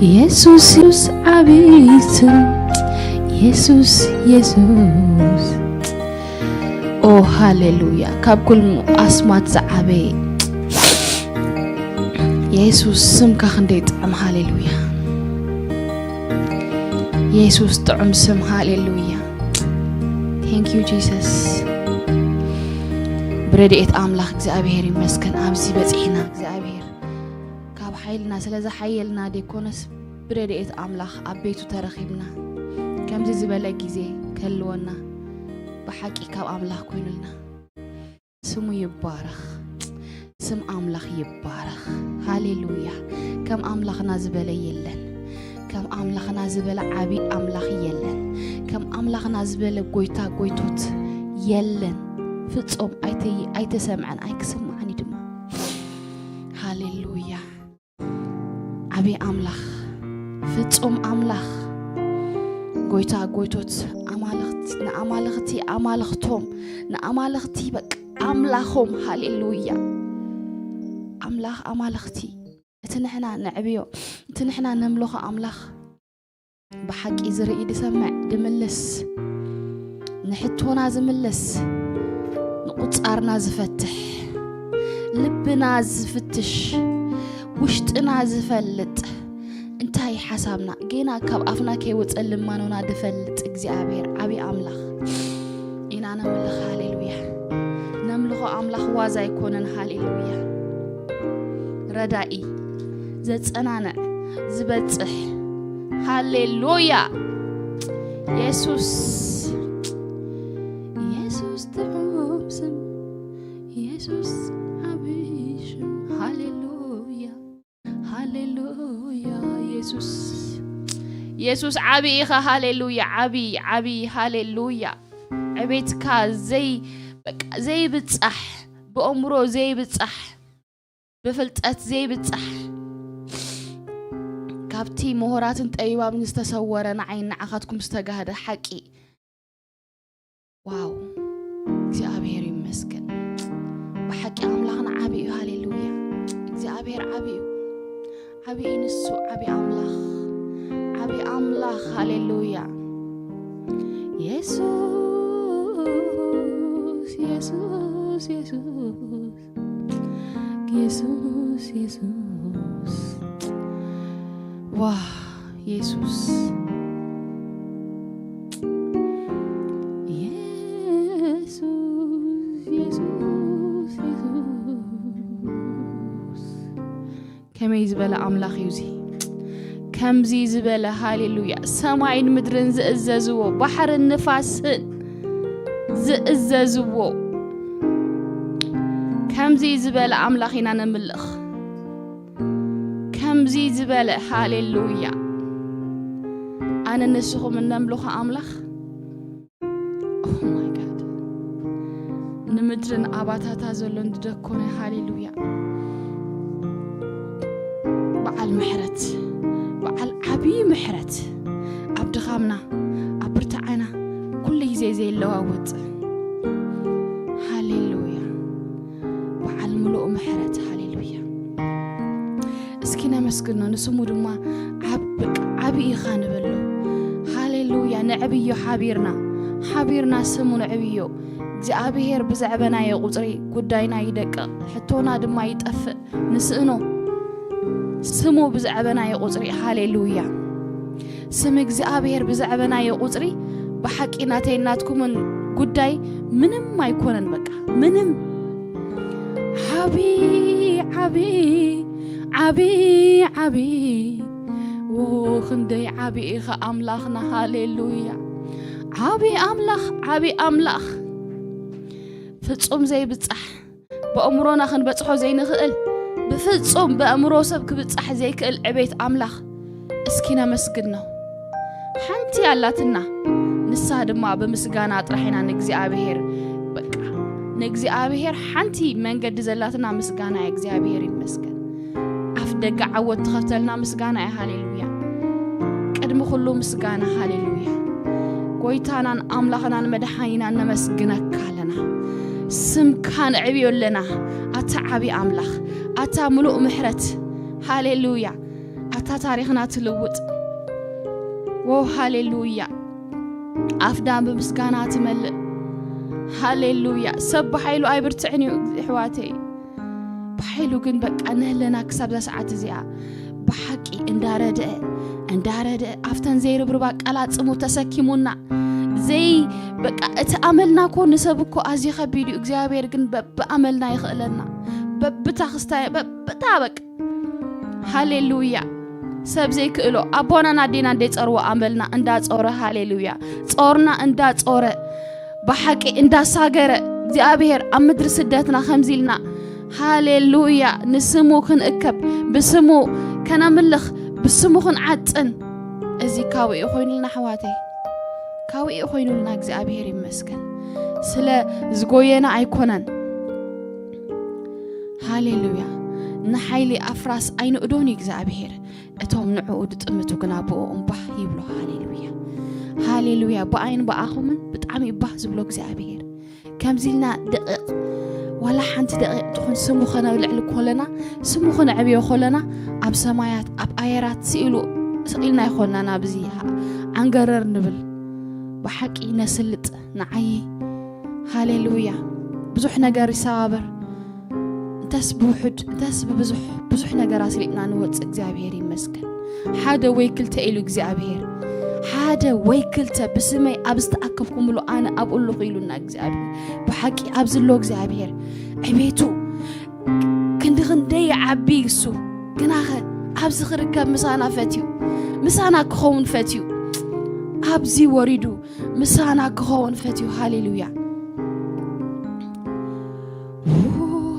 የሱስ የሱስ ዓብዪ ስም የሱስ የሱስ። ኦ ሃሌሉያ። ካብ ኩሉ ኣስማት ዝዓበየ የሱስ ስምካ ክንደይ ጥዑም። ሃሌሉያ። የሱስ ጥዑም ስም። ሃሌሉያ። Thank you Jesus። ብረድኤት ኣምላኽ እግዚኣብሔር ይመስገን ኣብዚ በጺሕና። እግዚኣብሔር ካብ ሓይልና ስለ ዝሓየልና ደይኮነስ ብረድኤት ኣምላኽ ኣብ ቤቱ ተረኺብና ከምዚ ዝበለ ግዜ ክህልወና ብሓቂ ካብ ኣምላኽ ኮይኑልና። ስሙ ይባረኽ። ስም ኣምላኽ ይባረኽ። ሃሌሉያ። ከም ኣምላኽና ዝበለ የለን። ከም ኣምላኽና ዝበለ ዓቢ ኣምላኽ የለን። ከም ኣምላኽና ዝበለ ጎይታ ጎይቶት የለን። ፍጹም ኣይተ-፣ ኣይተሰምዐን ኣይክስምዓን እዩ ድማ። ሃሌሉያ። ዓቢ ኣምላኽ፣ ፍጹም ኣምላኽ፣ ጎይታ ጎይቶት፣ ኣማልኽት-፣ ንኣማልኽቲ ኣማልኽቶም፣ ንኣማልኽቲ በቃ ኣምላኾም። ሃሌሉያ። ኣምላኽ ኣማልኽቲ፣ እቲ ንሕና ነዕብዮ፣ እቲ ንሕና ነምልኾ ኣምላኽ ብሓቂ ዝርኢ፣ ዝሰምዕ፣ ዝምልስ፣ ንሕቶና ዝምልስ፣ ንቁጻርና ዝፈትሕ፣ ልብና ዝፍትሽ፣ ውሽጥና ዝፈልጥ፣ እንታይ ሓሳብና ጌና ካብ ኣፍና ከይወጸ ልማኖና ዝፈልጥ እግዚኣብሔር ዓቢ ኣምላኽ ኢና ነምልኽ። ሃሌሉያ። ነምልኾ ኣምላኽ ዋዛ ኣይኮነን። ሃሌሉያ። ረዳኢ፣ ዘጸናንዕ፣ ዝበጽሕ። ሃሌሉያ። የሱስ፣ የሱስ ጥዑም ስም፣ የሱስ ዓቢ ሽም። ሃሌሉያ፣ ሃሌሉያ። የሱስ፣ የሱስ ዓቢ ኢኻ። ሃሌሉያ፣ ዓቢ፣ ዓቢ። ሃሌሉያ። ዕቤትካ ዘይ-፣ በቃ ዘይብጻሕ፣ ብኣእምሮ ዘይብጻሕ፣ ብፍልጠት ዘይብጻሕ፣ ካብቲ ምሁራትን ጠቢባትን ዝተሰወረ ንዓይን ንዓኻትኩም ዝተጋህደ ሓቂ። ዋው፣ እግዚኣብሔር ይመስገን። ብሓቂ ኣምላኽና ዓቢ እዩ። ሃሌሉያ። እግዚኣብሔር ዓቢ እዩ። ዓቢ እዩ ንሱ፣ ዓቢ ኣምላኽ፣ ዓቢ ኣምላኽ። ሃሌሉያ። የሱስ፣ የሱስ፣ የሱስ። የሱስ፣ የሱስ። ዋ፣ የሱስ። የሱስ፣ የሱስ፣ የሱስ። ከመይ ዝበለ ኣምላኽ እዩ እዚ? ከምዚ ዝበለ፣ ሃሌሉያ፣ ሰማይን ምድርን ዝእዘዝዎ፣ ባሕርን ንፋስን ዝእዘዝዎ፣ ከምዚ ዝበለ ኣምላኽ ኢና ነምልኽ። ከምዚ ዝበለ፣ ሃሌሉያ፣ ኣነ ንስኹም እነምልኾ ኣምላኽ። Oh my God። ንምድርን ኣባታታ ዘሎን ዝደኮነ፣ ሃሌሉያ። በዓል ምሕረት፣ በዓል ዓቢ ምሕረት፣ ኣብ ድኻምና፣ ኣብ ብርታዓና፣ ኩሉ ግዜ ዘይለዋወጥ። ሃሌሉያ። በዓል ምሉእ ምሕረት፣ ሃሌሉያ። እስኪ ነመስግኖ፣ ንስሙ ድማ ዓብ-፣ ዓቢ ኢኻ ንበሎ። ሃሌሉያ። ነዕብዮ ሓቢርና፣ ሓቢርና ስሙ ነዕብዮ። እግዚኣብሔር ብዘዕበናዮ ቁጽሪ ጉዳይና ይደቅቕ፣ ሕቶና ድማ ይጠፍእ። ንስእኖ ስሙ ብዘዕበናዮ ቁጽሪ። ሃሌሉያ። ስም እግዚኣብሔር ብዘዕበናዮ ቁጽሪ ብሓቂ ናተይ ናትኩምን ጉዳይ ምንም ኣይኮነን። በቃ ምንም። ዓቢ፣ ዓቢ፣ ዓቢ፣ ዓቢ። ዎ፣ ክንደይ ዓቢ ኢኻ ኣምላኽና። ሃሌሉያ። ዓቢ ኣምላኽ፣ ዓቢ ኣምላኽ። ፍጹም ዘይብጻሕ፣ ብኣእምሮና ክንበጽሖ ዘይንኽእል፣ ብፍጹም ብኣእምሮ ሰብ ክብጻሕ ዘይክእል ዕቤት ኣምላኽ። እስኪ ነመስግኖ። ሓንቲ ኣላትና፣ ንሳ ድማ ብምስጋና ጥራሕ ኢና ንእግዚኣብሔር፣ በቃ፣ ንእግዚኣብሔር ሓንቲ መንገዲ ዘላትና ምስጋና እያ። እግዚኣብሔር ይመስገን። ኣፍ ደገ ዓወት ትኸፍተልና ምስጋና እያ። ሃሌሉያ። ቅድሚ ኩሉ ምስጋና። ሃሌሉያ። ጎይታናን ኣምላኽናን መድሓኒናን ነመስግነካ ኣለና። ስምካ ነዕብዮ ኣለና። ኣታ ዓቢ ኣምላኽ፣ ኣታ ምሉእ ምሕረት። ሃሌሉያ። ኣታ እታ ታሪኽና ትልውጥ። ዎ ሃሌሉያ። ኣፍዳን ብምስጋና ትመልእ። ሃሌሉያ። ሰብ ብሓይሉ ኣይብርትዕን እዩ ኣሕዋተይ። ብሓይሉ ግን በቃ ንህለና ክሳብ እዛ ሰዓት እዚኣ ብሓቂ እንዳረድአ እንዳረድአ ኣብተን ዘይርብርባ ቀላጽሙ ተሰኪሙና። ዘይ በቃ እቲ ኣመልና ኮ ንሰብ እኮ ኣዝዩ ከቢድ እዩ። እግዚኣብሔር ግን በብኣመልና ይኽእለና። በብታ ክስታይ በብታ በቃ ሃሌሉያ። ሰብ ዘይክእሎ ኣቦናን ኣዴና እንደጸርዎ ኣመልና እንዳጾረ ሃሌሉያ። ጾርና እንዳጾረ ብሓቂ እንዳሳገረ እግዚኣብሔር ኣብ ምድሪ ስደትና ከምዚልና ሃሌሉያ ንስሙ ክንእከብ ብስሙ ከነምልኽ ብስሙ ክንዓጥን እዚ ካውኡ ኮይኑልና ኣሕዋተይ ካውኡ ኮይኑልና እግዚኣብሔር ይመስገን። ስለ ዝጎየና ኣይኮነን። ሃሌሉያ። ንሓይሊ ኣፍራስ ኣይንእዶን እዩ እግዚኣብሔር። እቶም ንዕኡ ዝጥምቱ ግና ብኡ እምባህ ይብሉ። ሃሌሉያ። ሃሌሉያ። ብኣይን ብኣኹምን ብጣዕሚ እባህ ዝብሎ እግዚኣብሔር። ከምዚ ኢልና ደቂቕ ዋላ ሓንቲ ደቂቕ ትኹን ስሙ ኸነብልዕል ኮለና ስሙ ኸነዕብዮ ኮለና ኣብ ሰማያት ኣብ ኣየራት ስኢሉ ስቕ ኢልና ኣይኮንና ናብዚ ዓንገረር ንብል። ብሓቂ ነስልጥ ንዓይ። ሃሌሉያ። ብዙሕ ነገር ይሰባበር። እንተስ ብውሑድ እንተስ ብብዙሕ ብዙሕ ነገር ኣስሊጥና ንወፅእ እግዚኣብሔር ይመስገን። ሓደ ወይ ክልተ ኢሉ እግዚኣብሔር ሓደ ወይ ክልተ ብስመይ ኣብ ዝተኣከብኩምሉ ኣነ ኣብኡ ኣለኹ ኢሉና እግዚኣብሔር። ብሓቂ ኣብዚ ኣሎ እግዚኣብሔር ዕቤቱ ክንዲ ክንደይ ይዓቢ እሱ ግናኸ ኣብዚ ክርከብ ምሳና ፈትዩ ምሳና ክኸውን ፈትዩ ኣብዚ ወሪዱ ምሳና ክኸውን ፈትዩ። ሃሌሉያ።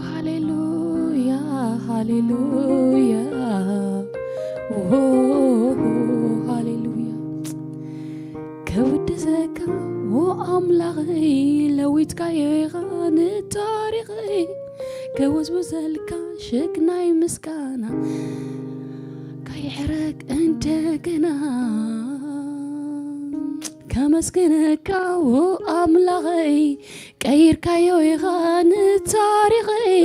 ሃሌሉያ ሃሌሉያ ሃሌሉያ። ከውድሰካ ኣምላኸይ ለዊትካዮ ኢኻ ንታሪኸይ ከወዝውዘልካ ሸግናይ ምስጋና ካይሕረግ እንደገና ከመስግነካ ኣምላኸይ ቀይርካዮ ኢኻ ንታሪኸይ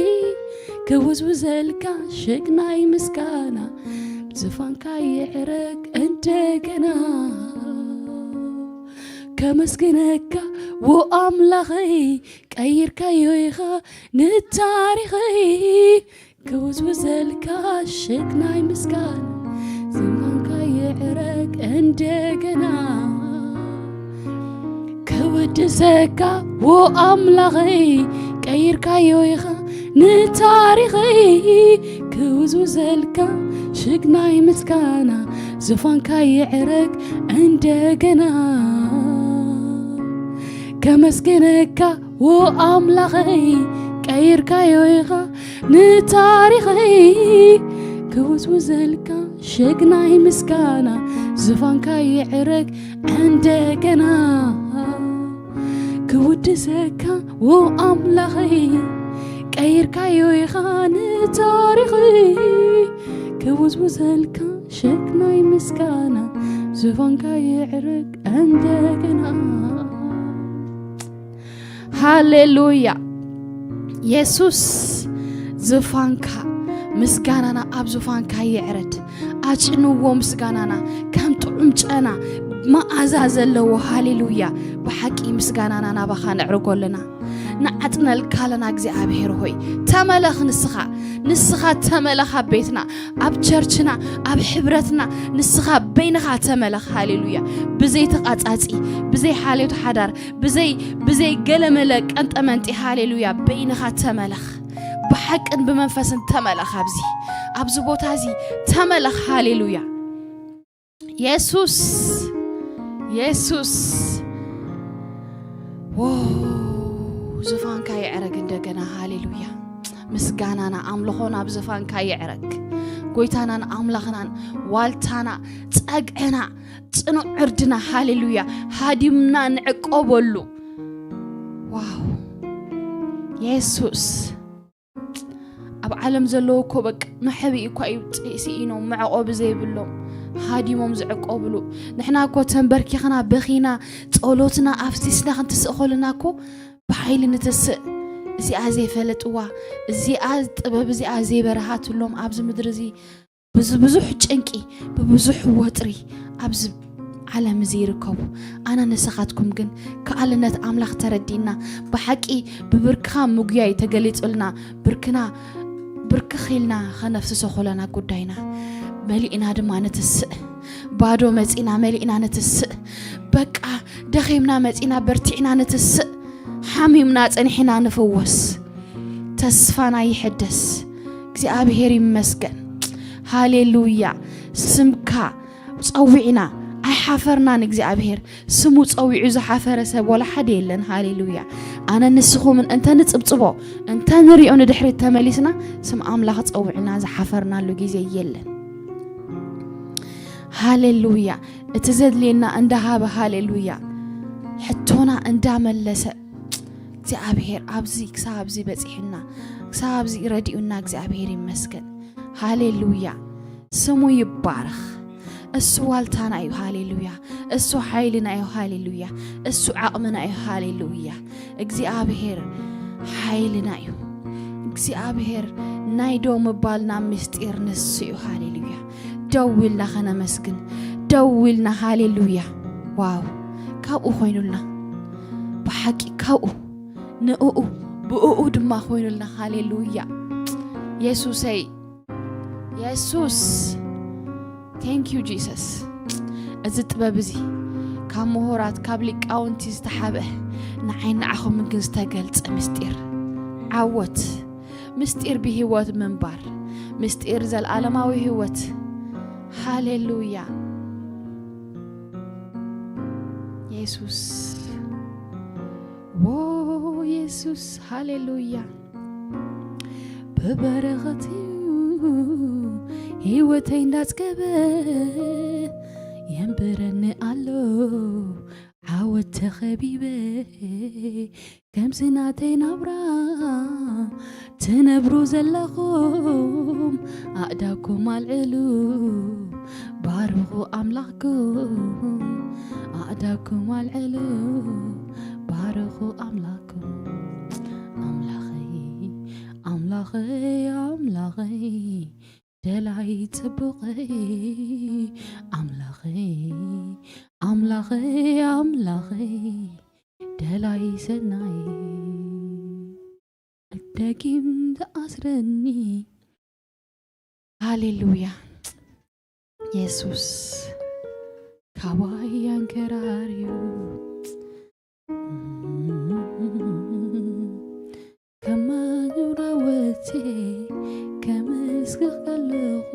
ክውዝውዘልካ ሸግናይ ምስጋና ዝፋንካ ይዕረግ እንደገና ከመስግነካ ኣምላኸይ ቀይርካዮ ኢኻ ንታሪኸይ ክውዝውዘልካ ሸግናይ ምስጋና ዝፋንካ ይዕረግ እንደገና ክውድሰካ ኣምላኸይ ቀይርካዮ ኢኻ ንታሪኸይ ክውዝውዘልካ ሸግናይ ምስጋና ዝፋንካ ይዕረግ እንደገና ከመስግነካ ኣምላኸይ ቀይርካዮ ኢኻ ንታሪኸይ ክውዝውዘልካ ሸግናይ ምስጋና ዝፋንካ ይዕረግ እንደገና ክውድሰካ ኣምላኸይ ቀይርካዮ ኢኻ ንታሪኸይ ክውዝውዘልካ ሸግናይ ምስጋና ዝፋንካ ይዕረግ እንደገና ሃሌሉያ። የሱስ ዝፋንካ ምስጋናና ኣብ ዝፋንካ ይዕረድ። ኣጭንዎ ምስጋናና ከም ጥዑም ጨና መኣዛ ዘለዎ ሃሌሉያ። ብሓቂ ምስጋናና ናባኻ ነዕርጎ ኣለና። ንዓጥነልካ ኣለና እግዚኣብሔር ሆይ ተመለኽ ንስኻ ንስኻ ተመለኽ ኣብ ቤትና ኣብ ቸርችና ኣብ ሕብረትና ንስኻ በይንኻ ተመለኽ ሃሌሉያ። ብዘይ ተቓጻጺ ብዘይ ሓልዮት ሓዳር ብዘይ ብዘይ ገለመለ ቀንጠመንጢ ሃሌሉያ በይንኻ ተመለኽ ብሓቅን ብመንፈስን ተመለኽ ኣብዚ ኣብዚ ቦታ እዚ ተመለኽ ሃሌሉያ የሱስ የሱስ ዎ ዙፋንካ ይዕረግ እንደገና ሃሌሉያ ምስጋናና ኣምልኾና ኣብ ዝፋንካ ይዕረግ ጎይታናን ኣምላኽናን ዋልታና ጸግዕና ጽኑዕ ዕርድና ሃሌሉያ ሃዲምና ንዕቆበሉ ዋው የሱስ ኣብ ዓለም ዘለዉ እኮ በቃ መሕብኢ እኳ እዩ ስኢኖም መዕቆቢ ዘይብሎም ሃዲሞም ዝዕቆብሉ ንሕና እኮ ተንበርኪኽና በኺና ጸሎትና ኣፍሲስና ክንትስእ ከለና እኮ ብሓይሊ ንትስእ እዚኣ ዘይፈለጥዋ እዚኣ ጥበብ እዚኣ ዘይበረሃትሎም ኣብዚ ምድሪ እዚ ብዝብዙሕ ጭንቂ፣ ብብዙሕ ወጥሪ ኣብዚ ዓለም እዚ ይርከቡ። ኣነ ንስኻትኩም ግን ከኣልነት ኣምላኽ ተረዲእና፣ ብሓቂ ብብርክኻ ምጉያይ ተገሊጹልና፣ ብርክና ብርክኽ ኢልና ኸነፍስሶ ኾለና ጉዳይና፣ መሊእና ድማ ንትስእ። ባዶ መጺና መሊእና ንትስእ። በቃ ደኺምና መጺና በርቲዕና ንትስእ። ሓሚምና ጸኒሕና ንፍወስ። ተስፋና ይሕደስ። እግዚኣብሔር ይመስገን። ሃሌሉያ። ስምካ ጸዊዕና ኣይሓፈርናን። እግዚኣብሔር ስሙ ጸዊዑ ዝሓፈረ ሰብ ወላ ሓደ የለን። ሃሌሉያ። ኣነ ንስኹምን እንተ ንጽብጽቦ፣ እንተ ንሪኦ ንድሕሪት ተመሊስና፣ ስም ኣምላኽ ጸዊዕና ዝሓፈርናሉ ግዜ የለን። ሃሌሉያ። እቲ ዘድልየና እንዳሃበ፣ ሃሌሉያ፣ ሕቶና እንዳመለሰ፣ እግዚኣብሔር ኣብዚ ክሳብ ኣብዚ በጺሕና፣ ክሳብ ኣብዚ ረዲኡና እግዚኣብሔር ይመስገን። ሃሌሉያ። ስሙ ይባረኽ። እሱ ዋልታና እዩ። ሃሌሉያ። እሱ ሓይልና እዩ። ሃሌሉያ። እሱ ዓቕምና እዩ። ሃሌሉያ። እግዚኣብሔር ሓይልና እዩ። እግዚኣብሔር ናይ ደው ምባልና ምስጢር ንሱ እዩ። ሃሌሉያ። ደው ኢልና ኸነመስግን፣ ደው ኢልና፣ ሃሌሉያ። ዋው፣ ካብኡ ኮይኑልና፣ ብሓቂ ካብኡ፣ ንእኡ፣ ብእኡ ድማ ኮይኑልና። ሃሌሉያ። የሱሰይ፣ የሱስ፣ thank you Jesus። እዚ ጥበብ እዚ ካብ ምሁራት፣ ካብ ሊቃውንቲ ዝተሓብአ፣ ንዓይ ንዓኹምን ግን ዝተገልጸ ምስጢር፣ ዓወት፣ ምስጢር ብህይወት ምንባር፣ ምስጢር ዘልዓለማዊ ህይወት። ሃሌሉያ። የሱስ፣ ዎ የሱስ፣ ሃሌሉያ። ብበረኸት እዩ ህይወተይ እንዳጽገበ፣ የንብረኒ ኣሎ ዓወት ተኸቢበ። ከምዚ ናተይ ናብራ ትነብሩ ዘለኹም፣ ኣእዳኩም ኣልዕሉ፣ ባርኹ ኣምላኽኩም። ኣእዳኩም ኣልዕሉ፣ ባርኹ ኣምላኽኩም። ኣምላኸይ፣ ኣምላኸይ፣ ኣምላኸይ፣ ደላይ ጽቡቐይ፣ ኣምላኸይ፣ ኣምላኸይ፣ ኣምላኸይ፣ ደላይ ሰናይ፣ ደጊም ዝኣስረኒ። ሃሌሉያ። የሱስ ካባይ ኣንከራርዩ፣ ከማን ራወቴ ከመስግኽ ከለኹ፣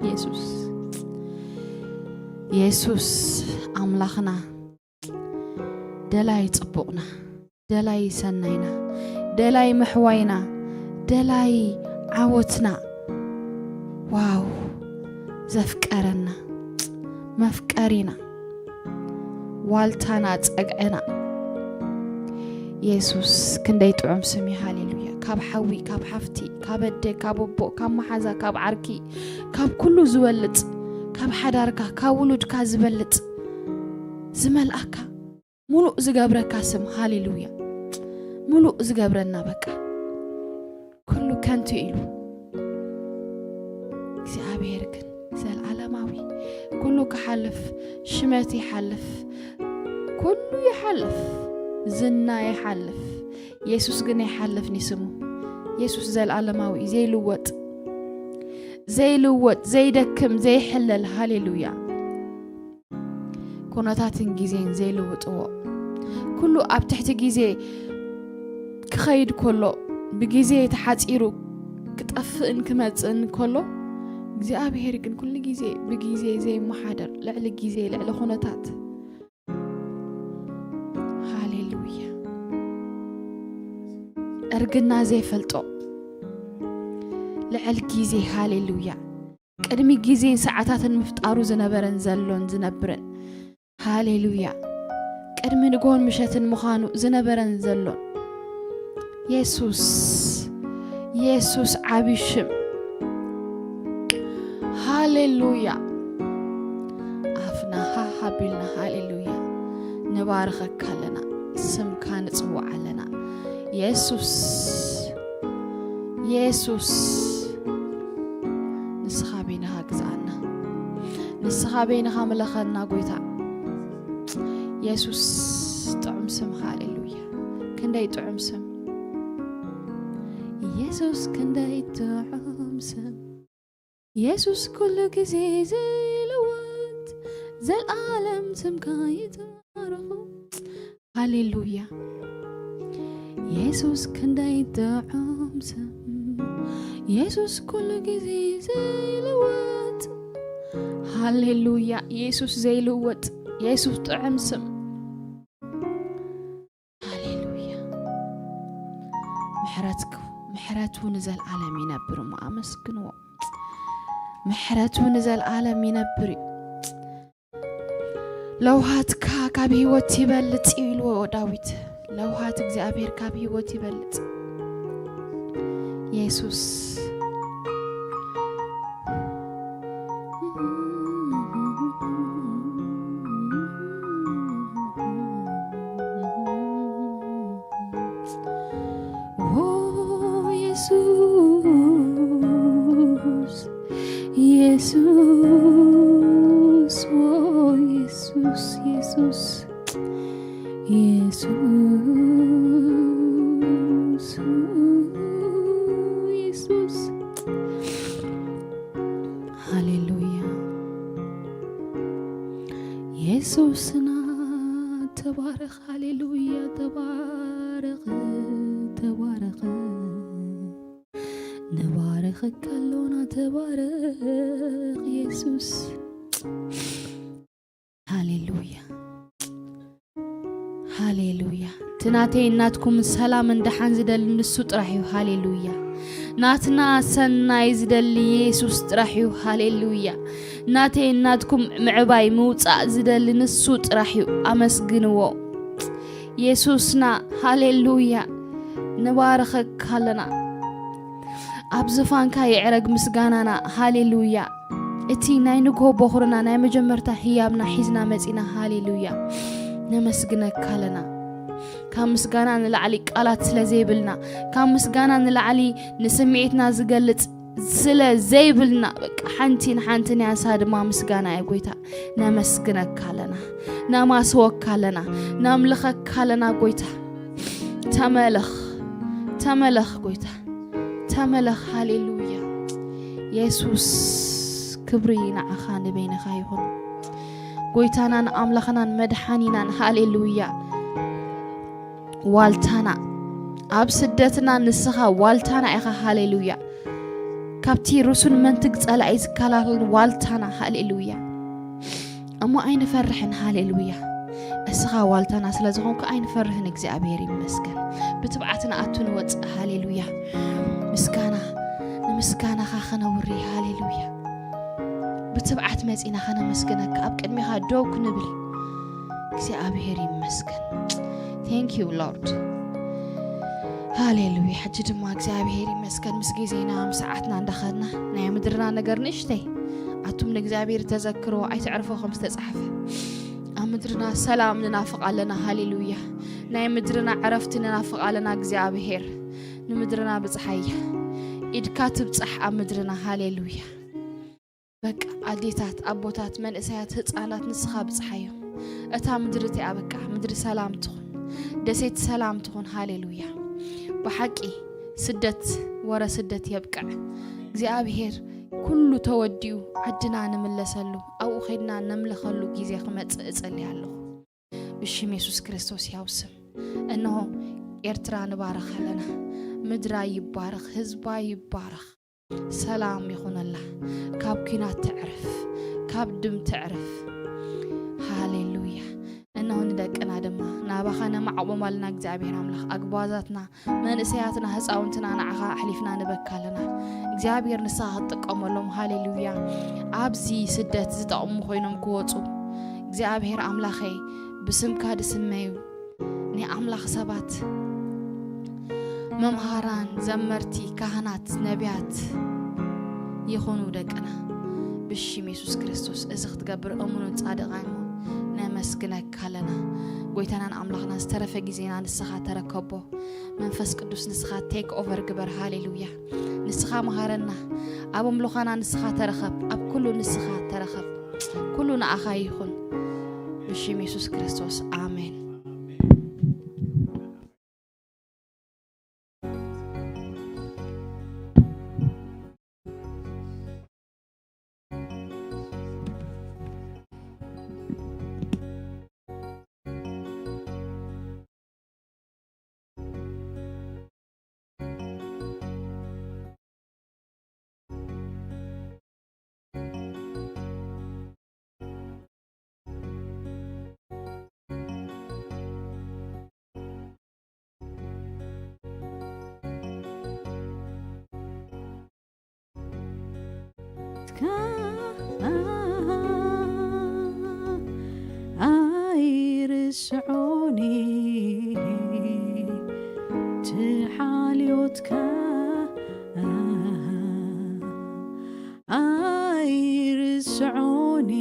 የሱስ፣ የሱስ ኣምላኽና፣ ደላይ ጽቡቕና፣ ደላይ ሰናይና፣ ደላይ ምሕዋይና፣ ደላይ ዓወትና። ዋው፣ ዘፍቀረና፣ መፍቀሪና፣ ዋልታና፣ ጸግዕና። የሱስ ክንደይ ጥዑም ስም እዩ። ሃሌሉያ። ካብ ሓዊ፣ ካብ ሓፍቲ፣ ካብ ኣደ፣ ካብ ኣቦ፣ ካብ መሓዛ፣ ካብ ዓርኪ፣ ካብ ኩሉ ዝበልጽ፣ ካብ ሓዳርካ፣ ካብ ውሉድካ ዝበልጽ፣ ዝመልኣካ፣ ሙሉእ ዝገብረካ ስም። ሃሌሉያ። ሙሉእ ዝገብረና፣ በቃ ኩሉ ከንቱ ኢሉ። እግዚኣብሔር ግን ዘልዓለማዊ። ኩሉ ክሓልፍ፣ ሽመት ይሓልፍ፣ ኩሉ ይሓልፍ፣ ዝና ይሓልፍ፣ የሱስ ግን ኣይሓልፍን እዩ ስሙ። የሱስ ዘልዓለማዊ፣ ዘይልወጥ፣ ዘይልወጥ፣ ዘይደክም፣ ዘይሕለል። ሃሌሉያ። ኩነታትን ግዜን ዘይልውጥዎ፣ ኩሉ ኣብ ትሕቲ ግዜ ክኸይድ ከሎ፣ ብግዜ ተሓጺሩ ክጠፍእን ክመጽእን ከሎ፣ እግዚኣብሔር ግን ኩሉ ግዜ ብግዜ ዘይመሓደር፣ ልዕሊ ግዜ፣ ልዕሊ ኩነታት። ሃሌሉያ። እርግና ዘይፈልጦ፣ ልዕል ግዜ። ሃሌሉያ። ቅድሚ ግዜን ሰዓታትን ምፍጣሩ ዝነበረን ዘሎን ዝነብርን። ሃሌሉያ። ቅድሚ ንግሆን ምሸትን ምዃኑ ዝነበረን ዘሎን። የሱስ፣ የሱስ ዓቢ ሽም። ሃሌሉያ። ኣፍና ሃህ ኣቢልና ሃሌሉያ ንባርኸካ ኣለና፣ ስምካ ንጽውዕ ኣለና። የሱስ፣ የሱስ፣ ንስኻ በይንኻ ግዛኣና፣ ንስኻ በይንኻ ምለኸና ጎይታ። የሱስ ጥዑም ስም፣ ሃሌሉያ። ክንደይ ጥዑም ስም የሱስ፣ ክንደይ ጥዑም ስም የሱስ፣ ኩሉ ግዜ ዘይልወጥ፣ ዘልኣለም ስምካ ይትባረኹ። ሃሌሉያ። የሱስ፣ ክንደይ ጥዑም ስም የሱስ፣ ኩሉ ግዜ ዘይልወጥ። ሃሌሉያ። የሱስ ዘይልወጥ፣ የሱስ ጥዑም ስም። ሃሌሉያ። ምሕረትኩ፣ ምሕረቱ ንዘልኣለም ይነብር እሞ ኣመስግንዎ። ምሕረቱ ንዘልኣለም ይነብር እዩ። ለውሃትካ ካብ ህይወት ይበልጽ እዩ ኢልዎ ዳዊት። ለውሃት እግዚኣብሔር ካብ ህይወት ይበልጽ። የሱስ። ኦ የሱስ፣ የሱስ፣ ኦ የሱስ፣ የሱስ፣ የሱስ፣ የሱስ። ሃሌሉያ። የሱስና ተባረኽ። ሃሌሉያ። ተባረኽ፣ ተባረኽ። ንባረኸካ ኣሎና። ተባረኽ የሱስ። ሃሌሉያ። ሃሌሉያ። እቲ ናተይን ናትኩም ሰላምን ደሓን ዝደሊ ንሱ ጥራሕ እዩ። ሃሌሉያ። ናትና ሰናይ ዝደሊ የሱስ ጥራሕ እዩ። ሃሌሉያ። ናተይን ናትኩም ምዕባይ ምውጻእ ዝደሊ ንሱ ጥራሕ እዩ። ኣመስግንዎ የሱስና። ሃሌሉያ። ንባረኸካ ኣለና። ኣብ ዝፋንካ ይዕረግ ምስጋናና። ሃሌሉያ። እቲ ናይ ንግሆ በኹርና ናይ መጀመርታ ህያብና ሒዝና መጺና። ሃሌሉያ። ነመስግነካ ኣለና። ካብ ምስጋና ንላዕሊ ቃላት ስለ ዘይብልና፣ ካብ ምስጋና ንላዕሊ ንስምዒትና ዝገልጽ ስለ ዘይብልና፣ በቃ ሓንቲ ንሓንቲ ንያሳ ድማ ምስጋና እዩ ጎይታ። ነመስግነካ ኣለና፣ ነማስወካ ኣለና፣ ነምልኸካ ኣለና ጎይታ። ተመለኽ፣ ተመለኽ ጎይታ፣ ተመለኽ። ሃሌሉያ። የሱስ፣ ክብሪ ንዓኻ ንበይንኻ ይኹን። ጎይታናን ኣምላኽናን መድሓኒናን። ሃሌሉያ። ዋልታና ኣብ ስደትና ንስኻ ዋልታና ኢኻ። ሃሌሉያ። ካብቲ ርሱን መንትግ ጸላኢ ዝከላኸል ዋልታና። ሃሌሉያ። እሞ ኣይንፈርሕን። ሃሌሉያ። እስኻ ዋልታና ስለ ዝኾንኩ ኣይንፈርህን። እግዚኣብሔር ይመስገን። ብትብዓት ንኣቱ ንወጽእ። ሃሌሉያ። ምስጋና ንምስጋናኻ ከነውሪ። ሃሌሉያ። ብትብዓት መጺና ከነመስግነካ ኣብ ቅድሚኻ ደው ክንብል። እግዚኣብሔር ይመስገን። Thank you Lord። ሃሌሉያ። ሕጂ ድማ እግዚኣብሔር ይመስገን ምስ ግዜና ምስ ሰዓትና እንዳኸድና ናይ ምድርና ነገር ንእሽተይ ኣቱም ንእግዚኣብሔር ተዘክሮ ኣይትዕርፎ ከም ዝተጻሕፈ ኣብ ምድርና ሰላም ንናፍቕ ኣለና። ሃሌሉያ። ናይ ምድርና ዕረፍቲ ንናፍቕ ኣለና። እግዚኣብሔር ንምድርና ብጽሓያ ኢድካ ትብጻሕ ኣብ ምድርና። ሃሌሉያ። በቃ ኣዴታት፣ ኣቦታት፣ መንእሰያት፣ ህፃናት ንስኻ ብጽሓዮም። እታ ምድሪ እቲኣ በቃ ምድሪ ሰላም ትኹን፣ ደሴት ሰላም ትኹን። ሃሌሉያ። ብሓቂ ስደት፣ ወረ ስደት የብቅዕ። እግዚኣብሔር ኩሉ ተወዲኡ ዓድና ንምለሰሉ ኣብኡ ኸድና ነምልኸሉ ግዜ ክመጽእ እጸልይ ኣለኹ። ብሽም የሱስ ክርስቶስ ያው ስም እነሆ ኤርትራ ንባረኽ ኣለና። ምድራ ይባረኽ፣ ህዝባ ይባረኽ። ሰላም ይኹነላ። ካብ ኲናት ትዕረፍ፣ ካብ ድም ትዕረፍ። ሃሌሉያ። እነሆ ንደቅና ድማ ናባኻ ነማዕቆም ኣለና። እግዚኣብሔር ኣምላኽ ኣግባዛትና፣ መንእሰያትና፣ ህፃውንትና ንዓኻ ኣሕሊፍና ንበካ ኣለና። እግዚኣብሔር ንስኻ ክትጥቀመሎም። ሃሌሉያ። ኣብዚ ስደት ዝጠቕሙ ኮይኖም ክወፁ እግዚኣብሔር ኣምላኸይ ብስምካ ድስመዩ። ናይ ኣምላኽ ሰባት መምሃራን፣ ዘመርቲ፣ ካህናት፣ ነቢያት ይኹኑ ደቅና ብሽም የሱስ ክርስቶስ። እዚ ክትገብር እሙንን ጻድቓን እሞ ነመስግነካ ኣለና። ጎይታናን ኣምላኽና ዝተረፈ ግዜና ንስኻ ተረከቦ። መንፈስ ቅዱስ ንስኻ ቴክ ኦቨር ግበር። ሃሌሉያ። ንስኻ መሃረና። ኣብ ኣምልኾና ንስኻ ተረኸብ። ኣብ ኩሉ ንስኻ ተረኸብ። ኩሉ ንኣኻ ይኹን። ብሽም የሱስ ክርስቶስ ኣሜን። ኣይርስዖኒ ትሓልዮትካ ኣይርስዖኒ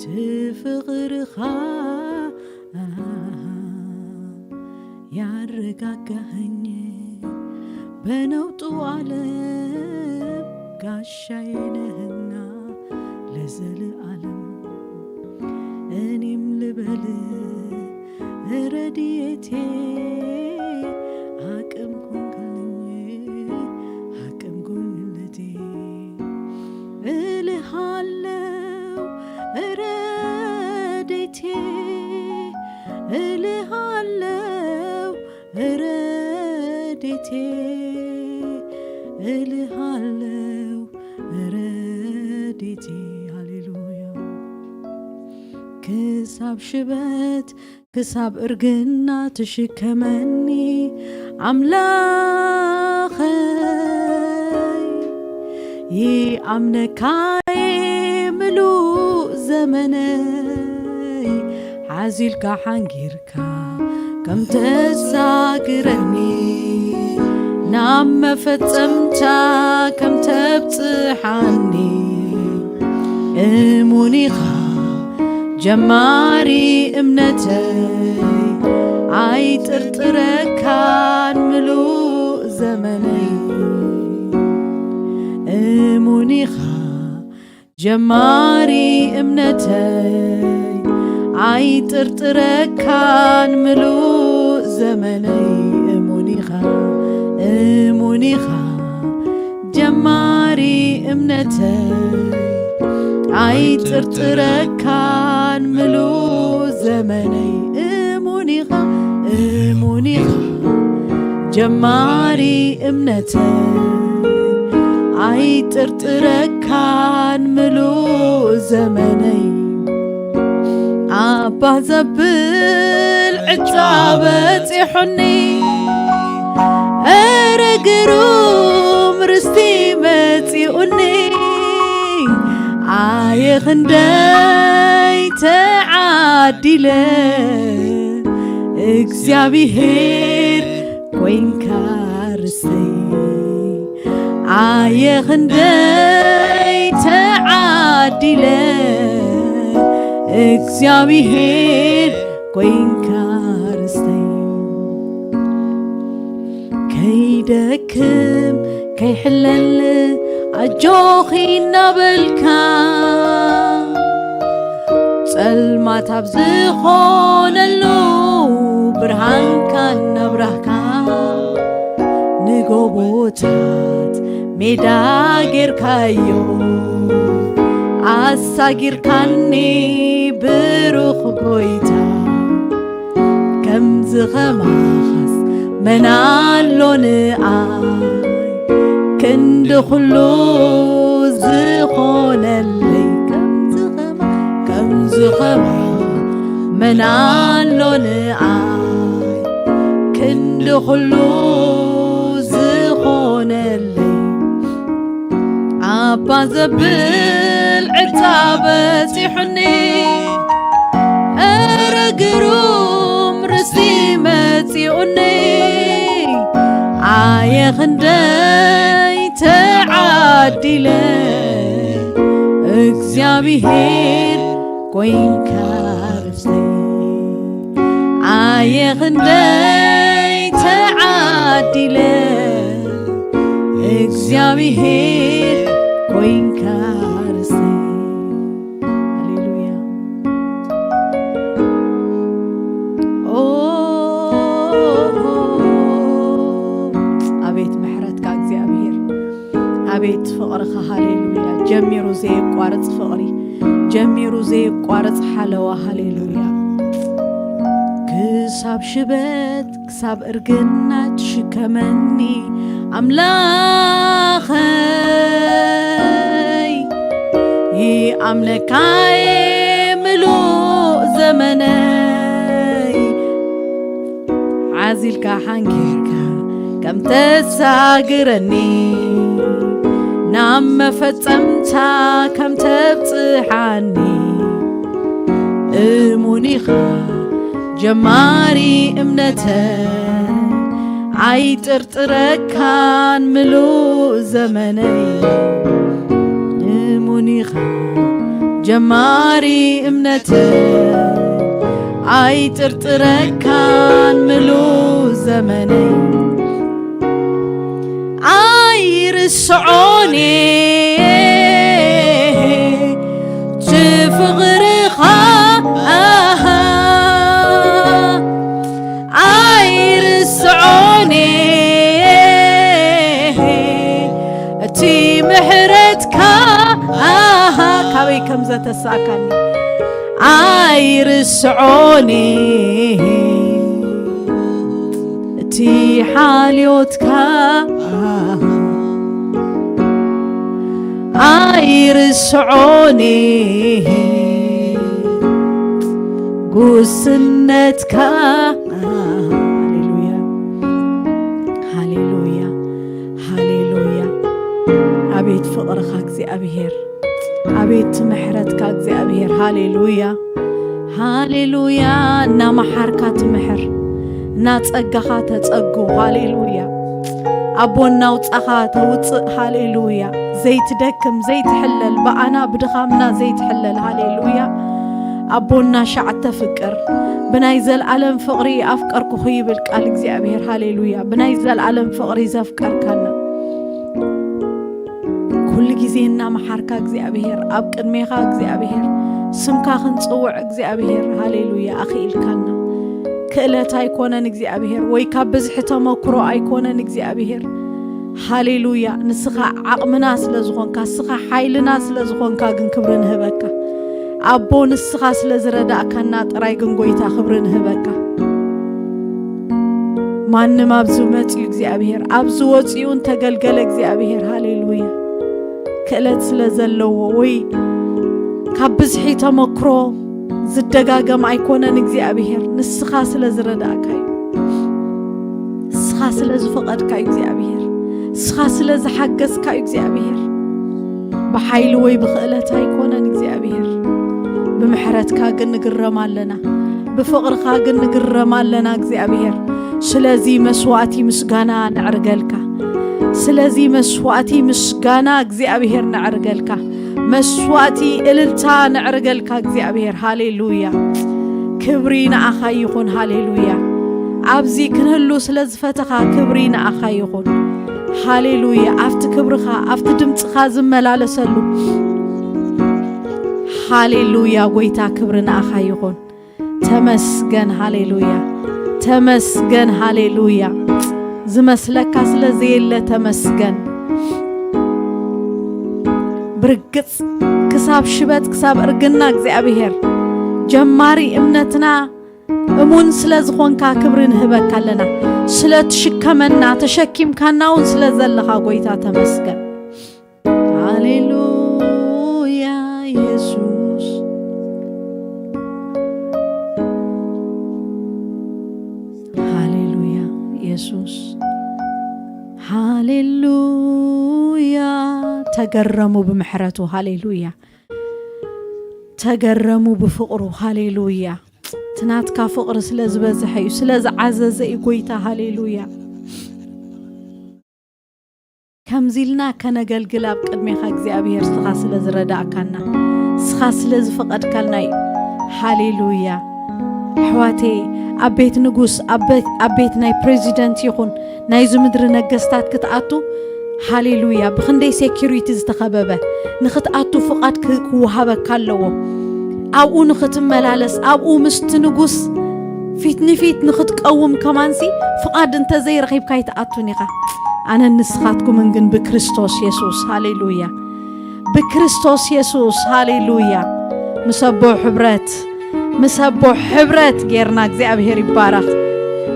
ትፍቕርኻ ያረጋጋኸኝ በነውጡ ዓለም ጋሻዬ ነህና ለዘለዓለም እኔም ልበል ረድኤቴ አቅም ሆንክልኝ አቅም ጉልበቴ እልሃለው ረድኤቴ እልሃለው ረድኤቴ እልሃለው ረድኤቴ። ሃሌሉያ። ክሳብ ሽበት ክሳብ እርግና ትሽከመኒ ኣምላኸይ ይኣምነካየ ምሉእ ዘመነይ ሓዚልካ ሓንጊርካ ከም ተሳግረኒ ናብ መፈጸምታ ከም ተብጽሓኒ እሙን ኢኻ ጀማሪ እምነተይ ኣይጥርጥረካን ምሉእ ዘመነይ እሙን ኢኻ ጀማሪ እምነተይ ኣይጥርጥረካን ምሉእ ዘመነይ እሙን ኢኻ እሙን ኢኻ ጀማሪ እምነተይ ኣይጥርጥረካን ምሉእ ዘመነይ እሙን ኢኻ እሙን ኢኻ ጀማሪ እምነተይ ኣይጥርጥረካን ምሉእ ዘመነይ ኣባ ዘብል ዕጫ በጺሑኒ እረ ግሩም ርስቲ መጺኡኒ ኣየ ክንደይ ተዓዲለ እግዚኣብሔር ኮይንካ ርሰይ ኣየ ክንደይ ተዓዲለ እግዚኣብሔር ኮይንካ ርሰይ ከይደክም ከይሕለል ኣጆኺ እናበልካ ጸልማት ኣብ ዝኾነሉ ብርሃንካ እናብራህካ ንጎቦታት ሜዳ ጌርካዮ ኣሳጊርካኒ ብሩኽ ጎይታ ከምዚ ኸማኻስ መን ኣሎ ንኣይ ክንዲ ኩሉ ዝኾነለይ ከምዚ ኸማ ከምዚ ኸማ መን ኣሎ ንኣይ ክንዲ ኩሉ ዝኾነለይ ኣባ ዘብል ዕጻ በጺሑኒ እረ ግሩም ርስቲ መጺኡኒ ኣየ ክንደይ ተዓዲለ እግዚኣብሔር ኮይንካ ርስተይ ኣየ ክንደይ ተዓዲለ እግዚኣብሔር ኮይንካ ርስተይ። ሃሌሉያ። ኦ፣ ኣቤት ምሕረትካ እግዚኣብሔር፣ ኣቤት ፍቕርኻ። ሃሌሉያ። ጀሚሩ ዘየቋርጽ ፍቕሪ፣ ጀሚሩ ዘየቋርጽ ሓለዋ። ሃሌሉያ። ክሳብ ሽበት ክሳብ እርግና ትሽከመኒ ኣምላኸይ፣ ይኣምነካየ ምሉእ ዘመነይ። ዓዚልካ ሓንጊርካ ከም ተሳግረኒ፣ ናብ መፈጸምታ ከም ተብጽሓኒ፣ እሙን ኢኻ ጀማሪ እምነተይ፣ ኣይጥርጥረካን ምሉእ ዘመነይ። እሙን ኢኻ ጀማሪ እምነተይ፣ ኣይጥርጥረካን ምሉእ ዘመነይ። ኣይርስዖን እቲ ፍቕርኻ፣ ኣይርስዖን እቲ ምሕረትካ፣ ካበይ ከም ዘተሳእካኒ ኣይርስዖን እቲ ሓልዮትካ ኣይርስዖን ጉስነትካ። ሃሌሉያ፣ ሃሌሉያ፣ ሃሌሉያ። ኣቤት ፍቕርኻ እግዚኣብሔር፣ ኣቤት ምሕረትካ እግዚኣብሔር። ሃሌሉያ፣ ሃሌሉያ። እናመሓርካ ትምሕር፣ እናጸጋኻ ተጸጉ። ሃሌሉያ። ኣቦ እናውጻኻ ተውጽእ። ሃሌሉያ። ዘይትደክም፣ ዘይትሕለል፣ ብኣና ብድኻምና ዘይትሕለል። ሃሌሉያ። ኣቦ እናሻዕ ተፍቅር፣ ብናይ ዘልኣለም ፍቕሪ ኣፍቀርኩኺ ይብል ቃል እግዚኣብሔር። ሃሌሉያ። ብናይ ዘልኣለም ፍቕሪ ዘፍቀርካና ኩሉ ግዜ እናመሓርካ እግዚኣብሔር፣ ኣብ ቅድሜኻ እግዚኣብሔር፣ ስምካ ክንጽውዕ እግዚኣብሔር፣ ሃሌሉያ፣ ኣኽኢልካና። ክእለት ኣይኮነን እግዚኣብሔር፣ ወይ ካብ ብዝሒ ተመክሮ ኣይኮነን እግዚኣብሔር። ሃሌሉያ፣ ንስኻ ዓቕምና ስለ ዝኾንካ፣ ንስኻ ሓይልና ስለ ዝኾንካ ግን ክብሪ ንህበካ። ኣቦ፣ ንስኻ ስለ ዝረዳእካና ጥራይ ግን ጎይታ ክብሪ ንህበካ። ማንም ኣብዚ መጽኡ እግዚኣብሔር፣ ኣብዚ ወጽኡ እንተገልገለ እግዚኣብሔር፣ ሃሌሉያ፣ ክእለት ስለ ዘለዎ ወይ ካብ ብዝሒ ተመክሮ ዝደጋገም ኣይኮነን እግዚኣብሔር፣ ንስኻ ስለ ዝረዳእካ እዩ። ንስኻ ስለ ዝፈቐድካ እዩ እግዚኣብሔር፣ ንስኻ ስለ ዝሓገዝካ እዩ እግዚኣብሔር። ብሓይሊ ወይ ብኽእለት ኣይኮነን እግዚኣብሔር። ብምሕረትካ ግን ንግረም ኣለና፣ ብፍቕርኻ ግን ንግረም ኣለና እግዚኣብሔር። ስለዚ መስዋእቲ ምስጋና ነዕርገልካ፣ ስለዚ መስዋእቲ ምስጋና እግዚኣብሔር ነዕርገልካ፣ መስዋእቲ እልልታ ነዕርገልካ እግዚኣብሔር። ሃሌሉያ፣ ክብሪ ንኣኻ ይኹን። ሃሌሉያ፣ ኣብዚ ክንህሉ ስለ ዝፈተኻ ክብሪ ንኣኻ ይኹን። ሃሌሉያ፣ ኣብቲ ክብርኻ፣ ኣብቲ ድምፅኻ ዝመላለሰሉ። ሃሌሉያ፣ ጎይታ ክብሪ ንኣኻ ይኹን። ተመስገን። ሃሌሉያ፣ ተመስገን። ሃሌሉያ፣ ዝመስለካ ስለ ዘየለ ተመስገን። ብርግጽ ክሳብ ሽበት ክሳብ እርግና እግዚኣብሔር ጀማሪ እምነትና እሙን ስለ ዝኾንካ ክብሪ ንህበካ ኣለና። ስለ ትሽከመና፣ ተሸኪምካና እውን ስለ ዘለኻ ጎይታ ተመስገን። ሃሌሉያ የሱስ። ሃሌሉያ የሱስ። ሃሌሉያ። ተገረሙ ብምሕረቱ። ሃሌሉያ። ተገረሙ ብፍቕሩ። ሃሌሉያ። እቲ ናትካ ፍቕሪ ስለ ዝበዝሐ እዩ፣ ስለ ዝዓዘዘ እዩ ጎይታ። ሃሌሉያ። ከምዚ ኢልና ከነገልግል ኣብ ቅድሜኻ እግዚኣብሔር ስኻ ስለ ዝረዳእካና፣ ስኻ ንስኻ ስለ ዝፈቐድካልና እዩ። ሃሌሉያ። ኣሕዋተይ፣ ኣብ ቤት ንጉስ፣ ኣብ ቤት፣ ኣብ ቤት ናይ ፕሬዚደንት ይኹን ናይዚ ምድሪ ነገስታት ክትኣቱ፣ ሃሌሉያ፣ ብኽንደይ ሴኪሪቲ ዝተኸበበ፣ ንኽትኣቱ ፍቓድ ክ-፣ ክወሃበካ ኣለዎ። ኣብኡ ንኽትመላለስ፣ ኣብኡ ምስቲ ንጉስ ፊት ንፊት ንኽትቀውም ከማንሲ ፍቓድ እንተዘይረኺብካ ኣይትኣቱን ኢኻ። ኣነን ንስኻትኩምን ግን ብክርስቶስ የሱስ፣ ሃሌሉያ፣ ብክርስቶስ የሱስ፣ ሃሌሉያ፣ ምስ ኣቦ ሕብረት፣ ምስ ኣቦ ሕብረት ጌርና እግዚኣብሔር ይባረኽ።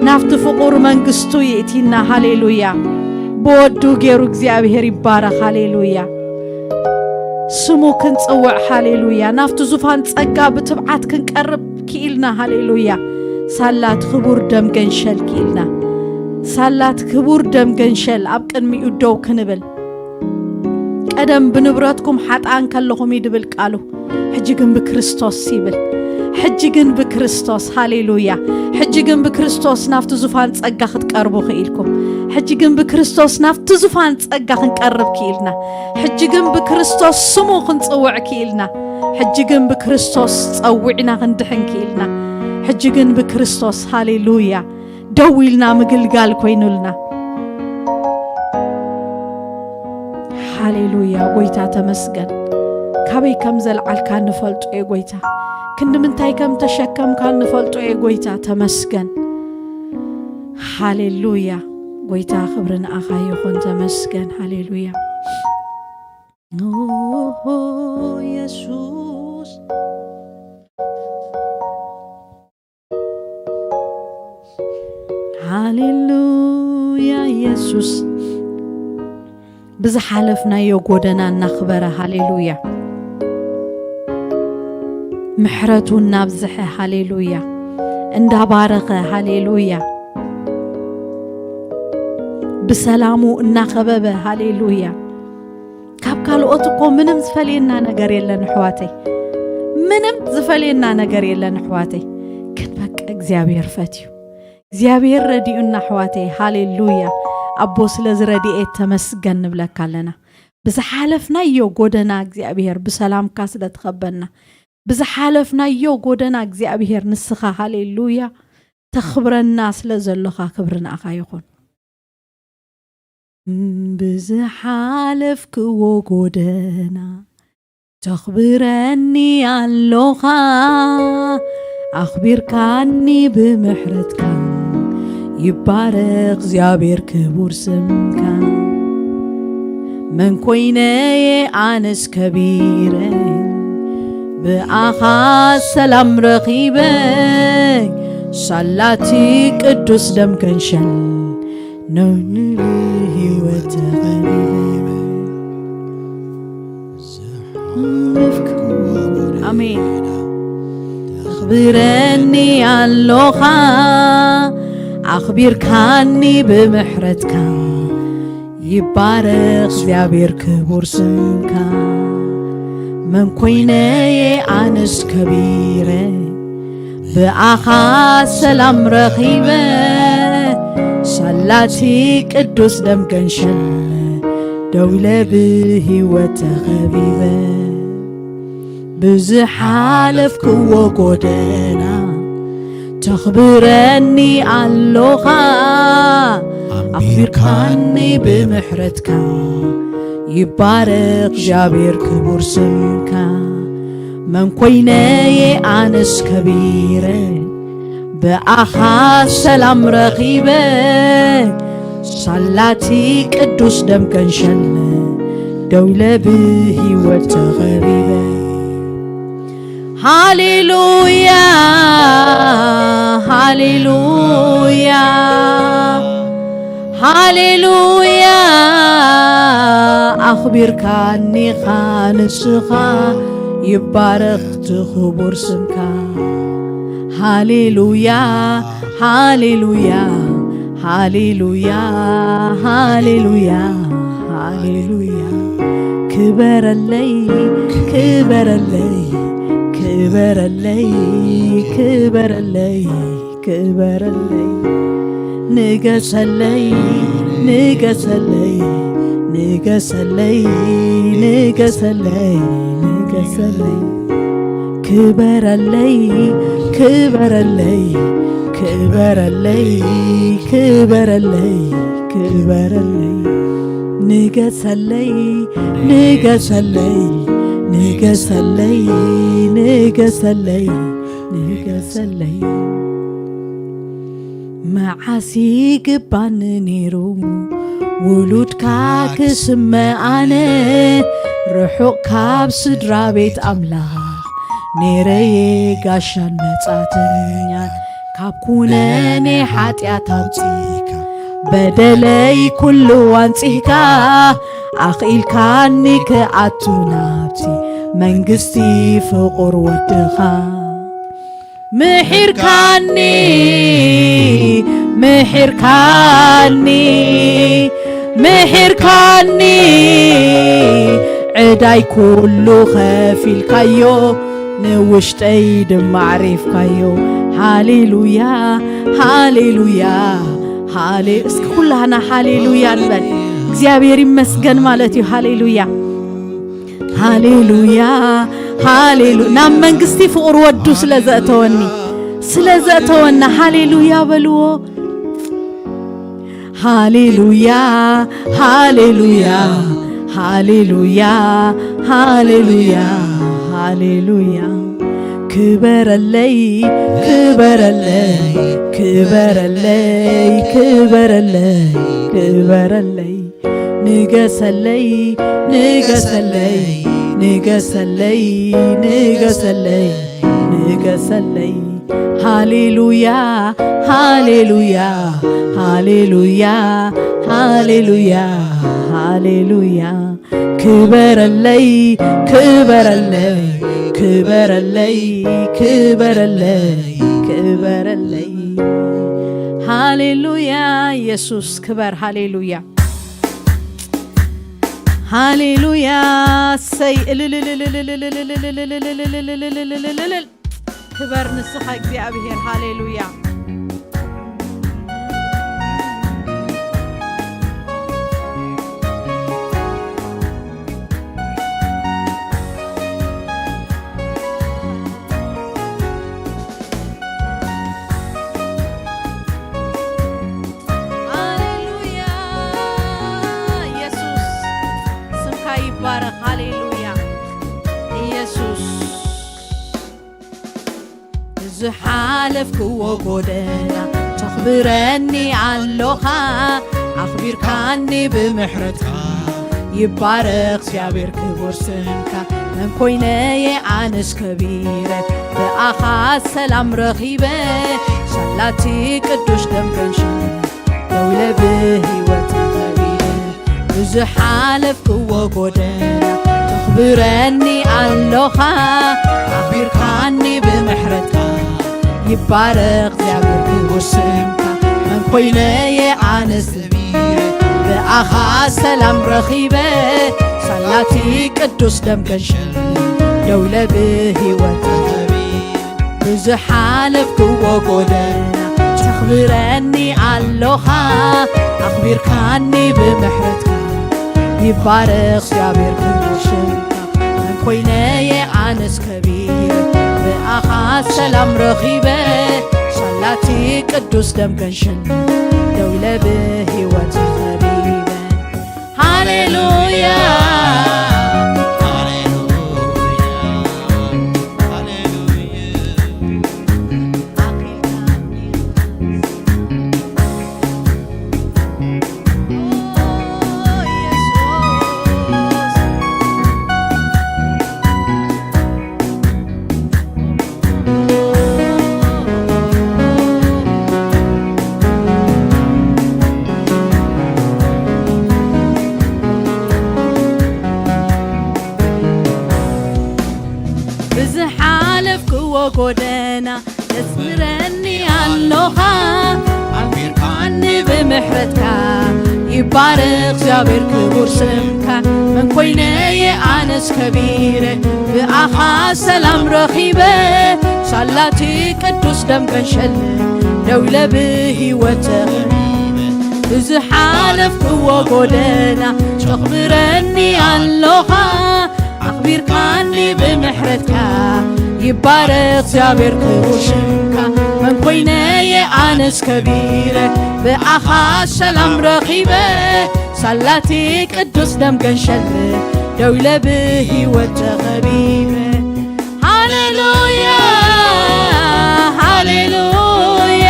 ናብቲ ፍቑር መንግስቱ ይእቲና፣ ሃሌሉያ። ብወዱ ጌሩ እግዚኣብሔር ይባረኽ፣ ሃሌሉያ። ስሙ ክንጽውዕ፣ ሃሌሉያ። ናብቲ ዙፋን ጸጋ ብትብዓት ክንቀርብ ክኢልና፣ ሃሌሉያ። ሳላት ክቡር ደም ገንሸል ክኢልና፣ ሳላት ክቡር ደም ገንሸል ኣብ ቅድሚኡ ደው ክንብል። ቀደም ብንብረትኩም ሓጥኣን ከለኹም እዩ ድብል ቃሉ። ሕጂ ግን ብክርስቶስ ይብል። ሕጂ ግን ብክርስቶስ፣ ሃሌሉያ። ሕጂ ግን ብክርስቶስ ናብቲ ዙፋን ጸጋ ክትቀርቡ ክኢልኩም። ሕጂ ግን ብክርስቶስ ናብቲ ዙፋን ጸጋ ክንቀርብ ክኢልና። ሕጂ ግን ብክርስቶስ ስሙ ክንጽውዕ ክኢልና። ሕጂ ግን ብክርስቶስ ጸዊዕና ክንድሕን ክኢልና። ሕጂ ግን ብክርስቶስ፣ ሃሌሉያ፣ ደው ኢልና ምግልጋል ኮይኑልና። ሃሌሉያ፣ ጎይታ ተመስገን። ካበይ ከም ዘልዓልካ ንፈልጦ እየ ጎይታ። ክንዲ ምንታይ ከም ተሸከምካ ንፈልጦ እየ ጎይታ፣ ተመስገን። ሃሌሉያ፣ ጎይታ ክብሪ ንኣኻ ይኹን፣ ተመስገን። ሃሌሉያ። ኦሆ፣ የሱስ። ሃሌሉያ፣ የሱስ። ብዝሓለፍናዮ ጎደና እናኽበረ፣ ሃሌሉያ፣ ምሕረቱ እናብዝሐ፣ ሃሌሉያ፣ እንዳባረኸ፣ ሃሌሉያ፣ ብሰላሙ እናኸበበ፣ ሃሌሉያ። ካብ ካልኦት እኮ ምንም ዝፈልየና ነገር የለን ኣሕዋተይ፣ ምንም ዝፈልየና ነገር የለን ኣሕዋተይ። ግን በቃ እግዚኣብሔር ፈትዩ፣ እግዚኣብሔር ረዲኡና ኣሕዋተይ። ሃሌሉያ፣ ኣቦ ስለዚ ረድኤት ተመስገን ንብለካ ኣለና። ብዝሓለፍናዮ ጎደና እግዚኣብሔር ብሰላምካ ስለ ትኸበና፣ ብዝሓለፍናዮ ጎደና እግዚኣብሔር ንስኻ፣ ሃሌሉያ፣ ተኽብረና ስለ ዘሎኻ ክብሪ ንኣኻ ይኹን። ብዝሓለፍክዎ ጎደና ተኽብረኒ ኣሎኻ፣ ኣኽቢርካኒ ብምሕረትካ። ይባረኽ እግዚኣብሔር ክቡር ስምካ። መን ኮይነየ ኣነስ ከቢረ፣ ብኣኻ ሰላም ረኺበ። ሳላቲ ቅዱስ ደም ከንሸል፣ ነውኒ ህይወት ተቐቢለ። ኣሜን። ተኽብረኒ ኣሎኻ፣ ኣኽቢርካኒ ብምሕረትካ። ይባረኽ እግዚኣብሔር ክቡር ስምካ። መን ኮይነየ ኣነስ ከቢረ፣ ብኣኻ ሰላም ረኺበ። ሳላቲ ቅዱስ ደም ገንሸል፣ ደው ኢለ ብህይወት ተኸቢበ። ብዝሓለፍክዎ ጎደና ተኽብረኒ ኣሎኻ፣ ኣኽቢርካኒ ብምሕረትካ። ይባረኽ እግዚኣብሔር ክቡር ስምካ። መን ኮይነየ ኣነስ ከቢረ፣ ብኣኻ ሰላም ረኺበ። ሳላቲ ቅዱስ ደም ከንሸል፣ ደው ኢለ ብህይወት ተኸቢበ። ሃሌሉያ፣ ሃሌሉያ፣ ሃሌሉያ። ኣኽቢርካኒኻ ንስኻ፣ ይባረኽ እቲ ክቡር ስምካ። ሃሌሉያ፣ ሃሌሉያ፣ ሃሌሉያ፣ ሃሌሉያ፣ ሃሌሉያ። ክበረለይ፣ ክበረለይ፣ ክበረለይ፣ ክበረለይ፣ ክበረለይ። ንገሰለይ፣ ንገሰለይ፣ ንገሰለይ፣ ንገሰለይ፣ ንገሰለይ ክበረለይ ክበረለይ ክበረለይ ክበረለይ ክበረለይ ንገሰለይ ንገሰለይ ንገሰለይ ንገሰለይ ንገሰለይ መዓስ ይግባኒ ነይሩ ውሉድካ ክስመ ኣነ ርሑቕ ካብ ስድራ ቤት ኣምላኽ ነይረየ ጋሻን መጻተኛን ካብ ኩነኔ ሓጢኣት ኣውጺእካ በደለይ ኩሉ ኣንጺህካ ኣኽኢልካኒ ክኣቱ ናብቲ መንግስቲ ፍቑር ወድኻ ምሒርካኒ ምሒርካኒ ምሒርካኒ ዕዳይ ኩሉ ኸፊልካዮ ንውሽጠይ ድማ ኣዕሪፍካዮ ሃሌሉያ ሃሌሉያ ሃሌ እስኪ ኩላህና ሃሌሉያ ንበል እግዚኣብሔር ይመስገን ማለት እዩ ሃሌሉያ ሃሌሉያ ሃሌሉ ናብ መንግስቲ ፍቕሪ ወዱ ስለ ዘእተወኒ ስለ ዘእተወና ሃሌሉያ በልዎ ሃሌሉያ ሃሌሉያ ሃሌሉያ ሃሌሉያ ሃሌሉያ ክበረለይ ክበረለይ ክበረለይ ክበረለይ ክበረለይ ንገሰለይ ንገሰለይ ንገሰለይ ንገሰለይ ንገሰለይ ሃሌሉያ ሃሌሉያ ሃሌሉያ ሃሌሉያ ሃሌሉያ ክበረለይ ክበረለይ ክበረለይ ክበረለይ ክበረለይ ሃሌሉያ ኢየሱስ ክበር ሃሌሉያ ሃሌሉያ ሰይ ክበር ንስኻ እግዚኣብሔር ሃሌሉያ ዝሓለፍክዎ ጎደና ተኽብረኒ ኣሎኻ ኣኽቢርካኒ ብምሕረትካ ይባረኽ እግዚኣብሔር ክቡር ስምካ መን ኮይነየ ኣነስ ከቢረ ብኣኻ ሰላም ረኺበ ሳላቲ ቅዱስ ደም ገንሽነ ደውለ ብህይወት ተኸቢረ ብዝሓለፍክዎ ጎደና ተኽብረኒ ኣሎኻ ኣኽቢርካኒ ብምሕረትካ ይባረኽ እግዚኣብሔር ክቡር ስምካ መን ኮይነየ ኣነስ ብኣኻ ሰላም ረኺበ ሳላቲ ቅዱስ ደም ገንሸል ደውለ ብህይወት ተኸቢረ ብዝሓለፍክዎ ጎደና ተኽብረኒ ኣሎኻ ኣኽቢርካኒ ብምሕረትካ ይባረኽ እግዚኣብሔር ክቡር ሽምካ መን ኮይነየ ኣነስ ከቢረ ብኣኻ ሰላም ረኺበ ሳላቲ ቅዱስ ደም ገንሽል ደውለ ብህይወት ተኸቢበ ሃሌሉያ ብዝሓለፍክዎ ጎደና ተስምረኒ ኣሎኻ ኣንፊርካኒ ብምሕረትካ ይባረኽ እግዚኣብሔር ክቡር ስምካ መን ኮይነየ ኣነስ ከቢረ ብኣኻ ሰላም ረኺበ ሳላቲ ቅዱስ ደም ገንሸለ ደውለ ብህይወት ተኸቢበ ብዝሓለፍክዎ ጎደና ተኽብረኒ ኣሎኻ ኣኽቢርካኒ ብምሕረትካ ይባረኽ እግዚኣብሔር ክቡር ሽምካ። መን ኮይነ እየ ኣነስ ከቢረ፣ ብኣኻ ሰላም ረኺበ፣ ሳላቲ ቅዱስ ደም ገንሸል፣ ደው ኢለ ብህይወት ተኸቢበ። ሃሌሉያ፣ ሃሌሉያ፣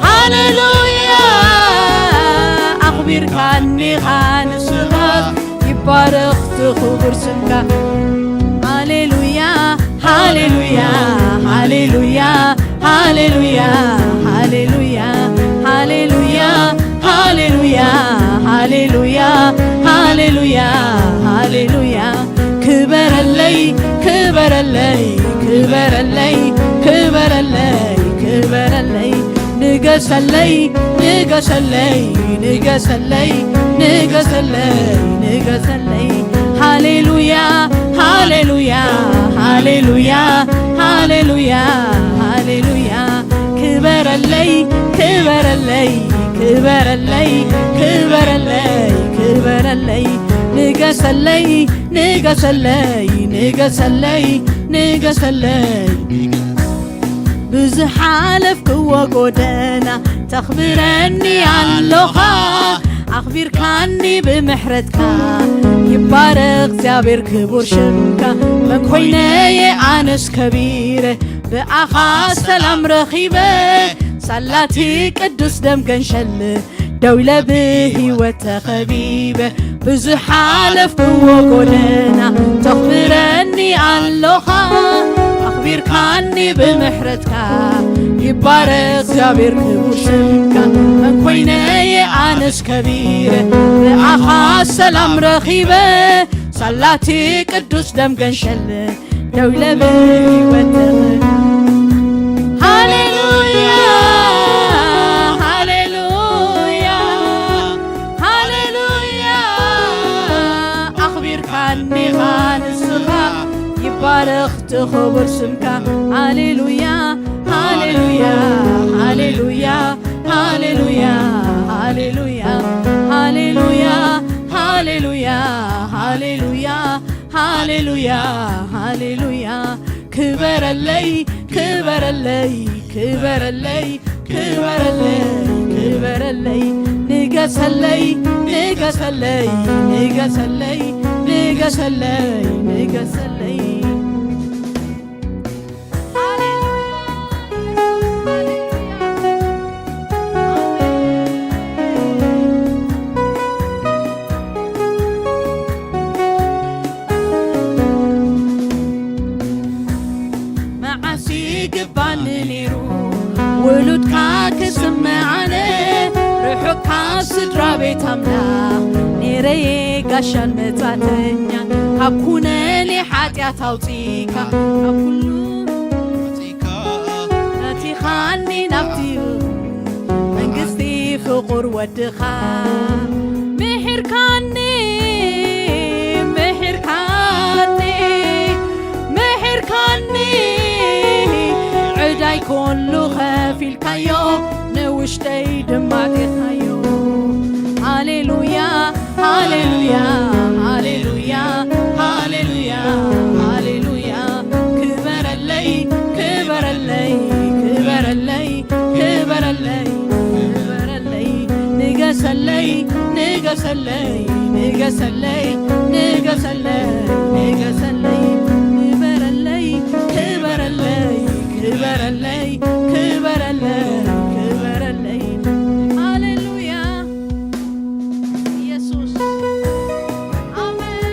ሃሌሉያ፣ ኣኽቢርካኒ ኢኻ ንስኻ፣ ይባረኽ እቲ ክቡር ስምካ። ሃሌሉያ፣ ሃሌሉያ፣ ሃሌሉያ፣ ሃሌሉያ፣ ሃሌሉያ፣ ሃሌሉያ፣ ሃሌሉያ፣ ሃሌሉያ፣ ሃሌሉያ፣ ሃሌሉያ። ክበረለይ፣ ክበረለይ፣ ክበረለይ፣ ክበረለይ፣ ክበረለይ። ንገሰለይ፣ ንገሰለይ፣ ንገሰለይ፣ ንገሰለይ፣ ንገሰለይ። ሃሌሉያ፣ ሃሌሉያ፣ ሃሌሉያ፣ ሃሌሉያ፣ ሃሌሉያ። ክበረለይ፣ ክበረለይ፣ ክበረለይ፣ ክበረለይ፣ ክበረለይ። ንገሰለይ፣ ንገሰለይ፣ ንገሰለይ፣ ንገሰለይ። ብዝሓለፍክዎ ጎደና ተኽብረኒ ኣሎኻ፣ ኣኽቢርካኒ ብምሕረትካ። ይባረኽ እግዚኣብሔር ክቡር ሽምካ። መን ኮይነ እየ ኣነስ ከቢረ፣ ብኣኻ ሰላም ረኺበ፣ ሳላቲ ቅዱስ ደም ገንሸል፣ ደው ኢለ ብህይወት ተኸቢበ። ብዝሓለፍክዎ ጎደና ተኽብረኒ ኣሎኻ፣ ኣኽቢርካኒ ብምሕረትካ። ይባረኽ እግዚኣብሔር ክቡር ሽምካ። መን ኮይነ እየ ኣነስ ከቢረ፣ ብኣኻ ሰላም ረኺበ፣ ሳላቲ ቅዱስ ደም ገንሸል፣ ደው ኢለ ብህይወት ተኸ-፣ ሃሌሉያ፣ ሃሌሉያ፣ ሃሌሉያ። ኣኽቢርካኒ ኢኻ ንስኻ፣ ይባረኽ እቲ ክቡር ስምካ። ሃሌሉያ፣ ሃሌሉያ፣ ሃሌሉያ፣ ሃሌሉያ፣ ሃሌሉያ፣ ሃሌሉያ፣ ሃሌሉያ፣ ሃሌሉያ፣ ሃሌሉያ፣ ሃሌሉያ። ክበረለይ፣ ክበረለይ፣ ክበረለይ፣ ክበረለይ፣ ክበረለይ። ንገሰለይ፣ ንገሰለይ፣ ንገሰለይ፣ ንገሰለይ፣ ንገሰለይ። መዓስ ይግባኒ ነይሩ ውሉድካ ክስምዕ ኣነ፣ ርሑቕ ካብ ስድራ ቤት ኣምላኽ ነይረየ ጋሻን መጻተኛን፣ ካብ ኩነኔ ሓጢኣት ኣውጺእካ፣ ካብ ኩሉ ኣቲኻኒ ናብቲ መንግስቲ ፍቑር ወድኻ። ምሒርካኒ፣ ምሒርካኒ፣ ምሒርካኒ፣ ዕዳይ ኩሉ ከፊልካዮ፣ ንውሽጠይ ድማ ጢርካዮ። ሃሌሉያ፣ ሃሌሉያ፣ ሃሌሉያ፣ ሃሌሉያ፣ ሃሌሉያ። ክበረለይ፣ ክበረለይ፣ ክበረለይ፣ ክበረለይ፣ ክበረለይ። ንገሰለይ፣ ንገሰለይ፣ ንገሰለይ፣ ንገሰለይ፣ ንገሰለይ። ክበረለይ፣ ክበረለይ፣ ክበረለይ፣ ክበረለይ፣ ክበረለይ። ሃሌሉያ። ኢየሱስ። ኣሜን።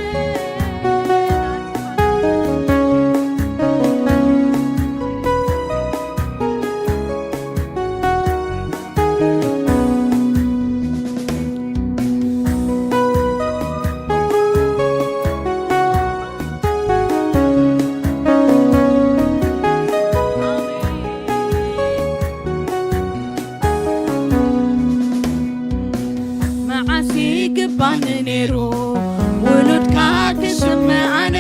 መዓስ ይግባኒ ነይሩ ውሉድካ ክስምዕ ኣነ፣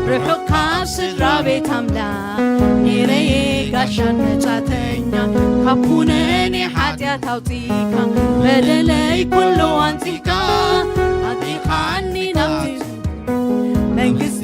ርሑቕ ካብ ስድራ ቤት ኣምላኽ ነይረየ ጋሻን መጻተኛ፣ ካብ ኩነኔ ሓጢኣት ኣውጺእካ፣ በደለይ ኩሉ ኣንጺህካ፣ ኣእቲኻኒ ናብቲ መንግስቲ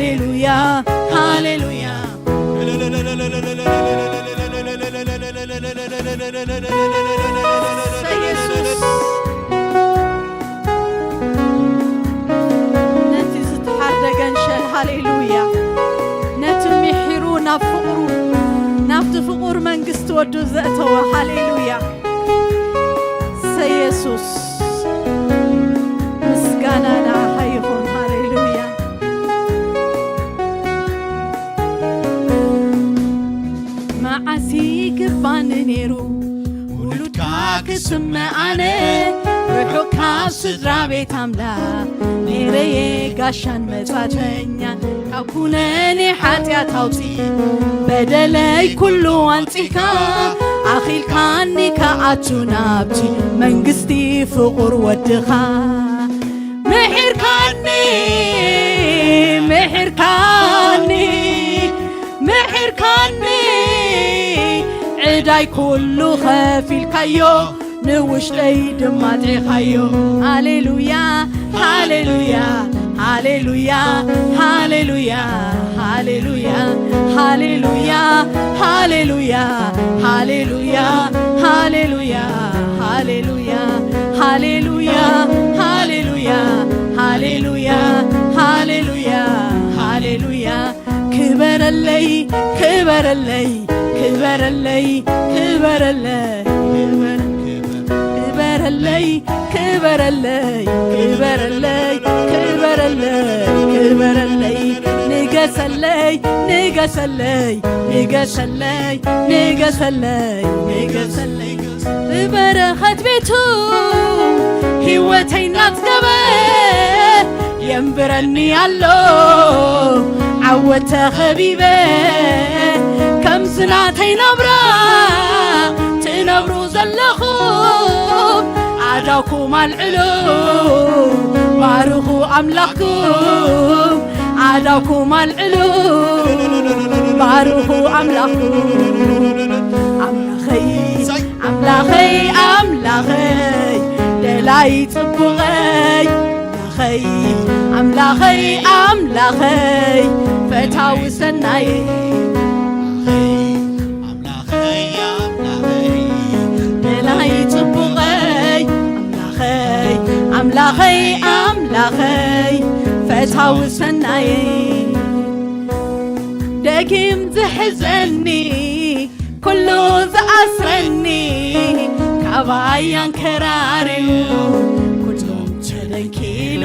ሃሌሉያ፣ ሃሌሉያ። ኢየሱስ፣ ነቲ ዝተሓርደ ገንሸል፣ ሃሌሉያ። ነቲ ምሒሩ ናብ ፍቕሩ፣ ናብቲ ፍቑር መንግስቲ ወዱ ዘእተወ፣ ሃሌሉያ። ሰየሱስ፣ ምስጋና ንዓኻ ይኹን። ሃሌሉያ። መዓስ ይግባኒ ነይሩ ውሉድካ ክስመ ኣነ፣ ርሑቕ ካብ ስድራ ቤት ኣምላኽ ነይረየ ጋሻን መጻተኛን፣ ካብ ኩነኔ ሓጢኣት ኣውጺ በደለይ ኩሉ ኣንጺካ፣ ኣኺልካኒ ከኣቱ ናብቲ መንግስቲ ፍቑር ወድኻ። ምሒርካኒ፣ ምሒርካኒ፣ ምሒርካኒ፣ ዕዳይ ኩሉ ኸፊልካዮ፣ ንውሽጠይ ድማ ጥዒኻዮ። ሃሌሉያ፣ ሃሌሉያ፣ ሃሌሉያ፣ ሃሌሉያ፣ ሃሌሉያ፣ ሃሌሉያ፣ ሃሌሉያ፣ ሃሌሉያ፣ ሃሌሉያ፣ ሃሌሉያ፣ ሃሌሉያ፣ ሃሌሉያ፣ ሃሌሉያ፣ ሃሌሉያ፣ ሃሌሉያ። ክበረለይ፣ ክበረለይ፣ ክበረለይ፣ ክበረለይ፣ ክበረለይ፣ ክበረለይ፣ ክበረለይ፣ ክበረለይ፣ ክበረለይ፣ ንገሰለይ፣ ንገሰለይ፣ ንገሰለይ፣ ንገሰለይ፣ ንገሰለይ። ብበረኸት ቤቱ ህይወተይ እናጽገበ የንብረኒ ኣሎ ዓወት ተኸቢበ። ከምዚ ናተይ ናብራ ትነብሩ ዘለኹም ኣእዳውኩም ኣልዕሉ፣ ባርኹ ኣምላኽኩም። ኣእዳውኩም ኣልዕሉ፣ ባርኹ ኣምላኽኩም። ኣምላኸይ፣ ኣምላኸይ፣ ኣምላኸይ፣ ደላይ ጽቡቐይ፣ ኣምላኸይ፣ ኣምላኸይ፣ ኣምላኸይ፣ ፈታዊ ሰናይ። ኣምላኸይ፣ ኣምላኸይ፣ ደላይ ጽቡቐይ፣ ኣምላኸይ፣ ኣምላኸይ፣ ኣምላኸይ፣ ፈታዊ ሰናይ። ደጊም ዝሕዘኒ ኩሉ ዝኣስረኒ፣ ካባይ ኣንከራርዩ ኩሎም ተደንኪሉ፣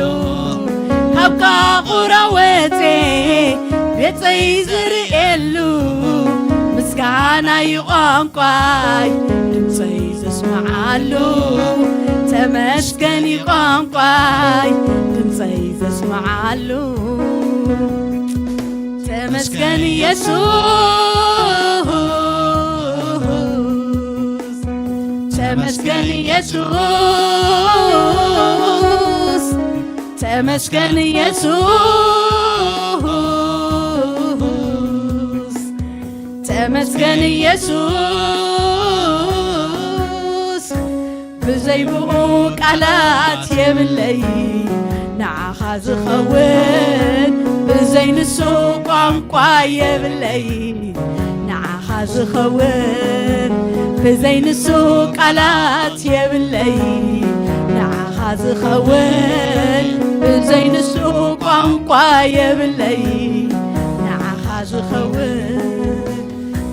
ካብ ቃቑራ ወጼ ቤተይ ዝርእየሉ፣ ምስጋና እዩ ቋንቋይ ድምፀይ ዘስምዓሉ፣ ተመስገን እዩ ቋንቋይ ድምፀይ ዘስምዓሉ። ተመስገን ኢየሱስ፣ ተመስገን ኢየሱስ፣ ተመስገን ኢየሱስ፣ ተመስገን ኢየሱስ። ብዘይ ብኡ ቃላት የብለይ ንዓኻ ዝኸውን፣ ብዘይ ንሱ ቋንቋ የብለይ ንዓኻ ዝኸውን፣ ብዘይ ንሱ ቃላት የብለይ ንዓኻ ዝኸውን፣ ብዘይ ንሱ ቋንቋ የብለይ ንዓኻ ዝኸውን።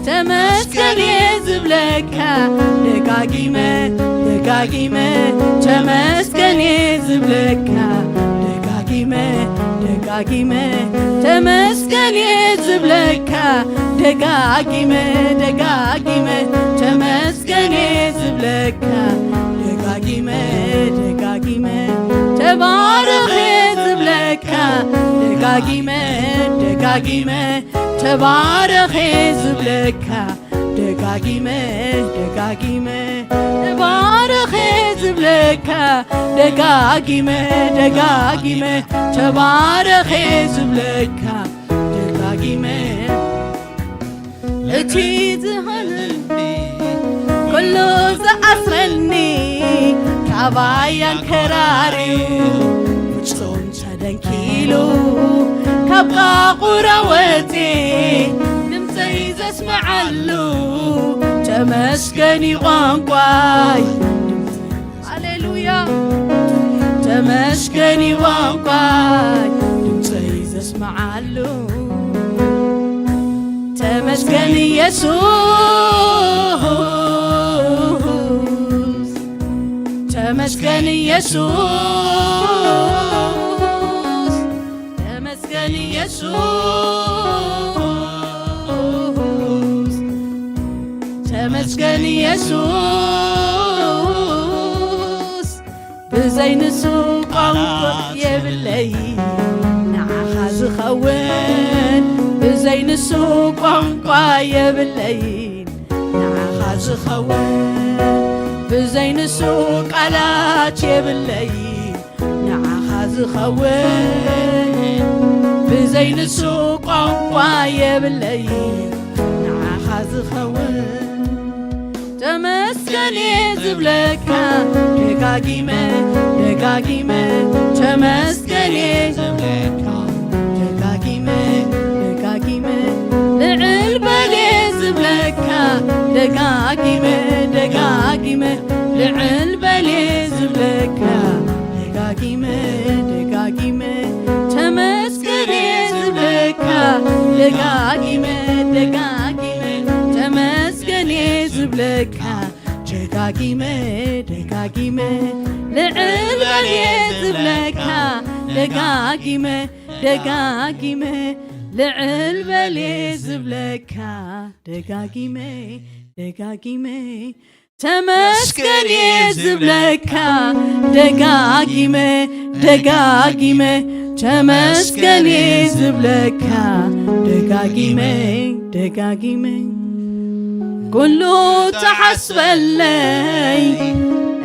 ተመስገን እየ ዝብለካ ደጋጊመ፣ ደጋጊመ፣ ተመስገን እየ ዝብለካ ደጋጊመ፣ ደጋጊመ፣ ተመስገን እየ ዝብለካ ደጋጊመ፣ ደጋጊመ፣ ተመስገን እየ ዝብለካ ደጋጊመ፣ ደጋጊመ፣ ተባረኽ እየ ዝብለካ ደጋጊመ፣ ደጋጊመ፣ ተባረኽ እየ ዝብለካ ደጋጊመ፣ ደጋጊመ፣ ተባረኽ እየ ዝብለካ ደጋጊመ፣ ደጋጊመ፣ ተባረኽ እየ ዝብለካ ደጋጊመ። እቲ ዝኸነኒ ኩሉ ዝኣስረኒ ካባይ ኣንከራርዩ ፍጹም ተደንኪሉ፣ ኣብ ቃቑራ ወጺ ድምፀይ ዘስምዓሉ፣ ተመስገን እዩ ቋንቋይ። ሃሌሉያ። ተመስገን እዩ ቋንቋይ ድምፀይ ዘስምዓሉ፣ ተመስገን ኢየሱስ፣ ተመስገን ኢየሱስ፣ ተመስገን ኢየሱስ፣ ተመስገን ኢየሱስ። ብዘይ ንሱ ቋንቋ የብለይ ንዓኻ ዝኸውን፣ ብዘይ ንሱ ቋንቋ የብለይ ንዓኻ ዝኸውን፣ ብዘይ ንሱ ቃላት የብለይ ንዓኻ ዝኸውን፣ ብዘይ ንሱ ቋንቋ የብለይ ንዓኻ ዝኸውን። ተመስገን እየ ዝብለካ ደጋጊመ ደጋጊመ፣ ተመስገን እየ ዝብለካ ደጋጊመ ደጋጊመ፣ ልዕል በል እየ ዝብለካ ደጋጊመ ደጋጊመ፣ ልዕል በል እየ ዝብለካ ደጋጊመ ደጋጊመ፣ ተመስገን እየ ዝብለካ ደጋጊመ ደጋጊመ፣ ተመስገን እየ ዝብለካ ደጋጊመ ደጋጊመ፣ ልዕል በል እየ ዝብለካ ደጋጊመ ደጋጊመ፣ ልዕል በል እየ ዝብለካ ደጋጊመ ደጋጊመ፣ ተመስገን እየ ዝብለካ ደጋጊመ ደጋጊመ፣ ተመስገን እየ ዝብለካ ደጋጊመ ደጋጊመ። ኩሉ ትሓስበለይ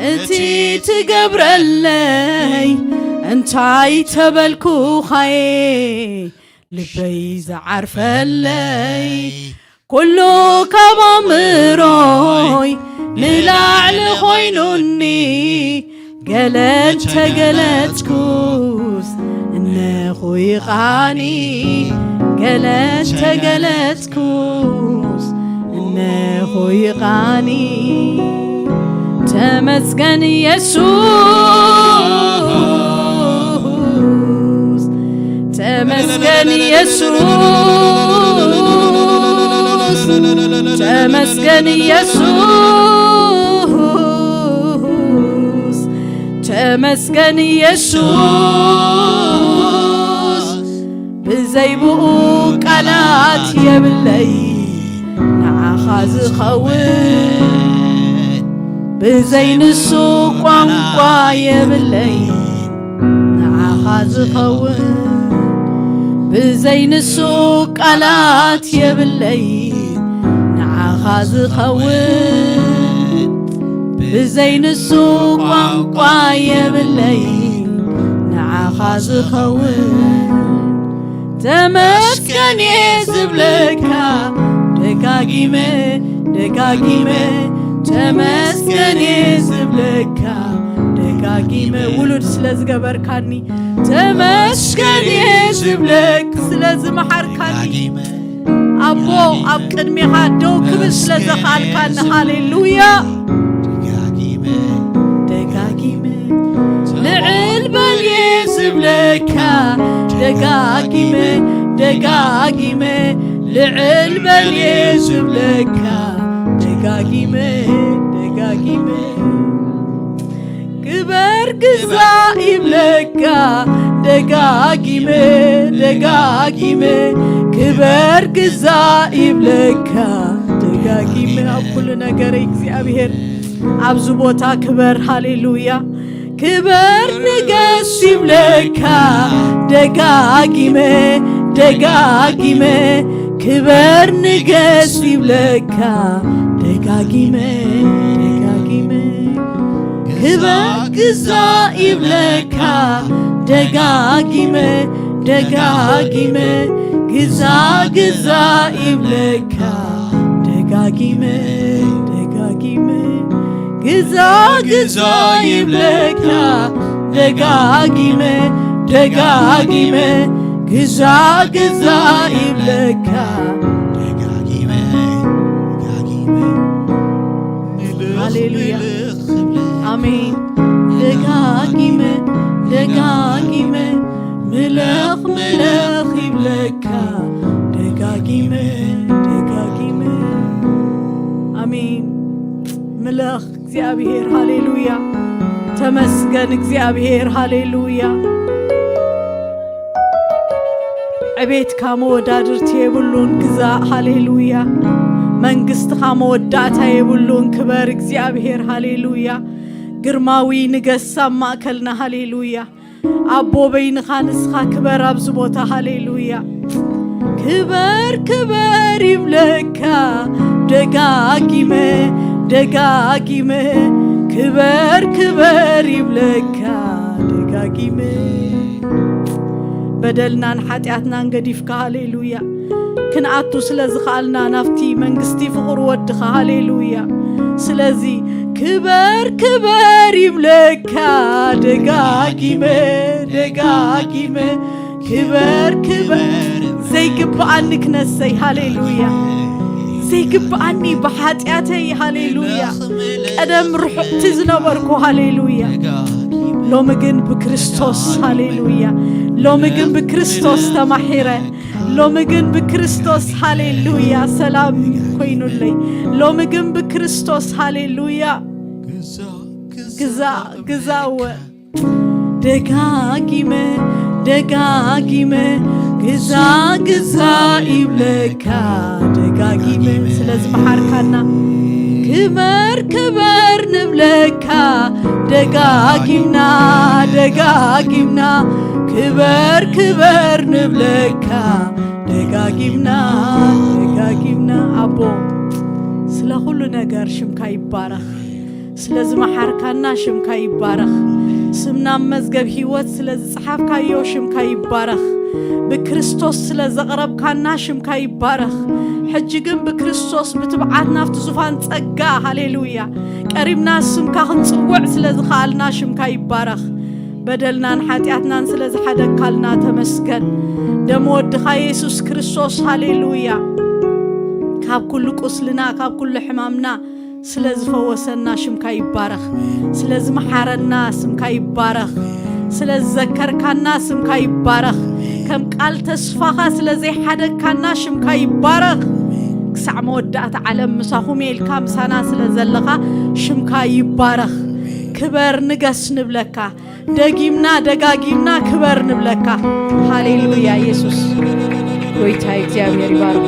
እቲ ትገብረለይ፣ እንታይ ተበልኩኻየ ልበይ ዝዓርፈለይ፣ ኩሉ ካብ ኣእምሮይ ንላዕሊ ኮይኑኒ፣ ገለ እንተገለጽኩስ እነኹ ይቓኒ፣ ገለ እንተገለጽኩስ እነኹ ይቓኒ። ተመስገን ኢየሱስ፣ ተመስገን ኢየሱስ፣ ተመስገን ኢየሱስ፣ ተመስገን ኢየሱስ። ብዘይ ብኡ ቃላት የብለይ ንዓኻ ዝኸውን፣ ብዘይ ንሱ ቋንቋ የብለይ ንዓኻ ዝኸውን፣ ብዘይ ንሱ ቃላት የብለይ ንዓኻ ዝኸውን፣ ብዘይ ንሱ ቋንቋ የብለይ ንዓኻ ዝኸውን። ተመስገን እየ ዝብለካ ደጋጊመ ደጋጊመ፣ ተመስገን እየ ዝብለካ ደጋጊመ፣ ውሉድ ስለ ዝገበርካኒ ተመስገን እየ ዝብለክ፣ ስለ ዝመሓርካኒ ኣቦ፣ ኣብ ቅድሜኻ ደው ክብል ስለ ዘኽኣልካኒ፣ ሃሌሉያ። ደጋጊመ ደጋጊመ፣ ልዕል በል እየ ዝብለካ ደጋጊመ ደጋጊመ፣ ልዕል በል እየ ዝብለካ ደጋጊመ ደጋጊመ፣ ክበር ግዛእ ይብለካ ደጋጊመ ደጋጊመ፣ ክበር ግዛእ ይብለካ ደጋጊመ። ኣብ ኩሉ ነገረይ እግዚኣብሔር ኣብዚ ቦታ ክበር፣ ሃሌሉያ። ክበር ንገስ ይብለካ ደጋጊመ ደጋጊመ፣ ክበር ንገስ ይብለካ ደጋጊመ ደጋጊመ፣ ክበር ግዛእ ይብለካ ደጋጊመ ደጋጊመ፣ ግዛእ ግዛእ ይብለካ ደጋጊመ ደጋጊመ፣ ግዛእ ግዛእ ይብለካ ደጋጊመ ደጋጊመ፣ ግዛ ግዛ ይብለካ ደጋጊመ ደጋጊመ። ሃሌሉያ። ኣሜን። ደጋጊመ ደጋጊመ ምለኽ ምለኽ ይብለካ ደጋጊመ ደጋጊመ። ኣሜን። ምለኽ እግዚኣብሔር። ሃሌሉያ። ተመስገን እግዚኣብሔር። ሃሌሉያ። ዕቤትካ መወዳድርቲ የብሉን ግዛእ። ሃሌሉያ። መንግስትኻ መወዳእታ የብሉን። ክበር እግዚኣብሔር። ሃሌሉያ። ግርማዊ ንገስ ኣብ ማእከልና። ሃሌሉያ። ኣቦ በይንኻ ንስኻ ክበር ኣብዚ ቦታ። ሃሌሉያ። ክበር ክበር ይብለካ ደጋጊመ ደጋጊመ። ክበር ክበር ይብለካ ደጋጊመ። በደልናን ሓጢኣትናን ገዲፍካ። ሃሌሉያ። ክንኣቱ ስለ ዝኸኣልና ናብቲ መንግስቲ ፍቕሩ ወድኻ። ሃሌሉያ። ስለዚ ክበር ክበር ይብለካ ደጋጊመ ደጋጊመ። ክበር ክበር ዘይግብኣኒ ክነሰይ። ሃሌሉያ። ዘይግብኣኒ ብሓጢኣተይ። ሃሌሉያ። ቀደም ርሑቕቲ ዝነበርኩ። ሃሌሉያ። ሎሚ ግን ብክርስቶስ። ሃሌሉያ። ሎሚ ግን ብክርስቶስ ተማሒረ። ሎሚ ግን ብክርስቶስ። ሃሌሉያ። ሰላም ኮይኑለይ። ሎሚ ግን ብክርስቶስ። ሃሌሉያ። ግዛ ግዛ እወ ደጋጊመ ደጋጊመ ግዛ ግዛ ይብለካ ደጋጊመ። ስለ ዝመሓርካና ክበር ክበር ንብለካ ደጋጊምና ደጋጊምና። ክበር ክበር ንብለካ ደጋጊምና ደጋጊምና። ኣቦ፣ ስለ ኩሉ ነገር ሽምካ ይባረኽ። ስለ ዝመሓርካና ሽምካ ይባረኽ። ስምና ኣብ መዝገብ ህይወት ስለ ዝጸሓፍካዮ ሽምካ ይባረኽ። ብክርስቶስ ስለ ዘቕረብካና ሽምካ ይባረኽ። ሕጂ ግን ብክርስቶስ ብትብዓት ናብቲ ዙፋን ጸጋ፣ ሃሌሉያ፣ ቀሪብና ስምካ ክንጽውዕ ስለ ዝኸኣልና ሽምካ ይባረኽ። በደልናን ሓጢኣትናን ስለ ዝሓደግካልና ተመስገን። ደም ወድኻ የሱስ ክርስቶስ፣ ሃሌሉያ፣ ካብ ኩሉ ቁስልና፣ ካብ ኩሉ ሕማምና ስለ ዝፈወሰና ሽምካ ይባረኽ። ስለ ዝመሓረና ስምካ ይባረኽ። ስለ ዝዘከርካና ስምካ ይባረኽ። ከም ቃል ተስፋኻ ስለ ዘይሓደግካና ሽምካ ይባረኽ። ክሳዕ መወዳእታ ዓለም ምሳኹም እየ ኢልካ ምሳና ስለ ዘለኻ ሽምካ ይባረኽ። ክበር ንገስ ንብለካ። ደጊምና ደጋጊምና ክበር ንብለካ። ሃሌሉያ። የሱስ ጎይታ እግዚኣብሔር ይባርክ።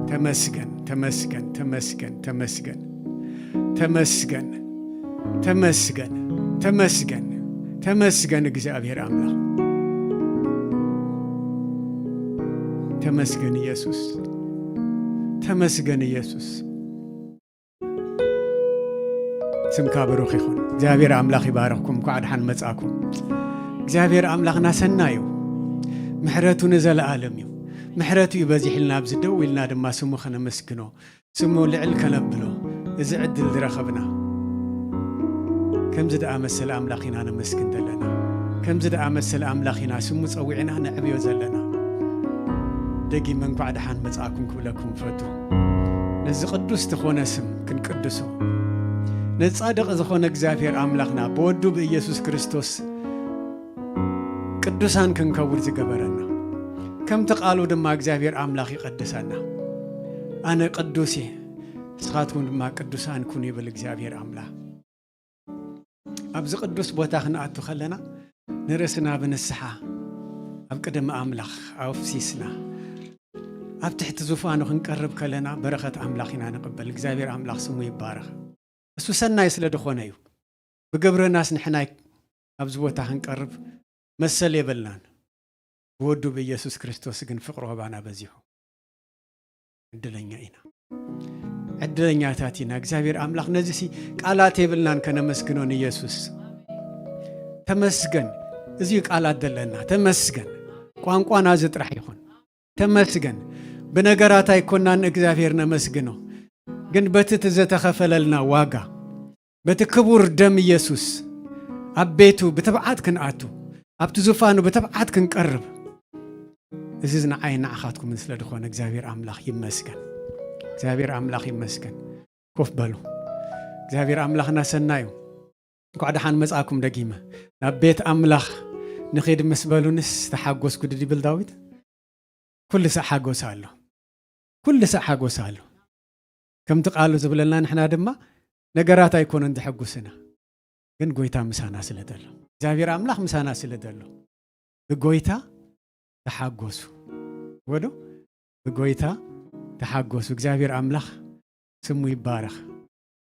ተመስገን፣ ተመስገን፣ ተመስገን፣ ተመስገን፣ ተመስገን፣ ተመስገን፣ ተመስገን፣ ተመስገን እግዚኣብሔር ኣምላኽ። ተመስገን ኢየሱስ፣ ተመስገን ኢየሱስ። ስምካ ብሩኽ ይኹን። እግዚኣብሔር ኣምላኽ ይባርኽኩም። እንኳዕ ደሓን መጻኩም። እግዚኣብሔር ኣምላኽና ሰናይ እዩ። ምሕረቱ ንዘለኣለም እዩ። ምሕረቱ እዩ በዚሕልና ኣብዚ ደው ኢልና ድማ ስሙ ከነመስግኖ፣ ስሙ ልዕል ከነብሎ፣ እዚ ዕድል ዝረኸብና። ከምዚ ደኣ መሰለ ኣምላኽ ኢና ነመስግን ዘለና። ከምዚ ደኣ መሰለ ኣምላኽ ኢና ስሙ ጸዊዕና ነዕብዮ ዘለና። ደጊመ እንኳዕ ደሓን መጻእኩም ክብለኩም እፈቱ። ነዚ ቅዱስ ዝኾነ ስም ክንቅድሶ፣ ነዚ ጻድቕ ዝኾነ እግዚኣብሔር ኣምላኽና ብወዱ ብኢየሱስ ክርስቶስ ቅዱሳን ክንከውን ዝገበረና፣ ከምቲ ቃሉ ድማ እግዚኣብሔር ኣምላኽ ይቐድሰና። "ኣነ ቅዱስ እየ፣ ንስኻትኩም ድማ ቅዱሳን ኩኑ" ይብል እግዚኣብሔር ኣምላኽ። ኣብዚ ቅዱስ ቦታ ክንኣቱ ከለና፣ ንርእስና ብንስሓ ኣብ ቅድሚ ኣምላኽ ኣፍሲስና፣ ኣብ ትሕቲ ዙፋኑ ክንቀርብ ከለና በረኸት ኣምላኽ ኢና ንቕበል። እግዚኣብሔር ኣምላኽ ስሙ ይባረኽ። እሱ ሰናይ ስለ ዝኾነ እዩ። ብግብርናስ ንሕናይ ኣብዚ ቦታ ክንቀርብ መሰል የብልናን። ብወዱ ብኢየሱስ ክርስቶስ ግን ፍቕሩ ኣባና በዚሑ። ዕድለኛ ኢና። ዕድለኛታት ኢና። እግዚኣብሔር ኣምላኽ ነዚ ሲ ቃላት የብልናን ከነመስግኖ ንኢየሱስ። ተመስገን። እዚ እዩ ቃላት ዘለና። ተመስገን። ቋንቋና እዚ ጥራሕ ይኹን። ተመስገን። ብነገራት ኣይኮናን ንእግዚኣብሔር ነመስግኖ፣ ግን በቲ እቲ ዘተኸፈለልና ዋጋ፣ በቲ ክቡር ደም ኢየሱስ ኣብ ቤቱ ብትብዓት ክንኣቱ፣ ኣብቲ ዙፋኑ ብትብዓት ክንቀርብ፣ እዚ ንዓይ ንዓኻትኩምን ስለ ዝኾነ እግዚኣብሔር ኣምላኽ ይመስገን። እግዚኣብሔር ኣምላኽ ይመስገን። ኮፍ በሉ። እግዚኣብሔር ኣምላኽና ሰናይ እዩ። እንኳዕ ደሓን መጻእኩም ደጊመ። ናብ ቤት ኣምላኽ ንኺድ ምስ በሉንስ ተሓጎስኩ ድድ ይብል ዳዊት? ኩሉ ሳዕ ሓጎስ ኣሎ። ኩሉ ሳዕ ሓጎስ ኣሎ። ከምቲ ቃሉ ዝብለና ንሕና ድማ ነገራት ኣይኮነን ዘሐጉስና፣ ግን ጎይታ ምሳና ስለ ዘሎ፣ እግዚኣብሔር ኣምላኽ ምሳና ስለ ዘሎ፣ ብጎይታ ተሓጎሱ። ወዶ ብጎይታ ተሓጎሱ። እግዚኣብሔር ኣምላኽ ስሙ ይባረኽ።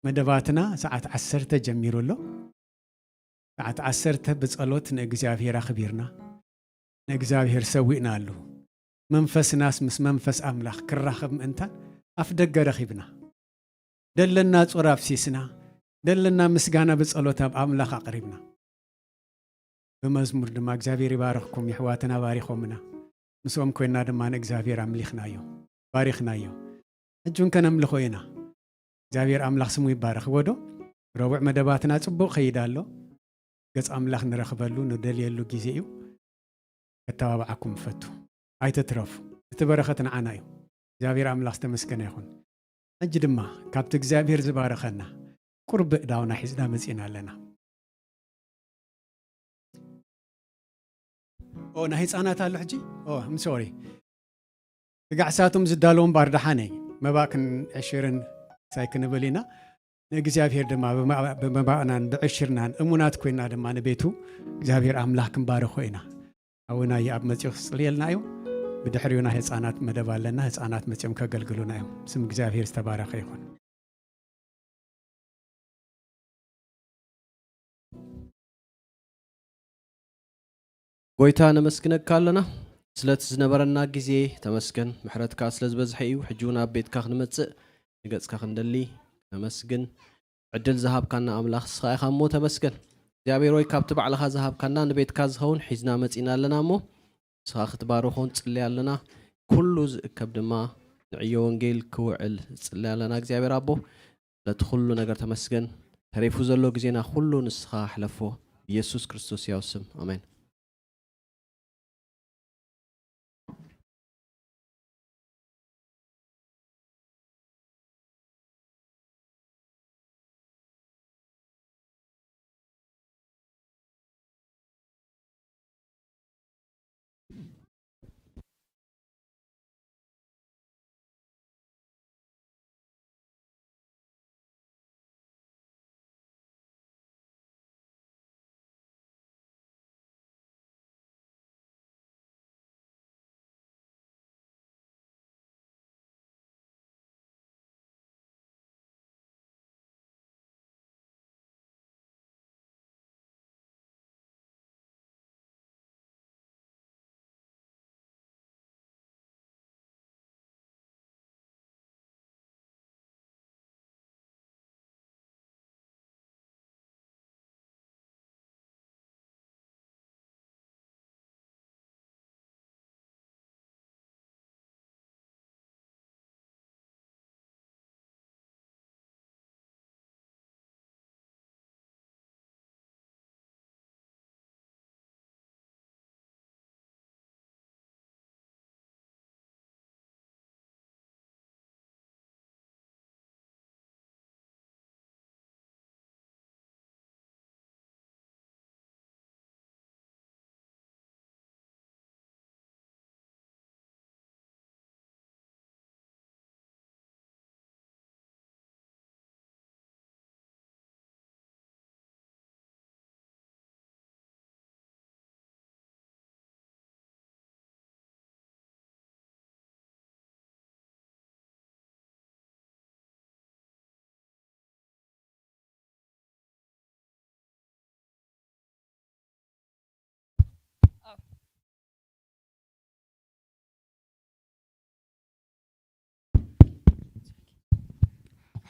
መደባትና ሰዓት ዓሰርተ ጀሚሩ ኣሎ። ሰዓት ዓሰርተ ብጸሎት ንእግዚኣብሔር ኣኽቢርና፣ ንእግዚኣብሔር ሰዊእናሉ፣ መንፈስናስ ምስ መንፈስ ኣምላኽ ክራኸብ ምእንታን ኣፍ ደገ ረኺብና፣ ደለና ጾር ኣፍሲስና፣ ደለና ምስጋና ብጸሎት ኣብ ኣምላኽ ኣቕሪብና። ብመዝሙር ድማ እግዚኣብሔር ይባርኽኩም፣ የሕዋትና ባሪኾምና፣ ምስኦም ኮይና ድማ ንእግዚኣብሔር ኣምሊኽናዮ፣ ባሪኽናዮ። ሕጂ እውን ከነምልኾ ኢና። እግዚኣብሔር ኣምላኽ ስሙ ይባረኽ። ወዶ ረቡዕ መደባትና ጽቡቕ ከይድ ኣሎ። ገጽ ኣምላኽ ንረኽበሉ ንደልየሉ ግዜ እዩ። ከተባብዓኩም እፈቱ። ኣይትትረፉ። እቲ በረኸት ንዓና እዩ። እግዚኣብሔር ኣምላኽ ዝተመስገነ ይኹን። ሕጂ ድማ ካብቲ እግዚኣብሔር ዝባረኸና ቁርብ እዳውና ሒዝና መጺና ኣለና። ኦ፣ ናይ ህፃናት ኣሎ ሕጂ? ኦ፣ I'm sorry። ስጋዕ ሳቶም ዝዳለዎም ባር ደሓነይ መባእ ክንዕሽርን ሳይ ክንብል ኢና። ንእግዚኣብሔር ድማ ብመ-፣ ብመባእናን ብዕሽርናን እሙናት ኮይና ድማ ንቤቱ እግዚኣብሔር ኣምላኽ ክንባርኾ ኢና። ኣቡና ኣብ መጺኡ ክጽልየልና እዩ። ብድሕሪኡ ናይ ህፃናት መደብ ኣለና። ህፃናት መጺኦም ከገልግሉና እዮም። ስም እግዚኣብሔር ዝተባረኸ ይኹን። ጎይታ ነመስግነካ ኣለና ስለቲ ዝነበረና ግዜ ተመስገን። ምሕረትካ ስለ ዝበዝሐ እዩ ሕጂ እውን ኣብ ቤትካ ክንመጽእ ንገጽካ ክንደሊ ነመስግን። ዕድል ዝሃብካና ኣምላኽ ንስኻ ኢኻ እሞ ተመስገን። እግዚኣብሔር ወይ ካብቲ ባዕልኻ ዝሃብካና ንቤትካ ዝኸውን ሒዝና መጺና ኣለና እሞ ንስኻ ክትባርኾ ንጽሊ ኣለና። ኩሉ ዝእከብ ድማ ንዕዮ ወንጌል ክውዕል ንጽሊ ኣለና እግዚኣብሔር ኣቦ። ነቲ ኩሉ ነገር ተመስገን። ተሪፉ ዘሎ ግዜና ኩሉ ንስኻ ሕለፎ። ብየሱስ ክርስቶስ ያው ስም ኣሜን።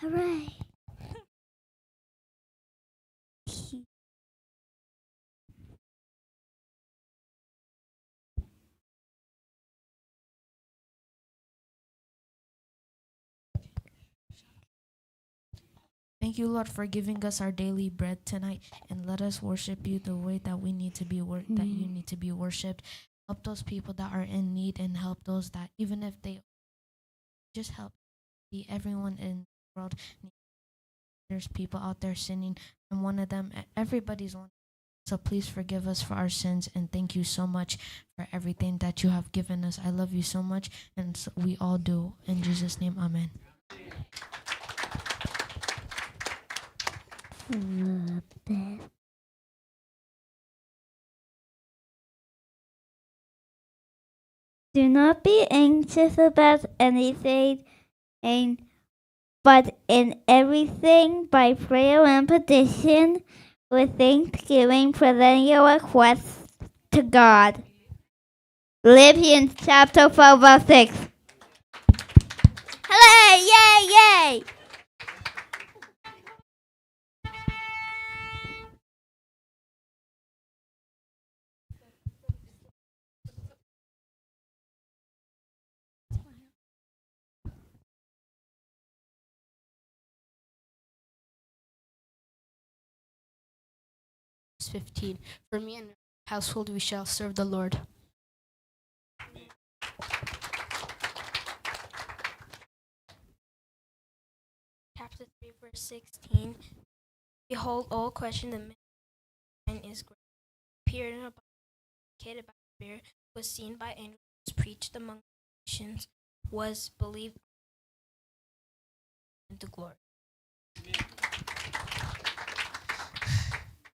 Hooray. Thank you, Lord, for giving us our daily bread tonight, and let us worship you the way that we need to be wor- that you need to be worshipped. Help those people that are in need, and help those that, even if they just help the everyone in the world. There's people out there sinning. I'm one of them. E- Everybody's one. So please forgive us for our sins, and thank you so much for everything that you have given us. I love you so much, and s- we all do. In Jesus' name, amen. Do not be anxious about anything, and but in everything by prayer and petition with thanksgiving present your requests to God. Philippians chapter four verse six. Hooray! Yay! Yay! Verse fifteen. For me and household we shall serve the Lord. Chapter three, verse sixteen. Behold, all question the man is great. Appeared about, kid about spirit, was seen by angels, was preached among nations, was believed into glory.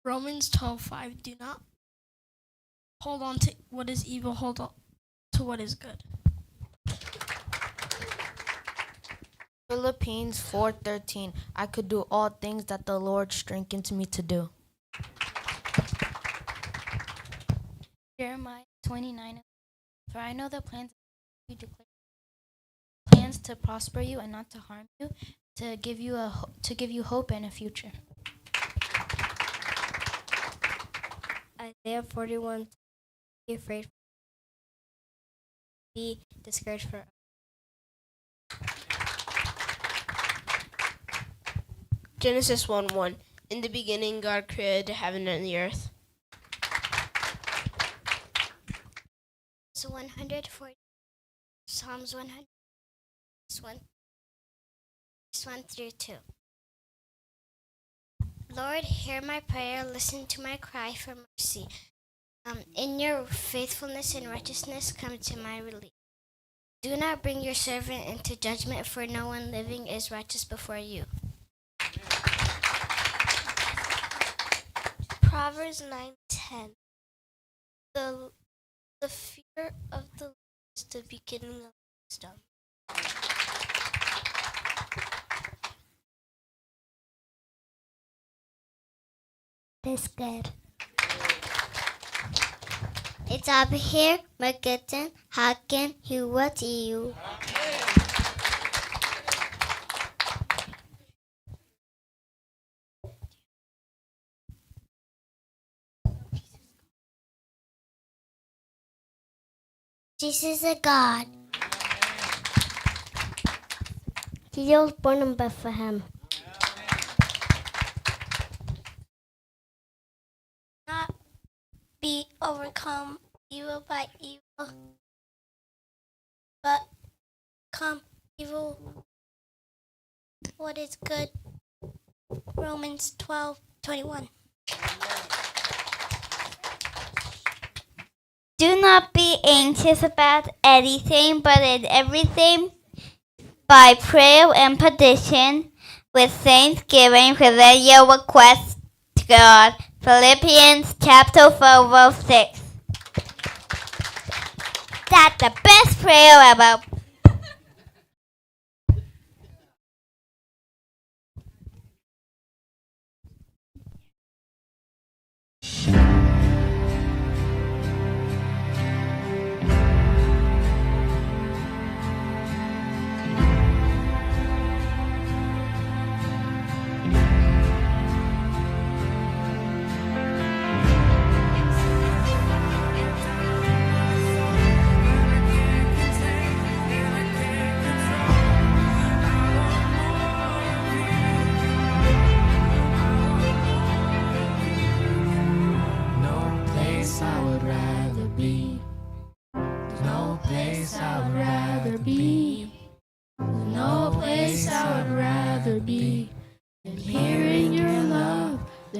Romans twelve five. Do not hold on to what is evil, hold on to what is good. Philippians four thirteen. I could do all things that the Lord strengthens me to do. Jeremiah twenty-nine. For I know the plans you declare, plans to prosper you and not to harm you, to give you a ho- to give you hope and a future. Isaiah forty-one. Be afraid, be discouraged for Genesis one one. In the beginning, God created the heaven and the earth. So one hundred forty, Psalms one hundred, verse one, verse one through two. Lord, hear my prayer, listen to my cry for mercy. Um, in your faithfulness and righteousness, come to my relief. Do not bring your servant into judgment, for no one living is righteous before you. Proverbs nine ten. The, the fear of the Lord is the beginning of wisdom. That's good. እግዚኣብሔር መገድን ሓቅን ህይወት እዩ። Jesus is a God. Jesus was born in Bethlehem. Not be overcome evil by evil, but come evil what is good. Romans twelve twenty-one. Do not be anxious about anything, but in everything, by prayer and petition, with thanksgiving, present your requests to God. Philippians chapter four, verse six. That's the best prayer ever.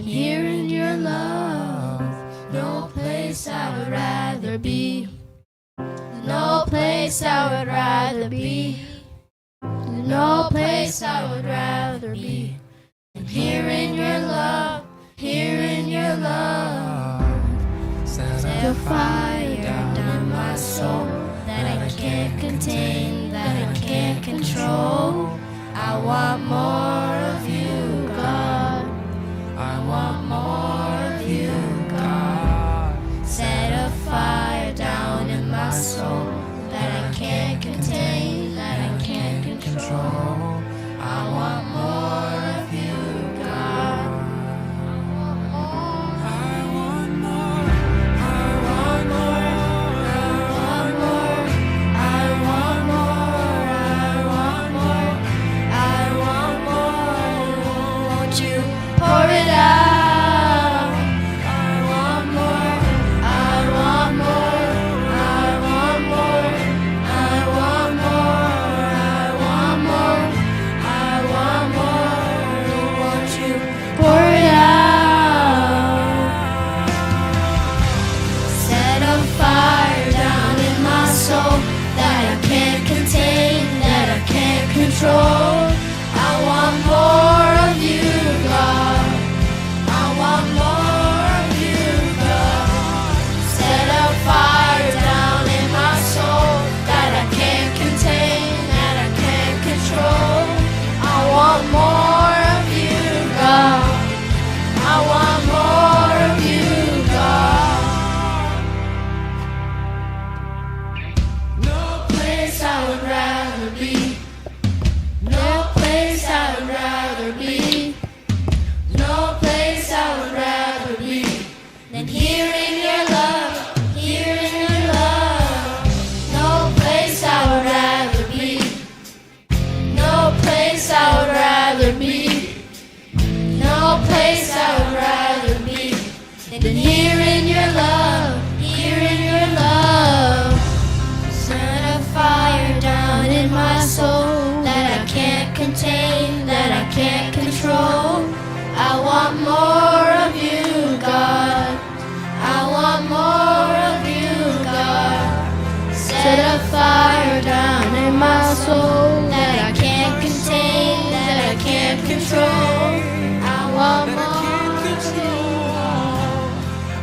Here in your love, no place I would rather be. No place I would rather be. No place I would rather be than here in your love, here in your love. Set a fire down in my soul that I can't contain, that I can't control. I want more of you, God. I want more of you, God. Set a fire down in my soul that I can't contain, that I can't control. I want more of you, God. I want more. I want more. I want more. I want more. I want more. I want more. Won't you pour it out? I want more. I want more. I want more. I want more. I want more. I want more. Won't you pour it out? Set a fire down in my soul that I can't contain, that I can't control. I want more of you, God. I want more of you, God. Set a fire down in my soul that I can't contain, that I can't control. I want more of you, God. I want more of you, God. No place I would rather be. No place I would rather be. No place I would rather be than here in your love, here in your love. No place I would rather be. No place I would rather be. No place I would rather be than here in your love, here in your love. Set a fire down in my soul that I can't contain, that I can't control. I want more of you, God. I want more of you, God. Set a fire down in my soul that I can't contain, that I can't control. I want more of you, God.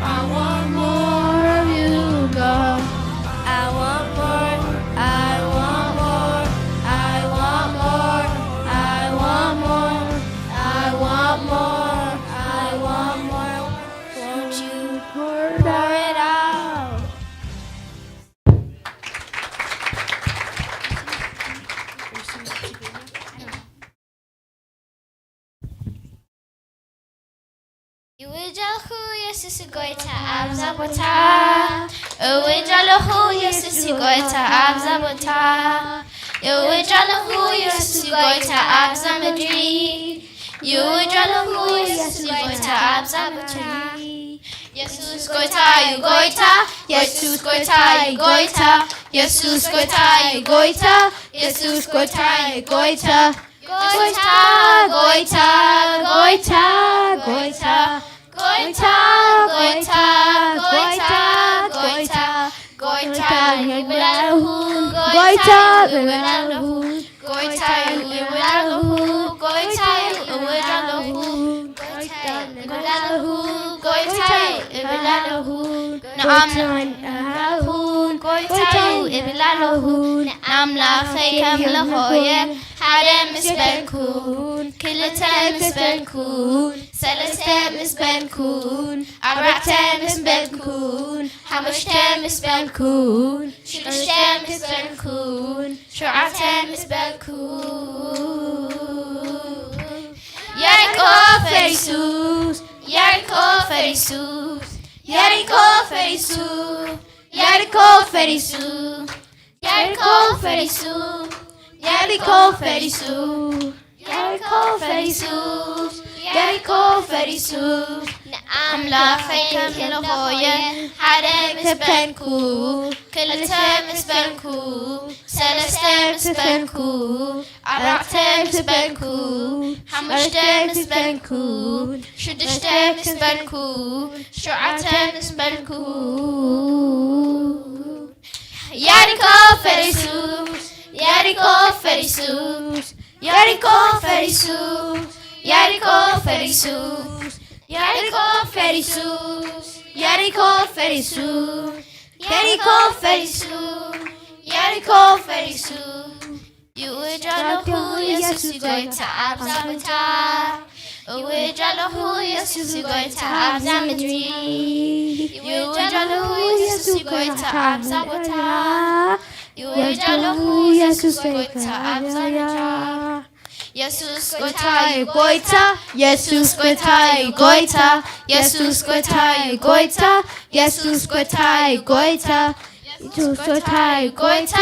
I want more of you, God. I want more, I want more, I want more, I want more, I want more, I want more. Won't you pour it out? ይውጃኹ የሱስ ጎይታ ኣብዛ ቦታ። እውጃለኹ የሱስ ጎይታ ኣብዛ ቦታ። እውጃለኹ የሱስ ጎይታ ኣብዛ ምድሪ። ይውጃለኹ የሱስ ጎይታ ኣብዛ ምድሪ። የሱስ ጎይታ እዩ ጎይታ። የሱስ ጎይታ እዩ ጎይታ። የሱስ ጎይታ እዩ ጎይታ። የሱስ ጎይታ እዩ ጎይታ። ጎይታ፣ ጎይታ፣ ጎይታ፣ ጎይታ፣ ጎይታ፣ ጎይታ፣ ጎይታ፣ ጎይታ፣ ጎይታ ይብል ኣለኹ፣ ጎይታ ይብል ኣለኹ፣ ጎይታ ይብል ኣለኹ፣ ጎይታ ይብል ኣለኹ፣ ጎይታ ይብል ኣለኹ፣ ጎይታ ይብል ኣለኹ፣ ንኣምላኽ ይብል ኣለኹ፣ ንኣምላኸይ ከምልኾ እየ። ሓደ ምስ በልኩን፣ ክልተ ምስ በልኩን፣ ሰለስተ ምስ በልኩን፣ ኣርባዕተ ምስ በልኩን፣ ሓሙሽተ ምስ በልኩን፣ ሽዱሽተ ምስ በልኩን፣ ሸውዓተ ምስ በልኩን። የሪኮ ፈሪሱ፣ የሪኮ ፈሪሱ፣ የሪኮ ፈሪሱ፣ የሪኮ ፈሪሱ። የሪኮ ፈሪሱ፣ የሪኮ ፈሪሱ፣ የሪኮ ፈሪሱ፣ የሪኮ ፈሪሱ። ንኣምላኸይ ከምልኾ እየ። ሓደ ምስ በልኩ፣ ክልተ ምስ በልኩ፣ ሰለስተ ሰለስተ ምስ በልኩ፣ ኣርባዕተ ምስ በልኩ፣ ሓሙሽተ ምስ በልኩ፣ ሽዱሽተ ምስ በልኩ፣ ሸውዓተ ምስ በልኩ። ያሪኮ ፈሪሱ፣ ያሪኮ ፈሪሱ፣ ያሪኮ ፈሪሱ፣ ያሪኮ ፈሪሱ፣ ያሪኮ ፈሪሱ፣ ያሪኮ ፈሪሱ፣ ያሪኮ ፈሪሱ፣ ያሪኮ ፈሪሱ። ይውጅ ኣለኹ የሱስ ጎይታ ኣብዛ ቦታ። እውጅ ኣለኹ የሱስ ጎይታ ኣብዛ ምድሪ። ይውጅ ኣለኹ የሱስ ጎይታ ኣብዛ ቦታ። ይውጅ ኣለኹ የሱስ ጎይታ ኣብዛ ምድሪ። የሱስ ጎይታ እዩ ጎይታ። የሱስ ጎይታ እዩ ጎይታ። የሱስ ጎይታ እዩ ጎይታ። የሱስ ጎይታ እዩ ጎይታ። የሱስ ጎይታ እዩ ጎይታ።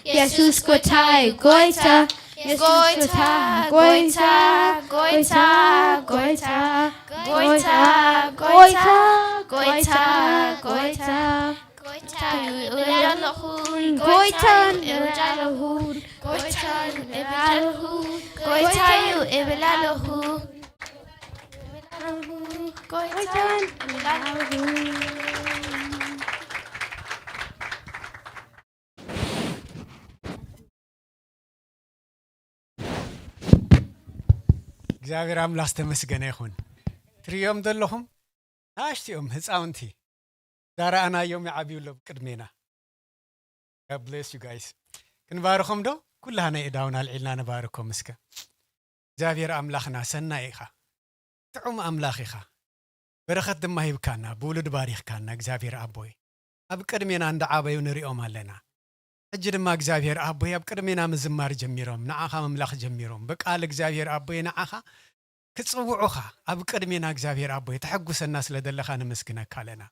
የሱስ ጎይታ እዩ ጎይታ። የሱስ ጎይታ፣ ጎይታ፣ ጎይታ፣ ጎይታ፣ ጎይታ፣ ጎይታ፣ ጎይታ፣ ጎይታ፣ ጎይታ። ጎይታ እዩ እብል ኣለኹ። ጎይታ እዩ እብል ኣለኹ። ጎይታ እዩ እብል ኣለኹ። ጎይታ እዩ እብል ኣለኹ። እግዚኣብሔር ኣምላኽ ዝተመስገነ ይኹን። ትርእዮም ዘለኹም ንኣሽትኦም ህፃውንቲ ዳረኣናዮም ይዓብዩ ኣለዉ ቅድሜና። God bless you guys። ክንባርኾም ዶ? ኩላህና የእዳውን ኣልዒልና ንባርኮም እስከ። እግዚኣብሔር ኣምላኽና ሰናይ ኢኻ። ጥዑም ኣምላኽ ኢኻ። በረኸት ድማ ሂብካና፣ ብውሉድ ባሪኽካና እግዚኣብሔር ኣቦይ። ኣብ ቅድሜና እንዳዓበዩ ንሪኦም ኣለና። ሕጂ ድማ እግዚኣብሔር ኣቦይ ኣብ ቅድሜና ምዝማር ጀሚሮም፣ ንዓኻ ምምላኽ ጀሚሮም። ብቃል እግዚኣብሔር ኣቦይ ንዓኻ ክጽውዑኻ ኣብ ቅድሜና እግዚኣብሔር ኣቦይ ተሐጉሰና ስለ ዘለኻ ነመስግነካ ኣለና።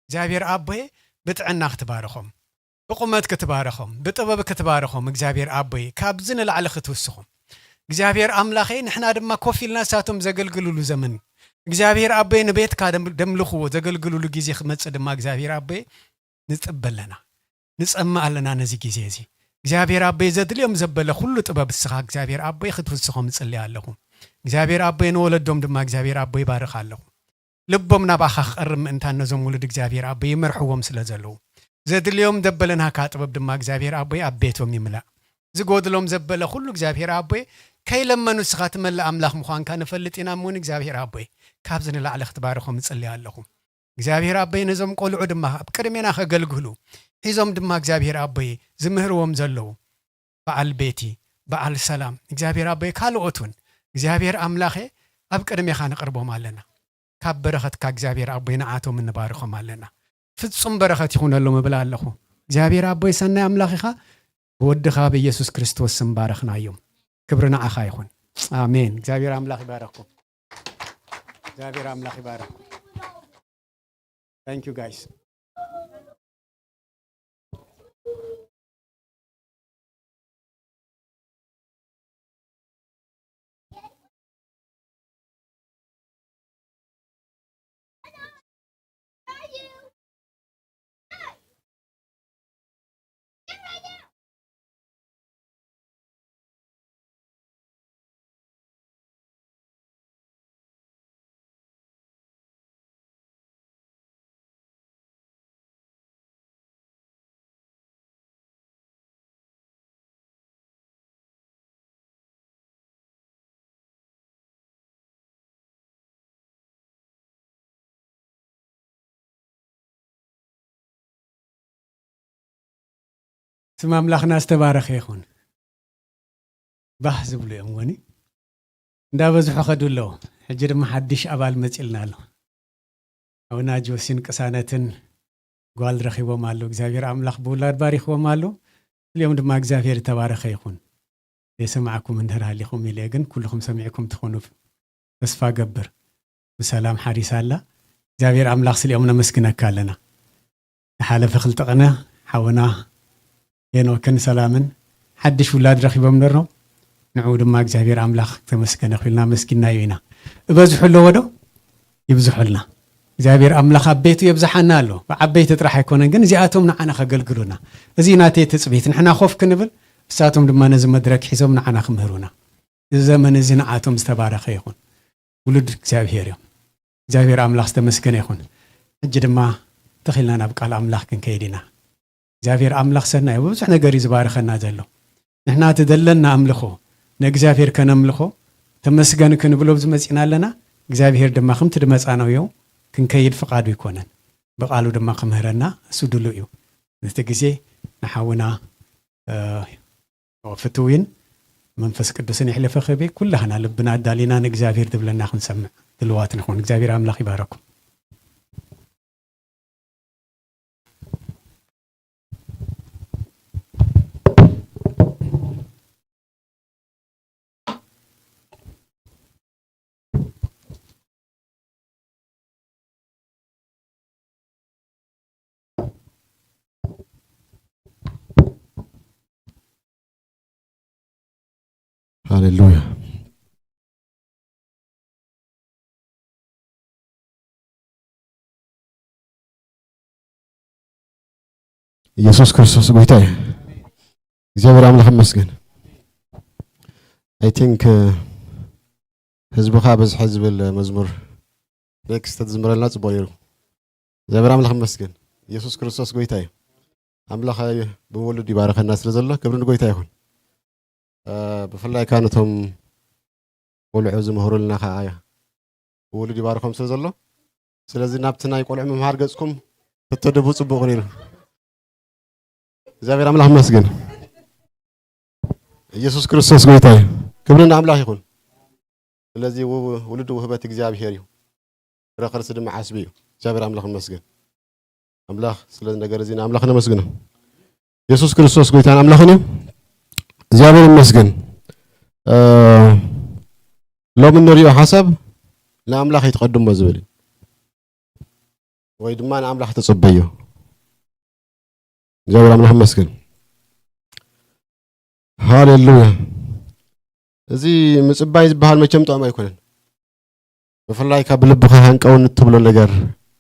እግዚኣብሔር ኣቦይ ብጥዕና ክትባርኾም፣ ብቁመት ክትባርኾም፣ ብጥበብ ክትባርኾም እግዚኣብሔር ኣቦይ ካብዚ ንላዕሊ ክትውስኹም እግዚኣብሔር ኣምላኸይ ንሕና ድማ ኮፍ ኢልና እሳቶም ዘገልግሉሉ ዘመን እግዚኣብሔር ኣቦይ ንቤትካ ደምልኽዎ ዘገልግሉሉ ግዜ ክመጽእ ድማ እግዚኣብሔር ኣቦይ ንጽበ ኣለና። ንጸምእ ኣለና ነዚ ግዜ እዚ። እግዚኣብሔር ኣቦይ ዘድልዮም ዘበለ ኩሉ ጥበብ እስኻ እግዚኣብሔር ኣቦይ ክትውስኾም እጽሊ ኣለኹ። እግዚኣብሔር ኣቦይ ንወለዶም ድማ እግዚኣብሔር ኣቦይ ይባርኽ ኣለኹ። ልቦም ናባኻ ክቐርብ ምእንታን ነዞም ውሉድ እግዚኣብሔር ኣቦይ ይመርሕዎም ስለ ዘለዉ ዘድልዮም ዘበለ ናካ ጥበብ ድማ እግዚኣብሔር ኣቦይ ኣብ ቤቶም ይምላእ። ዝጎድሎም ዘበለ ኩሉ እግዚኣብሔር ኣቦይ ከይለመኑ እስኻ ትመልእ ኣምላኽ ምዃንካ ንፈልጥ ኢና እሞን እግዚኣብሔር ኣቦይ ካብዚ ንላዕሊ ክትባርኾም እጽሊ ኣለኹ። እግዚኣብሔር ኣቦይ ነዞም ቆልዑ ድማ ኣብ ቅድሜና ከገልግሉ ሒዞም ድማ እግዚኣብሔር ኣቦይ ዝምህርዎም ዘለዉ በዓል ቤቲ በዓል ሰላም እግዚኣብሔር ኣቦይ ካልኦት እውን እግዚኣብሔር ኣምላኸ ኣብ ቅድሜኻ ንቕርቦም ኣለና። ካብ በረኸትካ እግዚኣብሔር ኣቦይ ንዓቶም እንባርኾም ኣለና። ፍጹም በረኸት ይኹነሎም እብል ኣለኹ። እግዚኣብሔር ኣቦይ ሰናይ ኣምላኽ ኢኻ። ብወድኻ ብኢየሱስ ክርስቶስ ስም ባረኽናዮም። ክብሪ ንዓኻ ይኹን። ኣሜን። እግዚኣብሔር ኣምላኽ ይባረኽኩም። እግዚኣብሔር ኣምላኽ ይባረኽኩም። Thank you guys. ስም ኣምላኽና ዝተባረኸ ይኹን። ባህ ዝብሉ እዮም ወኒ እንዳበዝሑ ከዱ ኣለዉ። ሕጂ ድማ ሓድሽ ኣባል መፂልና ኣሎ። ኣቡና ጆሲን ቅሳነትን ጓል ረኺቦም ኣለዉ። እግዚኣብሔር ኣምላኽ ብውላድ ባሪኽዎም ኣለዉ። ክልኦም ድማ እግዚኣብሔር ዝተባረኸ ይኹን። ዘይሰማዕኩም እንድሕር ሃሊኹም ኢለ ግን ኩልኹም ሰሚዕኩም ትኾኑ ተስፋ ገብር። ብሰላም ሓሪሳ ኣላ እግዚኣብሔር ኣምላኽ ስሊኦም ነመስግነካ ኣለና። ዝሓለፈ ክልተ ቕነ ሓውና ሄኖክን ሰላምን ሓድሽ ውላድ ረኺቦም ነሮም። ንዕኡ ድማ እግዚኣብሔር ኣምላኽ ተመስገነ ኹልና መስጊናዮ ኢና። እበዝሑ ኣለዎ ዶ? ይብዝሑልና። እግዚኣብሔር ኣምላኽ ኣብ ቤቱ የብዝሓና ኣሎ። ብዓበይቲ ጥራሕ ኣይኮነን ግን እዚኣቶም ንዓና ከገልግሉና። እዚ ናተይ ትጽቢት ንሕና ኮፍ ክንብል እሳቶም ድማ ነዚ መድረክ ሒዞም ንዓና ክምህሩና። እዚ ዘመን እዚ ንዓቶም ዝተባረኸ ይኹን። ውሉድ እግዚኣብሔር እዮም። እግዚኣብሔር ኣምላኽ ዝተመስገነ ይኹን። ሕጂ ድማ ተኺልና ናብ ቃል ኣምላኽ ክንከይድ ኢና። እግዚኣብሔር ኣምላኽ ሰናይ፣ ብዙሕ ነገር እዩ ዝባርኸና ዘሎ። ንሕና እቲ ዘለና ኣምልኾ ንእግዚኣብሔር ከነምልኾ፣ ተመስገን ክንብሎ ኣብዚ መጺና ኣለና። እግዚኣብሔር ድማ ከምቲ ድመጻናዮ ክንከይድ ፍቓዱ ይኮነን። ብቓሉ ድማ ክምህረና እሱ ድሉው እዩ። ነቲ ግዜ ንሓውና፣ እ፣ ፍትዊን መንፈስ ቅዱስን የሕልፈ ክህበይ፣ ኩላህና ልብና ኣዳሊና ንእግዚኣብሔር ድብለና ክንሰምዕ ድልዋት ንኹን። እግዚኣብሔር ኣምላኽ ይባረኩም። ሃሌሉያ። ኢየሱስ ክርስቶስ ጎይታ እዩ። እግዚኣብሔር ኣምላኽ ይመስገን። I think ህዝብኻ በዝሐ ዝብል መዝሙር ኔክስት ተዝምረልና ጽቡቕ ነይሩ። እግዚኣብሔር ኣምላኽ ይመስገን። ኢየሱስ ክርስቶስ ጎይታ እዩ። ኣምላኽ ብወሉድ ይባረኸና ስለ ዘሎ ክብሪ ንጎይታ ይኹን። ብፍላይ ከዓ ነቶም ቆልዑ ዝምህሩልና ከዓ ውሉድ ይባርኾም ስለ ዘሎ፣ ስለዚ ናብቲ ናይ ቆልዑ ምምሃር ገጽኩም ተተድቡ ጽቡቕ ነይሩ። እግዚኣብሔር ኣምላኽ ይመስገን። ኢየሱስ ክርስቶስ ጎይታ እዩ። ክብሪ ንኣምላኽ ይኹን። ስለዚ ውሉድ ውህበት እግዚኣብሔር እዩ። ፍረ ከርሲ ድማ ዓስቢ እዩ። እግዚኣብሔር ኣምላኽ ይመስገን። ኣምላኽ ስለ ነገር እዚ ንኣምላኽ ነመስግኖ። የሱስ ክርስቶስ ጎይታን ኣምላኽን እዩ። እግዚኣብሔር ይመስገን። ሎሚ እንሪኦ ሓሳብ ንኣምላኽ ኣይትቐድሞ ዝብል እዩ። ወይ ድማ ንኣምላኽ ተጸበዮ። እግዚኣብሔር ኣምላኽ ይመስገን። ሃሌሉያ። እዚ ምጽባይ ዝበሃል መቸም ጥዑም ኣይኮነን። ብፍላይ ካብ ልብኻ ሃንቀውን እትብሎ ነገር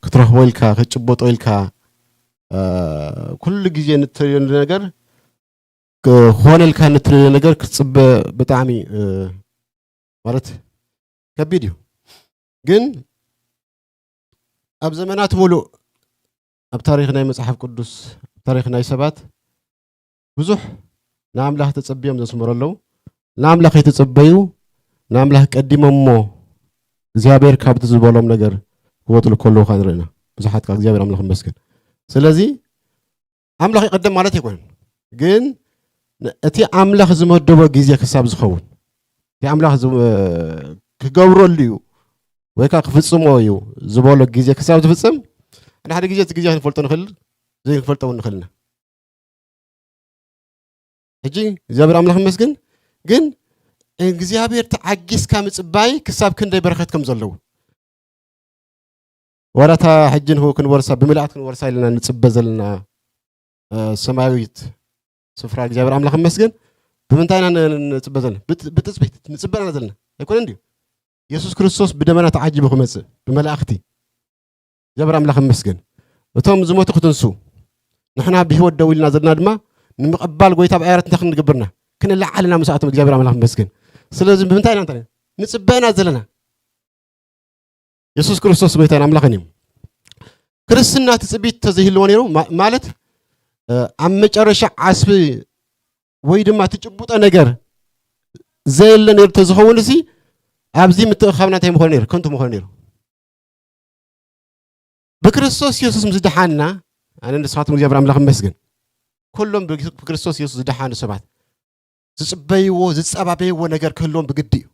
ክትረኽቦ ኢልካ ክትጭበጦ ኢልካ ኩሉ ግዜ ንትሪዮ ነገር ክኾነልካ ንትሪዮ ነገር ክትጽበ ብጣዕሚ ማለት ከቢድ እዩ። ግን ኣብ ዘመናት ሙሉእ ኣብ ታሪኽ ናይ መጽሓፍ ቅዱስ ኣብ ታሪኽ ናይ ሰባት ብዙሕ ንኣምላኽ ተጸብዮም ዘስመሩ ኣለዉ። ንኣምላኽ ኣይተጸበዩ፣ ንኣምላኽ ቀዲሞሞ እግዚኣብሔር ካብቲ ዝበሎም ነገር ክወጥሉ ከለዉ ከዓ ንርኢ ኢና። ብዙሓት ከዓ እግዚኣብሔር ኣምላኽ ይመስገን። ስለዚ ኣምላኽ ይቐደም ማለት ኣይኮነን። ግን እቲ ኣምላኽ ዝመደቦ ግዜ ክሳብ ዝኸውን፣ እቲ ኣምላኽ ዝ-፣ ክገብረሉ እዩ ወይ ከዓ ክፍጽሞ እዩ ዝበሎ ግዜ ክሳብ ዝፍጽም፣ ሓደ ሓደ ግዜ እቲ ግዜ ክንፈልጦ ንኽእል፣ ዘይክንፈልጦ እውን ንኽእል ኢና። ሕጂ እግዚኣብሔር ኣምላኽ ይመስገን። ግን እግዚኣብሔር ተዓጊስካ ምጽባይ ክሳብ ክንደይ በረኸት ከም ዘለዎ። ዋላ እታ ሕጂ ንህው ክንወርሳ፣ ብመላእክት ክንወርሳ ኢልና ንጽበ ዘለና፣ እ፣ ሰማያዊት ስፍራ እግዚኣብሔር ኣምላኽ ይመስገን። ብምንታይ ኢና ን-፣ ንጽበ ዘለና? ብት-፣ ብትጽቢት ንጽበ ኢና ዘለና። ኣይኮነን ድዩ? የሱስ ክርስቶስ ብደመና ተዓጂቡ ክመጽእ፣ ብመላእኽቲ። እግዚኣብሔር ኣምላኽ ይመስገን። እቶም ዝሞቱ ክትንሱ፣ ንሕና ብህይወት ደው ኢልና ዘለና ድማ ንምቕባል ጎይታ ኣብ ኣየራት እንታይ ክንገብርና? ክንለዓልና ምሳኣቶም እግዚኣብሔር ኣምላኽ ይመስገን። ስለዚ ብምንታይ ኢና እንታይ ንጽበ ኢና ዘለና? የሱስ ክርስቶስ ጎይታን ኣምላኽን እዩ። ክርስትና ትጽቢት ተዘይህልዎ ነይሩ ማ-፣ ማለት፣ እ፣ ኣብ መጨረሻ ዓስቢ ወይ ድማ ትጭብጦ ነገር ዘየለ ነይሩ ተዝኸውን፣ እዚ ኣብዚ ምትእኻብና እንታይ ምኾነ ነይሩ? ከንቱ ምኾነ ነይሩ። ብክርስቶስ የሱስ ምስ ደሓንና፣ ኣነ ንስኻትኩም እግዚኣብሔር ኣምላኽ ይመስገን። ኩሎም ብግ-፣ ብክርስቶስ የሱስ ዝደሓኑ ሰባት ዝጽበይዎ፣ ዝጸባበይዎ ነገር ክህልዎም ብግዲ እዩ።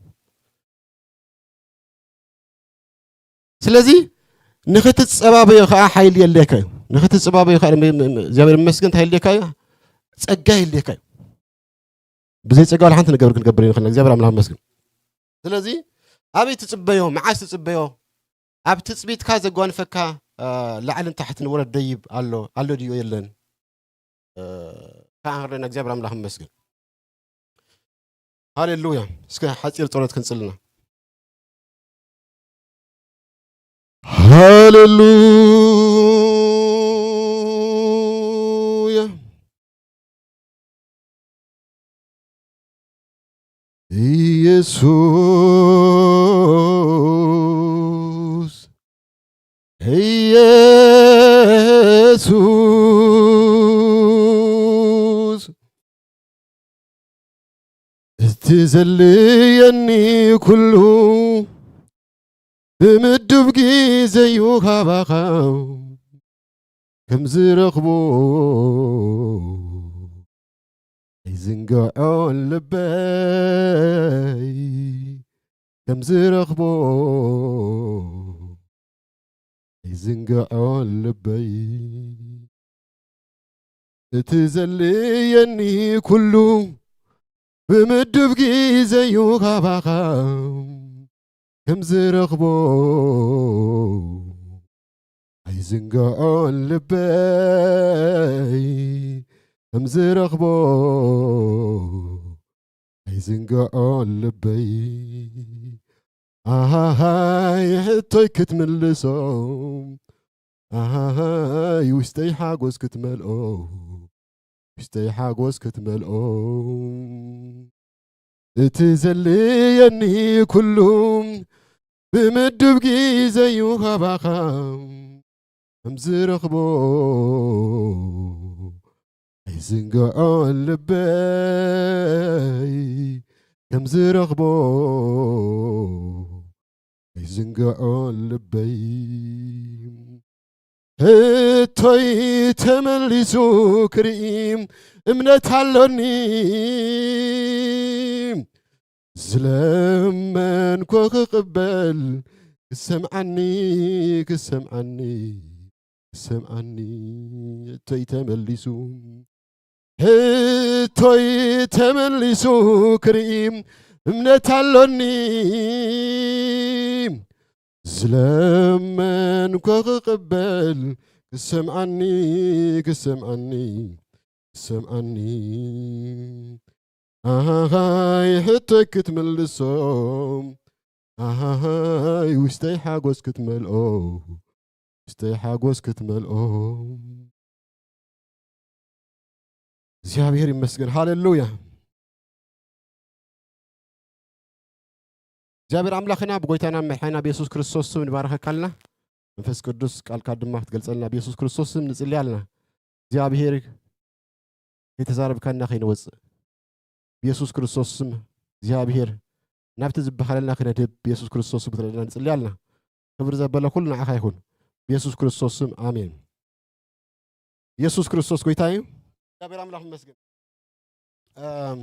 ስለዚ ንኽትጸባበዮ ከኣ ሓይሊ የድልየካ እዩ። ንኽትጸባበዮ ከኣ ም-፣ ም-፣ ም-፣ እግዚኣብሔር ይመስገን እንታይ የድልየካ እዩ? ጸጋ የድልየካ እዩ። ብዘይ ጸጋ ዋላ ሓንቲ ነገር ክንገብር ይንኽእል። እግዚኣብሔር ኣምላኽ ይመስገን። ስለዚ ኣበይ ትጽበዮ? መዓስ ትጽበዮ? ኣብ ትጽቢትካ ዘጓንፈካ፣ እ፣ ላዕልን ታሕትን ወረድ ደይብ ኣሎ፣ ኣሎ ድዩ የለን? እ፣ ከኣ ክንርኤና እግዚኣብሔር ኣምላኽ ይመስገን። ሃሌሉያ። እስከ ሓጺር ጸሎት ክንጽልና። ሃሌሉያ። ኢየሱስ፣ ኢየሱስ፣ እቲ ዘድልየኒ ኩሉ ብምዱብ ግዜዩ ካባኻ ከም ዝረኽቦ ኣይዝንግዖን ልበይ፣ ከም ዝረኽቦ ኣይዝንግዖን ልበይ። እቲ ዘድልየኒ ኩሉ ብምዱብ ግዜዩ ካባኻ ከም ዝረኽቦ ኣይዝንግዖን ልበይ፣ ከም ዝረኽቦ ኣይዝንግዖን ልበይ። ኣሃሃይ ሕቶይ ክትምልሶ፣ ኣሃሃይ ውሽጠይ ሓጎስ ክትመልኦ፣ ውሽጠይ ሓጎስ ክትመልኦ። እቲ ዘድልየኒ ኩሉ ብምዱብ ግዜዩ ካባኻ ከም ዝረኽቦ ኣይዝንግዖን ልበይ፣ ከም ዝረኽቦ ኣይዝንግዖን ልበይ። ሕቶይ ተመሊሱ ክርኢ እምነት ኣሎኒ፣ ዝለመንኮ ክቕበል ክሰምዓኒ፣ ክሰምዓኒ፣ ክሰምዓኒ። ሕቶይ ተመሊሱ፣ ሕቶይ ተመሊሱ ክርኢ እምነት ኣሎኒ፣ ዝለመንኮ ክቕበል ክሰምዓኒ፣ ክሰምዓኒ፣ ክሰምዓኒ። ኣሃሃይ ሕቶይ ክትምልሶ፣ ኣሃሃይ ውሽጠይ ሓጎስ ክትመልኦ፣ ውሽጠይ ሓጎስ ክትመልኦ። እግዚኣብሔር ይመስገን። ሃሌሉያ። እግዚኣብሔር ኣምላኽና ብጎይታና መድሓኒና ብየሱስ ክርስቶስ ስም ንባረኸካ ኣለና። መንፈስ ቅዱስ ቃልካ ድማ ክትገልጸልና ብየሱስ ክርስቶስ ስም ንጽሊ ኣለና። እግዚኣብሔር ከይተዛረብካና ከይንወጽእ ብየሱስ ክርስቶስ ስም እግዚኣብሔር ናብቲ ዝበሃለልና ክነድህብ ብየሱስ ክርስቶስ ስም ክትረድና ንጽሊ ኣለና። ክብሪ ዘበለ ኩሉ ንዓኻ ይኹን። ብየሱስ ክርስቶስ ስም ኣሜን። የሱስ ክርስቶስ ጎይታ እዩ። እግዚኣብሔር ኣምላኽ ይመስገን። እም፣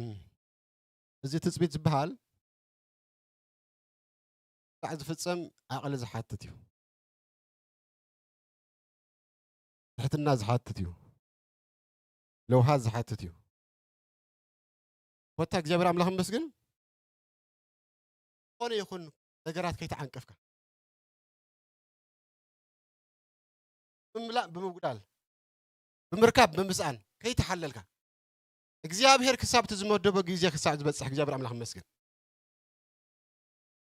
እዚ ትጽቢት ዝበሃል ክሳዕ ዝፍጸም ዓቕሊ ዝሓትት እዩ። ትሕትና ዝሓትት እዩ። ለውሃት ዝሓትት እዩ። ኮታ እግዚኣብሔር ኣምላኽ ይመስገን። ዝኾነ ይኹን ነገራት ከይተዓንቀፍካ ብምምላእ ብምጉዳል ብምርካብ ብምስኣን ከይተሓለልካ እግዚኣብሔር ክሳብ እቲ ዝመደቦ ግዜ ክሳብ ዝበጽሕ እግዚኣብሔር ኣምላኽ ይመስገን።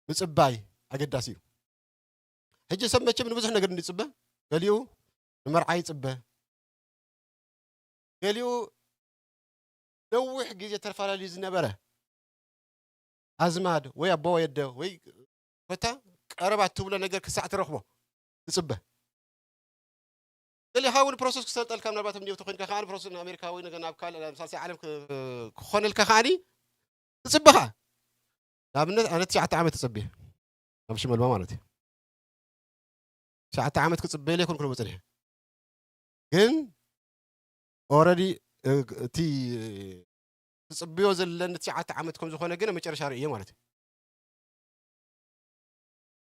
ምጽባይ ኣገዳሲ እዩ። ሕጂ ሰብ መቸም ንብዙሕ ነገር እንድጽበ፣ ገሊኡ ንመርዓ ይጽበ፣ ገሊኡ ነዊሕ ግዜ ተፈላለዩ ዝነበረ ኣዝማድ ወይ ኣቦ ወይ ኣደ ወይ ኮታ ቀረባ ትብሎ ነገር ክሳዕ ትረኽቦ ትጽበ። ገሊኻ እውን ፕሮሰስ ክሰልጠልካ ምናልባት እንዲዮ ተኾይንካ ከኣ ፕሮሰስ ንኣሜሪካ ወይ ነገ ናብ ካልእ ናብ ሳልሳይ ዓለም ክ-፣ ክኾነልካ ከኣ ትጽበኻ። ንኣብነት ኣነ ትሽዓተ ዓመት ተጸብየ ናብ ሽመልባ ማለት እዩ። ትሽዓተ ዓመት ክጽበ ኢለ ኣይኮንኩ ነሞ ጽኒሐ። ግን ኦረዲ እቲ ክጽብዮ ዘለኒ ትሽዓተ ዓመት ከም ዝኾነ ግን ኣብ መጨረሻ ርእየ ማለት እዩ።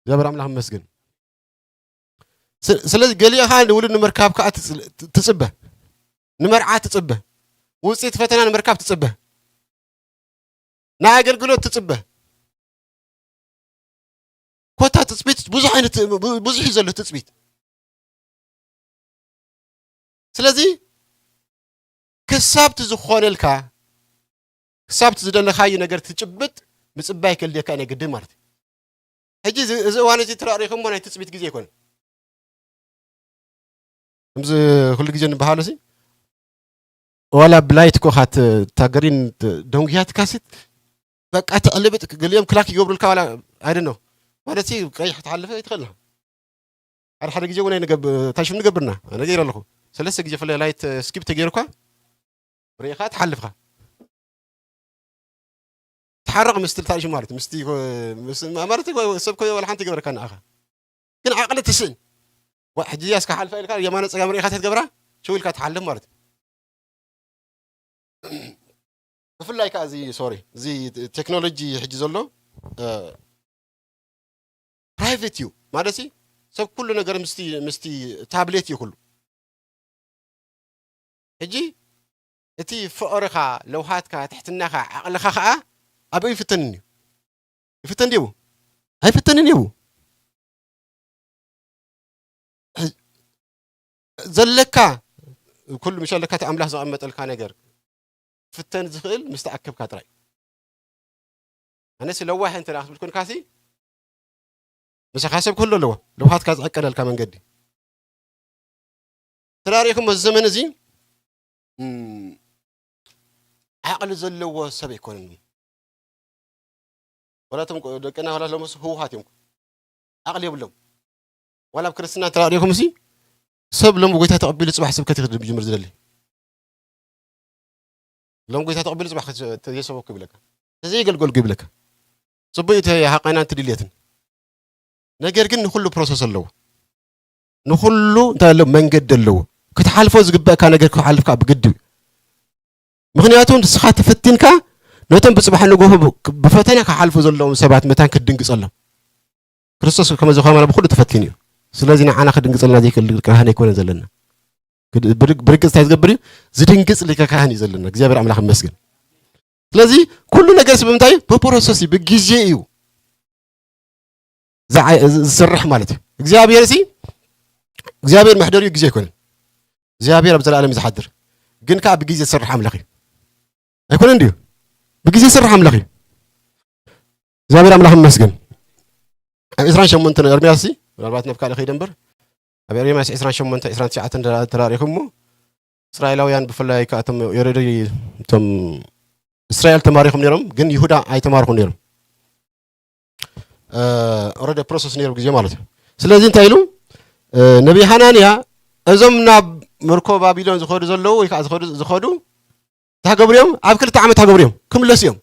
እግዚኣብሔር ኣምላኽ ይመስገን። ስ-፣ ስለዚ ገሊኡ ኸዓ ንውሉድ ንምርካብ ከኣ ትጽ-፣ ትጽበ፣ ንመርዓ ትጽበ፣ ውጽኢት ፈተና ንምርካብ ትጽበ፣ ናይ ኣገልግሎት ትጽበ። ኮታ ትጽቢት ብዙሕ ዓይነት፣ ብ-፣ ብዙሕ እዩ ዘሎ ትጽቢት። ስለዚ ክሳብ እቲ ዝኾነልካ፣ ክሳብ እቲ ዝደለኻዮ ነገር ትጭብጥ ምጽባይ ከልድየካ ናይ ግድን ማለት እዩ። ሕጂ እዚ፣ እዚ እዋን እዚ ተራእሪኹሞ ናይ ትጽቢት ግዜ ኣይኮነን። ከምዚ ኩሉ ግዜ ንበሃሎ ሲ፣ ዋላ ብላይት እኮ ካት-፣ እታ ግሪን ት-፣ ደንጉያትካ ሲ፣ በቃ ትዕልብጥ፣ ገሊኦም ክላክ ይገብሩልካ፣ ዋላ ኣይደኖ ማለት ሲ ቀይሕ ክትሓልፈ ይትኽእልና። ሓደ ሓደ ግዜ እውን ኣይንገብ-፣ ታሽም ንገብርና፣ ነገይረ ኣለኹ። ሰለስተ ግዜ ፍለ ላይት ስኪፕ ተገይርኳ ርኢኻ ትሓልፍካ። ትሓረቕ ምስ ትልታል ሽሙ ማለት ምስቲ ኮ-፣ ምስ-፣ ማለት ኮ-፣ ሰብ ኮ-፣ ወላ ሓንቲ ይገበረካ ንኣኻ። ግን ዓቕሊ ትስእን። ዋ፣ ሕጂ እዚኣ እስካ ሓልፋ ኢልካ የማነ ጸጋም ርኢኻ ተትገብራ፣ ሽው ኢልካ ትሓልፍ ማለት እዩ። ብፍላይ ከኣ እዚ፣ ሶሪ፣ እዚ ቴክኖሎጂ ሕጂ ዘሎ፣ እ፣ ፕራይቬት እዩ። ማለት ሲ ሰብ ኩሉ ነገር ምስቲ፣ ምስቲ ታብሌት እዩ ኩሉ። ሕጂ እቲ ፍቕርኻ፣ ለውሃትካ፣ ትሕትናኻ፣ ዓቕልኻ ኸኣ ኣብኡ ይፍተንን እዩ። ይፍተን ድዩ? ኣይፍተንን እዩ። ዘለካ ኩሉ፣ ምሽ ኣለካ እቲ ኣምላኽ ዘቐመጠልካ ነገር ፍተን ዝኽእል ምስ ተኣከብካ ጥራይ። ኣነሲ ለዋህ እንተ ደኣ ክትብል ኮንካሲ፣ ምሳኻ ሰብ ክህሉ ኣለዎ። ለውሃትካ ዝዕቀለልካ መንገዲ። ተራሪኹም፣ እዚ ዘመን እዚ፣ እም፣ ዓቕሊ ዘለዎ ሰብ ኣይኮነን። ዋላ እቶም ደቅና ዋላ ሎምስ ህውሃት እዮም። ዓቕሊ የብሎም። ዋላ ኣብ ክርስትና እንተ ርኢኹም፣ እሲ ሰብ ሎም ጎይታ ተቐቢሉ ጽባሕ ስብከት ይኽድም ይጅምር ዝደሊ። ሎም ጎይታ ተቐቢሉ ጽባሕ ከ-፣ ተዘይሰበኩ ይብለካ። ተዘይገልገልኩ ይብለካ። ጽቡቕ እዩ፣ እቲ ሃቐናን እቲ ድልየትን። ነገር ግን ንኹሉ ፕሮሰስ ኣለዎ። ንኹሉ እንታይ ኣለዎ? መንገዲ ኣለዎ። ክትሓልፎ ዝግበእካ ነገር ክሓልፍካ ብግዲ እዩ። ምኽንያቱ ንስኻ ተፈቲንካ ነቶም ብጽባሕ ንግሆ ብ-፣ ብፈተና ክሓልፉ ዘለዎም ሰባት መታን ክትድንግጸሎም። ክርስቶስ ከመ ዝኾነ ማለት ብኹሉ ተፈቲኑ እዩ። ስለዚ ንዓና ክድንግጸልና ዘይክእል ካህን ኣይኮነን ዘለና። ክድ-፣ ብርግ-፣ ብርግጽ እንታይ ዝገብር እዩ? ዝድንግጽ ሊቀ ካህን እዩ ዘለና። እግዚኣብሔር ኣምላኽ ይመስገን። ስለዚ ኩሉ ነገር ሲ ብምንታይ እዩ? ብፕሮሰስ እዩ፣ ብግዜ እዩ ዝዓ-፣ ዝስራሕ ማለት እዩ። እግዚኣብሔር ሲ፣ እግዚኣብሔር መሕደሪኡ ግዜ ኣይኮነን። እግዚኣብሔር ኣብ ዘላለም እዩ ዝሓድር። ግን ከኣ ብግዜ ዝሰርሕ ኣምላኽ እዩ። ኣይኮነን ድዩ? ብግዜ ዝሰርሕ ኣምላኽ እዩ። እግዚኣብሔር ኣምላኽ ይመስገን። ኣብ ዕስራን ሸሞንተን ኤርምያስ ሲ፣ ምናልባት ናብ ካልእ ከይደ እምበር፣ ኣብ ኤርምያስ ዕስራን ሸሞንተ፣ ዕስራን ትሽዓተን ተራ-፣ ተራእሪኹሞ፣ እስራኤላውያን ብፍላይ ከኣ እቶም የረዲ፣ እቶም እስራኤል ተማሪኾም ነይሮም፣ ግን ይሁዳ ኣይተማርኹን ነይሮም። እ፣ ኦረዲ ፕሮሰስ ነይሩ ግዜ ማለት እዩ። ስለዚ እንታይ ኢሉ? እ፣ ነቢይ ሃናንያ፣ እዞም ናብ ምርኮ ባቢሎን ዝኸዱ ዘለዉ ወይ ከኣ ዝኸዱ፣ ዝኸዱ፣ እንታይ ክገብሩ እዮም? ኣብ ክልተ ዓመት እንታይ ክገብሩ እዮም? ክምለሱ እዮም።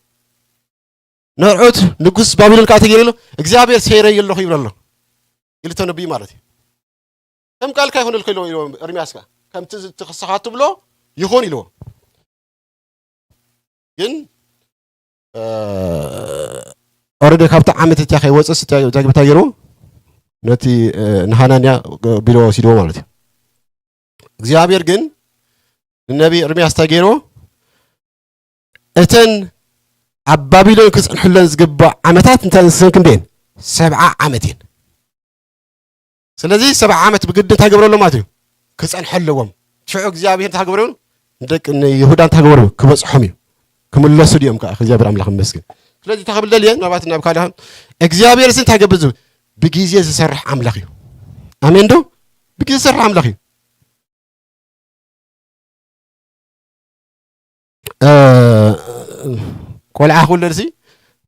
ነርዑት ንጉስ ባቢሎን ከኣ ተገይሩ ኣሎ፣ እግዚኣብሔር ሰይረዮ ኣለኹ ይብሎ ኣሎ። ኢሉ ተነብዩ ማለት እዩ። ከም ቃልካ ይኹነልካ ኢልዎ፣ ኢልዎ ኤርምያስ ከኣ። ከምቲ ዝ-፣ እቲ ክስኻ ትብሎ ይኹን ኢልዎ። ግን፣ እ፣ ኦረዲ ካብቲ ዓመት እቲኣ ከይወፅእስ እንታይ፣ እንታይ፣ እንታይ ገይርዎ? ነቲ፣ እ፣ ንሃናንያ ቢሮ ወሲድዎ ማለት እዩ። እግዚኣብሔር ግን ንነቢ ኤርምያስ እንታይ ገይርዎ? እተን ኣብ ባቢሎን ክጸንሐለን ዝግባእ ዓመታት እንታይ፣ ንሰን ክንደየን? ሰብዓ ዓመት እየን። ስለዚ ሰብዓ ዓመት ብግዲ እንታይ ገብረ ኣሎ ማለት እዩ? ክጸንሐ ኣለዎም። ሽዑ እግዚኣብሔር እንታይ ክገብሮም? ንደቂ ንይሁዳ እንታይ ክገብሮም? ክበጽሖም እዩ። ክምለሱ ድዮም ከኣ? እግዚኣብሔር ኣምላኽ ይመስገን። ስለዚ እንታይ ክብል ደልየ? ምናልባት ናብ ካልእ እግዚኣብሔር እዚ እንታይ ገብር ዝብል? ብግዜ ዝሰርሕ ኣምላኽ እዩ። ኣሜን ዶ? ብግዜ ዝሰርሕ ኣምላኽ እዩ። እ፣ ቆልዓ ክውለድሲ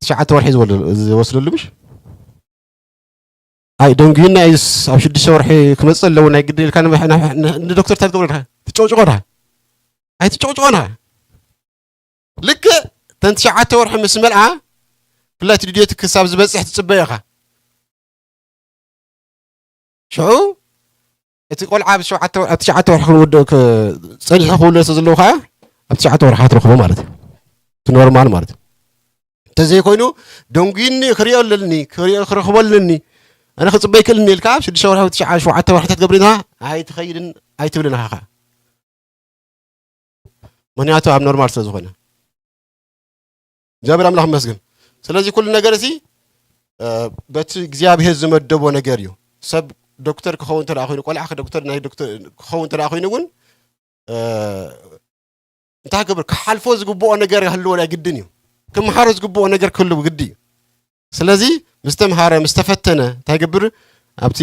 ትሽዓተ ወርሒ ዝወለ-፣ ዝወስደሉ ምሽ? ኣይ፣ ደንጉይና እዩስ ኣብ ሽዱሽተ ወርሒ ክመጽእ ኣለዎ ናይ ግድን ኢልካ ንመሕ-፣ ንመሕ-፣ ን-፣ ንዶክተር እንታይ ትገብሮ ኢኻ? ትጨውጭቖ ዳ? ኣይትጨውጭቖ ዳ? ልክዕ እተን ትሽዓተ ወርሒ ምስ መልኣ፣ ብፍላይ እቲ ድልየቱ ክሳብ ዝበጽሕ ትጽበዮ ኢኻ። ሽዑ እቲ ቆልዓ ኣብ ሸውዓተ ወር-፣ ኣብ ትሽዓተ ወርሒ ክንውድ-፣ ክ-፣ ጸኒሑ ክውለድ ስለ ዘለዎ ከኣ ኣብ ትሽዓተ ወርሒ ክትረኽቦ ማለት እዩ። እቲ ኖርማል ማለት እዩ። እንተዘይኮይኑ፣ ደንጉይኒ፣ ክሪኦ ኣለኒ፣ ክሪኦ፣ ክረኽቦ ኣለኒ፣ ኣነ ክጽበይ ክእልኒ ኢልካ ኣብ ሽዱሽተ ወርሒ፣ ትሽዓ፣ ሸውዓተ ወርሒ ተትገብር ኢና፣ ኣይትኸይድን ኣይትብልን ኢኻ ከኣ። ምኽንያቱ ኣብ ኖርማል ስለ ዝኾነ። እግዚኣብሔር ኣምላኽ ይመስገን። ስለዚ ኩሉ ነገር እዚ፣ እ፣ በቲ እግዚኣብሔር ዝመደቦ ነገር እዩ። ሰብ ዶክተር ክኸውን እንተ ደኣ ኮይኑ፣ ቆልዓ ዶክተር፣ ናይ ዶክተር ክኸውን እንተ ደኣ ኮይኑ እውን፣ እ፣ እንታይ ክገብር? ክሓልፎ ዝግብኦ ነገር ክህልዎ ናይ ግድን እዩ። ክምሃሮ ዝግብኦ ነገር ክህልው ግዲ እዩ። ስለዚ ምስ ተምሃረ፣ ምስ ተፈተነ፣ እንታይ ይገብር? ኣብቲ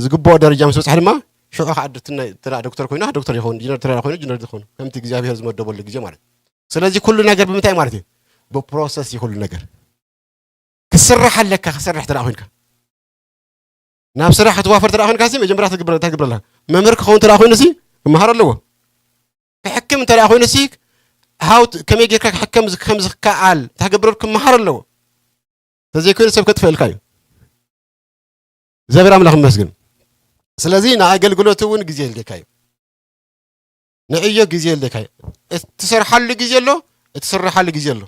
ዝግብኦ ደረጃ ምስ በጽሐ ድማ፣ ሽዑ ከኣ ድ-፣ እቲ ናይ፣ እቲ ደኣ ዶክተር ኮይኑ፣ ዶክተር ይኸውን፣ ኢንጂነር፣ እቲ ደኣ ኮይኑ፣ ኢንጂነር ይኸውን። ከምቲ እግዚኣብሔር ዝመደበሉ ግዜ ማለት እዩ። ስለዚ ኩሉ ነገር ብምንታይ ማለት እዩ? ብፕሮሰስ እዩ ኩሉ ነገር። ትስራሕ ኣለካ። ክሰርሕ ተደኣ ኮይንካ ናብ ስራሕ ክትዋፈር ተደኣ ኮይንካ ሲ መጀመርያ ትግብረ እንታይ ትግብረላ? መምህር ክኸውን ተደኣ ኮይኑ ሲ ክመሃር ኣለዎ። ክሕክም እንተ ደኣ ኮይኑ ሲ ሃው ከመይ ጌርካ ክሕከም ከም ዝከኣል እንታይ ክገብረሉ ክመሃር ኣለዎ። ተዘይኮይኑ ሰብ ከጥፈእልካ እዩ። እግዚኣብሔር ኣምላኽ ይመስግን። ስለዚ ንኣገልግሎት እውን ግዜ የድልየካ እዩ። ንዕዮ ግዜ የድልየካ እዩ። እትሰርሓሉ ግዜ ኣሎ፣ እትስርሓሉ ግዜ ኣሎ።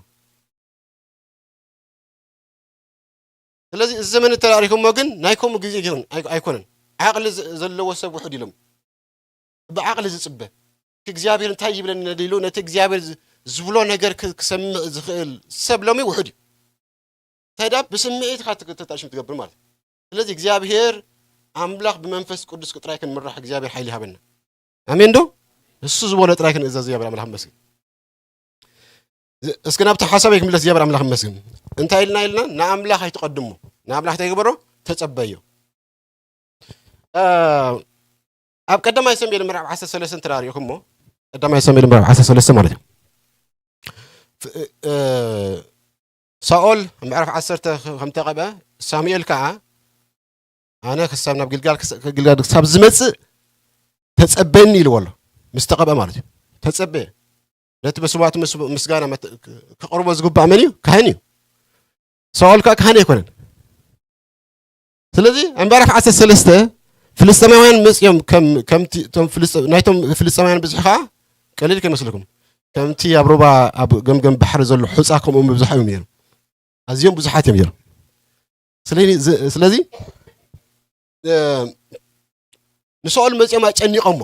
ስለዚ እዚ ዘመን እተዳሪኹሞ ግን ናይ ከምኡ ግዜ ይኹን ኣይ- ኣይኮነን። ዓቕሊ ዘ- ዘለዎ ሰብ ውሑድ ኢሎም ብዓቕሊ ዝጽበ እቲ እግዚኣብሔር እንታይ ይብለኒ ኢሉ ነቲ እግዚኣብሔር ዝ- ዝብሎ ነገር ክ- ክሰምዕ ዝኽእል ሰብ ሎሚ ውሑድ እዩ። እንታይ ዳ ብስምዒትካ ትክ- ተጣሽም ትገብር ማለት እዩ። ስለዚ እግዚኣብሔር ኣምላኽ ብመንፈስ ቅዱስ ጥራይ ክንምራሕ እግዚኣብሔር ሓይሊ ይሃበና። ኣሜን ዶ? እሱ ዝበሎ ጥራይ ክንእዘዝ እግዚኣብሔር ኣምላኽ ይመስገን። ዝ- እስኪ ናብቲ ሓሳብ ይክምለስ እግዚኣብሔር ኣምላኽ ይመስገን። እንታይ ኢልና ኢልና ንኣምላኽ ኣይትቐድሞ። ንኣምላኽ እንታይ ግበሮ? ተጸበዮ። እ፣ ኣብ ቀዳማይ ሰሙኤል ምዕራፍ ዓሰርተ ሰለስተ ተራሪኹሞ ቀዳማይ ሰሙኤል ምዕራፍ ዓሰርተ ሰለስተ ማለት እዩ። ፍ- እ፣ ሳኦል ምዕራፍ ዓሰርተ ከም ተቐብአ ሳሙኤል ከዓ ኣነ ክሳብ ናብ ግልጋል ክስ- ግልጋል ክሳብ ዝመጽእ ተጸበኒ ኢልዎ ኣሎ። ምስ ተቐብአ ማለት እዩ። ተጸበየ። ነቲ መስዋዕቲ ምስ- ምስጋና መት- ከቕርቦ ዝግባእ መን እዩ? ካህን እዩ። ሳኦል ከዓ ካህን ኣይኮነን። ስለዚ እምበኣር ዓሰርተ ሰለስተ ፍልስጤማውያን መፅዮም ከም- ከምቲ እቶም ፍልስጤ- ናይቶም ፍልስጤማውያን ብዝሒ ከዓ ቀሊል ከይመስልኩም ከምቲ ኣብ ሩባ ኣብ ገምገም ባሕሪ ዘሎ ሑፃ ከምኡ ምብዛሕ እዮም ነይሩ። ኣዝዮም ብዙሓት እዮም ነይሩ። ስለዚ ዝ- ስለዚ እ፣ ንሳኦል መፅኦም ኣጨኒቖሞ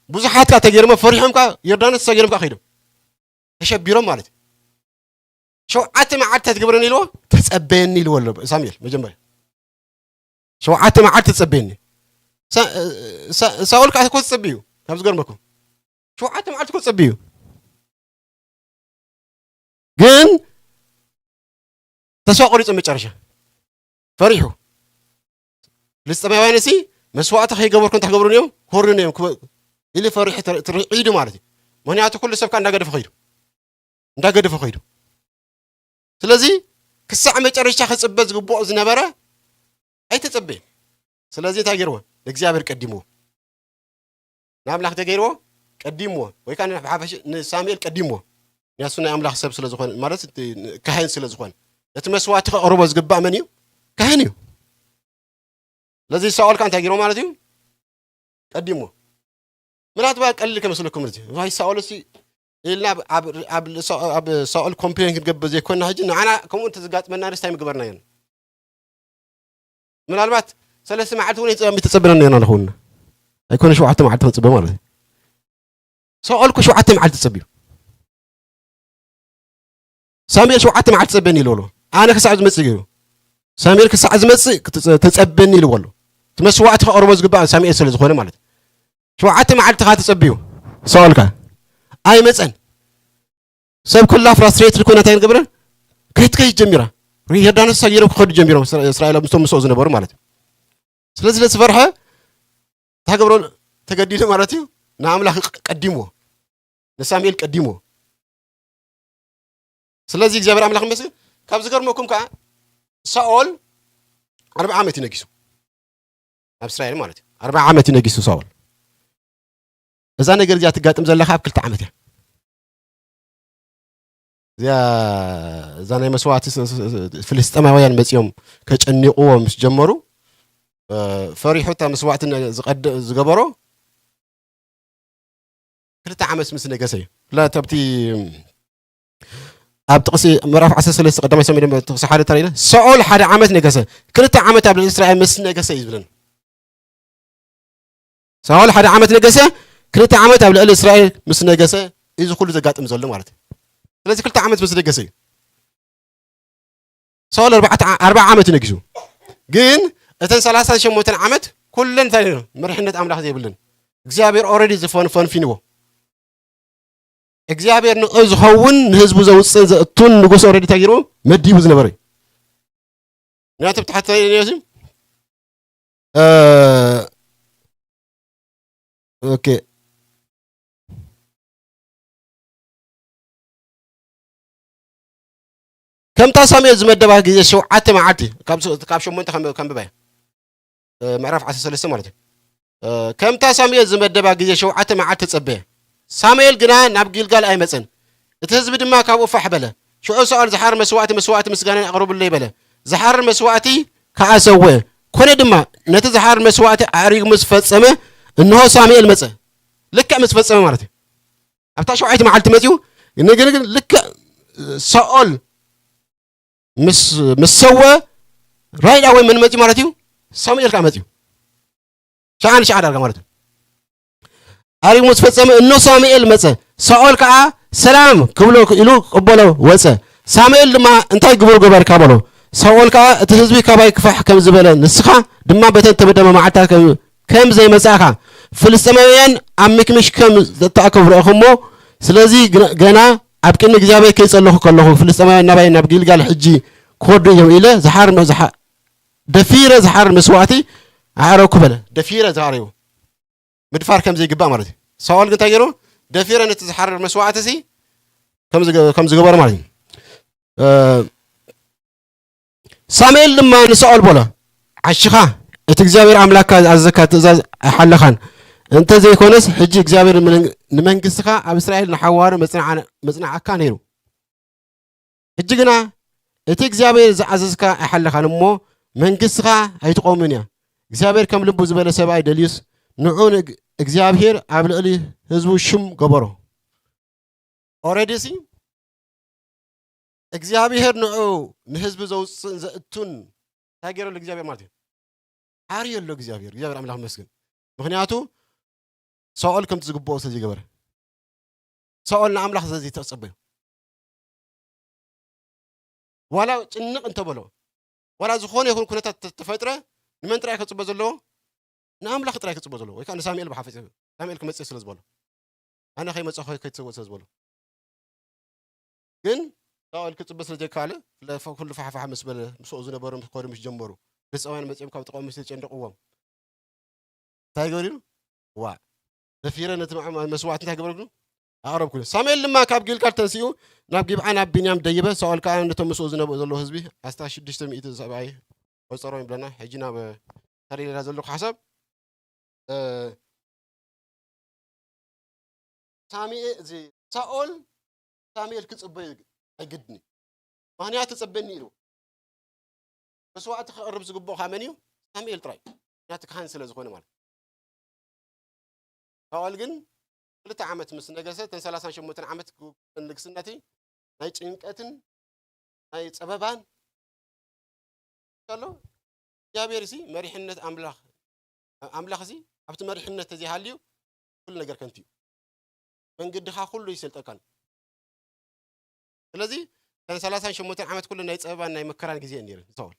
ብዙሓት ከዓ ተገይሮሞ ፈሪሖም ከዓ ዮርዳኖስ ተሳጊሮም ከዓ ከይዶም ተሸቢሮም ማለት እዩ። ሸውዓተ መዓልትታት ግበረኒ ኢልዎ ተጸበየኒ ኢልዎ ኣሎ ሳሙኤል መጀመርያ። ሸውዓተ መዓልቲ ተጸበየኒ። ሳ- ሳ- ሳኦል ከዓ እኮ ተጸብዩ ካብ ዝገርመኩም ሸውዓተ መዓልቲ እኮ ተጸብዩ ግን ተስፋ ቆሪጹ መጨረሻ ፈሪሑ። ፍልስጤማውያን ሲ መስዋዕቲ ከይገበርኩ እንታይ ክገብሩን እዮም ክወርዱን እዮም ክበ- ኢሉ ፈሪሑ ተር- ትርዒዱ ማለት እዩ። ምክንያቱ ኩሉ ሰብ ከዓ እንዳገደፈ ከይዱ እንዳገደፈ ከይዱ። ስለዚ ክሳዕ መጨረሻ ክፅበ ዝግብኦ ዝነበረ ኣይተፀበየን። ስለዚ እንታይ ገይርዎ? ንእግዚኣብሔር ቀዲምዎ። ንኣምላኽ ተገይርዎ ቀዲምዎ ወይ ከዓ ብሓፈሽ ንሳሙኤል ቀዲምዎ። ንያሱ ናይ ኣምላኽ ሰብ ስለ ዝኾነ ማለት እቲ ካህን ስለ ዝኾነ ነቲ መስዋዕቲ ከቕርቦ ዝግባእ መን እዩ? ካህን እዩ። ስለዚ ሳኦል ከዓ እንታይ ገይርዎ ማለት እዩ? ቀዲምዎ። ምናልባት ቀሊል ከመስለኩም እዚ ዋይ ሳኦል ሲ ኢልና ኣብ- ኣብ- ኣብ- ኣብ ሳኦል ኮምፕሌን ክንገብር ዘይኮንና ሕጂ ንዓና ከምኡ እንተዘጋጥመና ርስታይ ምግበርና እዮም። ምናልባት ሰለስተ መዓልቲ እውን ይተፀበና ነና ንኸውን ኣይኮነ ሸውዓተ መዓልቲ ክንፅበ ማለት እዩ። ሳኦል እኮ ሸውዓተ መዓልቲ ተፀቢዩ ሳሙኤል ሸውዓተ መዓልቲ ፀበኒ ኢልዎ ኣሎ። ኣነ ክሳዕ ዝመፅእ ገይሩ ሳሙኤል ክሳዕ ዝመፅእ ክት- ተፀበኒ ኢልዎ ኣሎ። እቲ መስዋዕቲ ከቕርቦ ዝግባእ ሳሙኤል ስለ ዝኾነ ማለት እዩ። ሸውዓተ መዓልቲ ከዓ ተፀቢዩ ሳኦል ከዓ ኣይመፀን። ሰብ ኩላ ፍራስትሬትድ ኮይና እንታይ ንገብረ ከይት ከይት ጀሚራ ዮርዳኖስ ሰጊሮም ክኸዱ ጀሚሮም እስራ- እስራኤል ምስቶም ምስኦ ዝነበሩ ማለት እዩ። ስለዚ ስለዝፈርሐ እንታይ ገብሮ ተገዲዱ ማለት እዩ። ንኣምላኽ ቀዲምዎ ንሳሙኤል ቀዲምዎ። ስለዚ እግዚኣብሔር ኣምላኽ ይመስገን። ካብ ዝገርመኩም ከዓ ሳኦል ኣርብዓ ዓመት እዩ ነጊሱ ኣብ እስራኤል ማለት እዩ። ኣርብዓ ዓመት እዩ ነጊሱ ሳኦል። እዛ ነገር እዚኣ ትጋጥም ዘለካ ኣብ ክልተ ዓመት እያ። እዚኣ እዛ ናይ መስዋዕቲ ስ- ስ- ስ- ፍልስጤማውያን መፂኦም ከጨኒቕዎ ምስ ጀመሩ እ፣ ፈሪሑ እታ መስዋዕቲ ነ- ዝቐድ- ዝገበሮ ክልተ ዓመት ምስ ነገሰ እዩ። ላ- ኣብቲ ኣብ ጥቕሲ ምዕራፍ ዓሰርተ ሰለስተ ቀዳማይ ሳሙኤል ጥቕሲ ሓደ ተሪእና ሳኦል ሓደ ዓመት ነገሰ ክልተ ዓመት ኣብ ልዕሊ እስራኤል ምስ ነገሰ እዩ ዝብለና። ሳኦል ሓደ ዓመት ነገሰ ክልተ ዓመት ኣብ ልዕሊ እስራኤል ምስ ነገሰ እዩ እዚ ኩሉ ዘጋጥም ዘሎ ማለት እዩ። ስለዚ ክልተ ዓመት ምስ ነገሰ እዩ ሳኦል ኣርባዕተ ዓ- ኣርባዓ ዓመት እዩ ነጊሱ። ግን እተን ሰላሳን ሸሞንተን ዓመት ኩለን እንታይ እዩ? መሪሕነት ኣምላኽ ዘይብለን እግዚኣብሔር ኦረዲ ዝፈንፈንፊንዎ እግዚኣብሔር ንዑ ዝኸውን ንህዝቡ ዘውፅእን ዘእቱን ንጉስ ኦረዲ እንታይ ገይርዎ መዲቡ ዝነበረ እዩ። ምክንያቱ ብታሕቲ እንታይ እዩ ነዚ ኦኬ ከምታ ሳሙኤል ዝመደባ ግዜ ሸውዓተ መዓልቲ፣ ካብ ሸሞንተ ከንብባያ፣ ምዕራፍ ዓሰርተ ሰለስተ ማለት እዩ። ከምታ ሳሙኤል ዝመደባ ግዜ ሸውዓተ መዓልቲ ተጸበየ። ሳሙኤል ግና ናብ ጊልጋል ኣይመጸን። እቲ ህዝቢ ድማ ካብኡ ፋሕ በለ። ሽዑ ሳኦል፣ ዝሓርር መስዋእቲ፣ መስዋእቲ ምስጋናን ኣቕርቡለይ በለ። ዝሓርር መስዋእቲ ከኣ ሰውአ። ኮነ ድማ፣ ነቲ ዝሓርር መስዋእቲ ኣዕሪጉ ምስ ፈጸመ፣ እንሆ ሳሙኤል መጸ። ልክዕ ምስ ፈጸመ ማለት እዩ። ኣብታ ሸውዓይቲ መዓልቲ መጺኡ፣ ግን፣ ግን ልክዕ ሳኦል ምስ፣ ምስ ሰወ፣ right away መን መጺኡ ማለት እዩ? ሳሙኤል ከኣ መጺኡ። ሸዓ ንሸዓ ዳርጋ ማለት እዩ። ኣሪጉ ምስ ፈጸመ፣ እኖ ሳሙኤል መጸ። ሳኦል ከኣ፣ "ሰላም" ክብሎ ኢሉ ክቕበሎ ወጸ። ሳሙኤል ድማ፣ "እንታይ ግብሩ ገበርካ?" በሎ። ሳኦል ከኣ፣ "እቲ ህዝቢ ካባይ ክፋሕ ከም ዝበለ፣ ንስኻ ድማ በተን ተመደበ መዓልታት ከም፣ ከም ዘይመጻእካ፣ ፍልስጤማውያን ኣብ ሚክሚሽ ከም ዘተኣከቡ ርኢኹሞ፣ ስለዚ ግና፣ ገና ኣብ ቅድሚ እግዚኣብሔር ከይጸለኹ ከለኹ፣ ፍልስጤማውያን ናባይ ናብ ጊልጋል ሕጂ ክወርዱ እዮም ኢለ፣ ዝሓር፣ ዝሓ-፣ ደፊረ ዝሓር መስዋእቲ ኣዕረኩ" በለ። ደፊረ ዝሓረዩ ምድፋር ከም ዘይግባእ ማለት እዩ። ሳኦል ግን እንታይ ገይሩ? ደፊረ ነቲ ዝሓርር መስዋእቲ ሲ ከም ዝገ-፣ ከም ዝገበሮ ማለት እዩ። እ፣ ሳሙኤል ድማ ንሳኦል በሎ፣ "ዓሽኻ፣ እቲ እግዚኣብሔር ኣምላኽካ ዝኣዘዝካ ትእዛዝ ኣይሓለኻን። እንተ ዘይኮነስ፣ ሕጂ እግዚኣብሔር ንመን-፣ ንመንግስትኻ ኣብ እስራኤል ንሓዋሩ መጽንዓ-፣ መጽንዓካ ነይሩ። ሕጂ ግና፣ እቲ እግዚኣብሔር ዝኣዘዝካ ኣይሓለኻን እሞ፣ መንግስትኻ ኣይትቖምን እያ። እግዚኣብሔር ከም ልቡ ዝበለ ሰብኣይ ደልዩስ፣ ንዑ ንእግ-፣ እግዚኣብሔር ኣብ ልዕሊ ህዝቡ ሹም ገበሮ።" ኦረዲ ሲ እግዚኣብሔር ንዑ ንህዝቢ ዘውፅእን ዘእቱን እንታይ ገይረሉ እግዚኣብሔር ማለት እዩ? ዓርየሉ እግዚኣብሔር። እግዚኣብሔር ኣምላኽ ይመስገን። ምኽንያቱ ሳኦል ከምቲ ዝግብኦ ስለ ዘይገበረ። ሳኦል ንኣምላኽ ስለ ዘይተጸበዮ። ዋላ ጭንቕ እንተበሎ፣ ዋላ ዝኾነ ይኹን ኩነታት ተ-፣ ተፈጥረ፣ ንመን ጥራይ ከጽበ ዘለዎ? ንኣምላኽ ጥራይ ከጽበ ዘለዎ። ወይ ከዓ ንሳሙኤል ብሓፈ-፣ ሳሙኤል ክመጽእ ስለ ዝበሎ። ኣነ ከይመጽእ ከይትሰወ ስለ ዝበሎ። ግን ሳኦል ክጽበ ስለ ዘይከኣለ፣ ፍለ-፣ ኩሉ ፋሕፋሕ ምስ በለ፣ ምስኡ ዝነበሩ ምስ ኮዱ ምስ ጀመሩ፣ ግብጻውያን መጺኦም ካብ ጥቕኦም ምስ ተጨንቕዎም፣ እንታይ ገበሩ ኢሉ? ዋእ፣ ደፊረ ነቲ መዓ-፣ መስዋዕቲ እንታይ ገበርኩ? ኣቕረብኩ። ሳሙኤል ድማ ካብ ጊልጋል ተንሲኡ ናብ ጊብዓ ናብ ብንያም ደይበ። ሳኦል ከኣ ነቶም ምስኡ ዝነበሩ ዘለዉ ህዝቢ ኣስታት ሽዱሽተ ሚእቲ ሰብኣይ ቆጸሮም ይብለና። ሕጂ ናብ ተሪራ ዘለኹ ሓሳብ፣ እ፣ ሳሙኤ-፣ እዚ ሳኦል ሳሙኤል ክጽበዮ ኣይግድን እዩ። ምኽንያቱ "ጸበኒ" ኢሉ። መስዋእቲ ክቐርብ ዝግብኦ ከኣ መን እዩ? ሳሙኤል ጥራይ። ምኽንያቱ ካህን ስለ ዝኾነ ማለት እዩ። ሳኦል ግን ክልተ ዓመት ምስ ነገሰ፣ እተን ሰላሳን ሸሞንተን ዓመት ግ-፣ ንግስነቲ ናይ ጭንቀትን ናይ ጸበባን ከሎ፣ እግዚኣብሔር ሲ መሪሕነት ኣምላኽ፣ ኣምላኽ ሲ ኣብቲ መሪሕነት ተዘይሃልዩ ኩሉ ነገር ከንቱ እዩ። መንገድኻ ኩሉ ይሰልጠካን። ስለዚ እተን ሰላሳን ሸሞንተን ዓመት ኩሉ ናይ ጸበባን ናይ መከራን ግዜ እየን ነይረን ንሳኦል።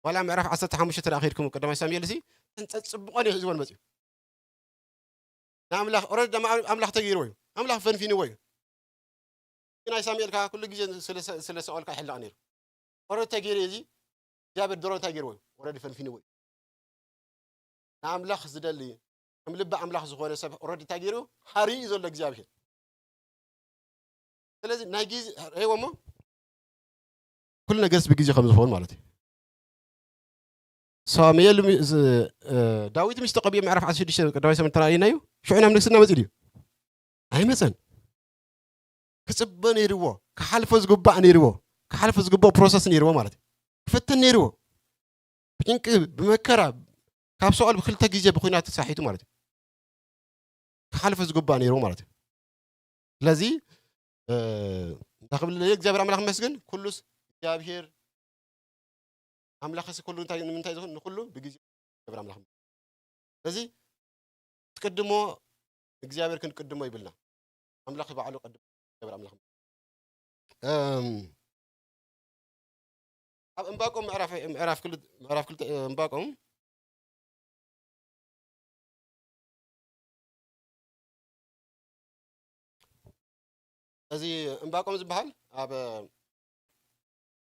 ዋላ ምዕራፍ ዓሰርተ ሓሙሽተ ተደኣ ከይድኩም ቀዳማይ ሳሙኤል ሲ እተን ጸጽብቐን እዩ ሒዝወን መጽዩ። ንኣምላኽ ኦረዲ ድማ ኣምላኽ ተገይርዎ እዩ። ኣምላኽ ፈንፊንዎ እዩ። ግን ናይ ሳሙኤል ከኣ ኩሉ ግዜ ስለ፣ ስለ ሳኦል ከኣ ይሕለቕ ነይሩ። ኦረዲ ተገይሩ እዚ እግዚኣብሔር ድሮ እንታይ ገይርዎ እዩ? ኦረዲ ፈንፊንዎ እዩ። ንኣምላኽ ዝደሊ፣ ከም ልቢ ኣምላኽ ዝኾነ ሰብ ኦረዲ እንታይ ገይሩ? ሃሪኡ ዘሎ እግዚኣብሔር። ስለዚ ናይ ግዜ፣ ርእይዎ እሞ፣ ኩሉ ነገርስ ብግዜ ከም ዝኸውን ማለት እዩ። ሳሙኤል ሚ-፣ ዝ-፣ እ፣ ዳዊት ምስ ተቐብየ ምዕራፍ ዓሰርተ ሽዱሽተ ቀዳማይ ሳሙኤል ተራእይናዮ፣ ሽዑ ናብ ንግስና መጺኡ ድዩ? ኣይመጸን። ክጽበ ነይርዎ፣ ክሓልፎ ዝግባእ ነይርዎ፣ ክሓልፎ ዝግባእ ፕሮሰስ ነይርዎ ማለት እዩ። ክፍትን ነይርዎ። ብጭንቂ፣ ብመከራ፣ ካብ ሳኦል ብክልተ ግዜ ብኹናት ተሳሒቱ ማለት እዩ። ክሓልፎ ዝግባእ ነይርዎ ማለት እዩ። ስለዚ፣ እ፣ እንታይ ክብል እየ፣ እግዚኣብሔር ኣምላኽ ይመስገን፣ ኩሉስ እግዚኣብሔር ኣምላኽሲ ኩሉ እንታይ፣ ንምንታይ ዝኹን ንኹሉ ብግዜ እግዚኣብሔር ኣምላኽ። ስለዚ ትቅድሞ እግዚኣብሔር ክንቅድሞ ይብልና። ኣምላኽ ባዕሉ ቀድሞ እግዚኣብሔር ኣምላኽ። እም፣ ኣብ ዕንባቆም ምዕራፍ፣ ምዕራፍ ክልተ፣ ምዕራፍ ክልተ፣ እ፣ ዕንባቆም እዚ ዕንባቆም ዝበሃል ኣብ፣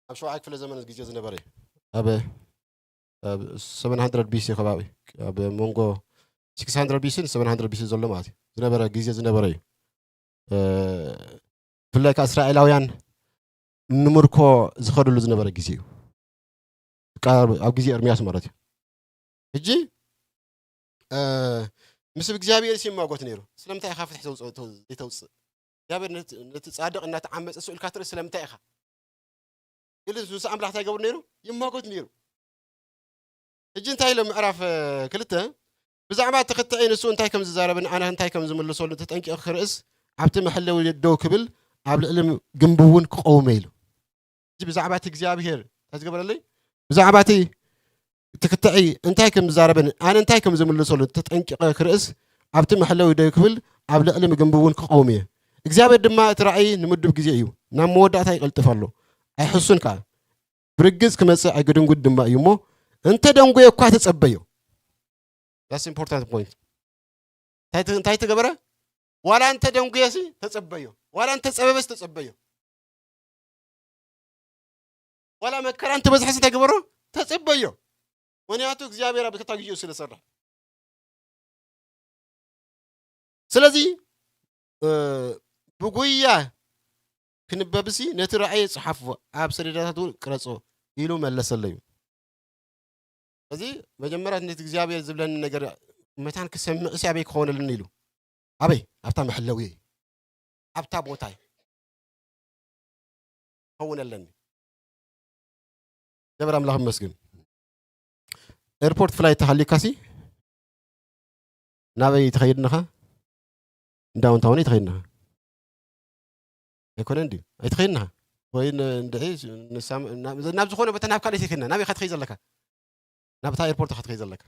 ኣብ ሸውዓይ ክፍለ ዘመን ግዜ ዝነበረ እዩ። ኣብ፣ ኣብ ሰቨን ሃንድረድ ቢ ሲ ከባቢ፣ ኣብ መንጎ ሲክስ ሃንድረድ ቢ ሲ ን ሰቨን ሃንድረድ ቢ ሲ ዘሎ ማለት እዩ፣ ዝነበረ ግዜ ዝነበረ እዩ። እ፣ ብፍላይ ከኣ እስራኤላውያን ንምርኮ ዝኸደሉ ዝነበረ ግዜ እዩ። ኣብ ግዜ ኤርምያስ ማለት እዩ። ሕጂ ምስ እግዚኣብሔር ይማጎት ነይሩ። ስለምንታይ ኢኻ ፍትሒ ዘይተውፅእ? እግዚኣብሔር ነቲ ፃድቕ እናተዓመፀ ስኡል ካትርኢ ስለምንታይ ኢኻ ኢሉ ምስ ኣምላኽ እንታይ ገብር ነይሩ? ይማጎት ነይሩ። ሕጂ እንታይ ኢሎ ምዕራፍ ክልተ? ብዛዕባ እቲ ክትዒ ንሱ እንታይ ከም ዝዛረብን ኣነ እንታይ ከም ዝምልሰሉ ተጠንቂቕ ክርእስ ኣብቲ መሐለዊ ደው ክብል ኣብ ልዕሊ ግንቢ እውን ክቐውመ ኢሉ። እዚ ብዛዕባ እቲ እግዚኣብሔር እንታይ ዝገበረለይ? ብዛዕባ እቲ እቲ ክትዒ እንታይ ከም ዝዛረብን ኣነ እንታይ ከም ዝምልሰሉ ተጠንቂቐ ክርእስ ኣብቲ መሐለዊ ደው ክብል ኣብ ልዕሊ ግንቢ እውን ክቐውም እየ። እግዚኣብሔር ድማ እቲ ራእይ ንምዱብ ግዜ እዩ፣ ናብ መወዳእታ ይቐልጥፍ ኣሎ፣ ኣይሕሱን ከኣ። ብርግጽ ክመጽእ ኣይግድንጉድ ድማ እዩ እሞ እንተ ደንጉየ እኳ ተጸበዮ። That's important point። እንታይ ተ- እንታይ ተገበረ? ዋላ እንተ ደንጉየሲ ተጸበዮ፣ ዋላ እንተ ጸበበሲ ተጸበዮ። ዋላ መከራ እንተበዝሐስ እንታይ ገበሮ? ተጸበዮ። ምክንያቱ እግዚኣብሔር ኣብ ክልተ ግዜኡ ስለ ዝሰርሕ። ስለዚ ብጉያ ክንበብሲ ነቲ ራእይ ጽሓፍዎ፣ ኣብ ሰሌዳታቱ ቅረጾ ኢሉ መለሰለዩ። እዚ መጀመርያ ነቲ እግዚኣብሔር ዝብለኒ ነገር መታን ክሰምዕ ሲ ኣበይ ክኾነልኒ ኢሉ ኣበይ ኣብታ መሐለዊ ኣብታ ቦታይ ክኸውን ኣለኒ። ጀበር ኣምላኽ መስግን። ኤርፖርት ፍላይ ተሃሊካሲ ናበይ ትኸይድ ንኻ? እንዳውንታውን ትኸይድ ንኻ? ኣይኮነን ድዩ? ኣይትኸይድ ንኻ? ወይ እንድዒ ናብ ዝኾነ ቦታ ናብ ካልእ ትኸይድ ናብ ኢኻ ትኸይድ ዘለካ? ናብታ ኤርፖርት ኢኻ ትኸይድ ዘለካ?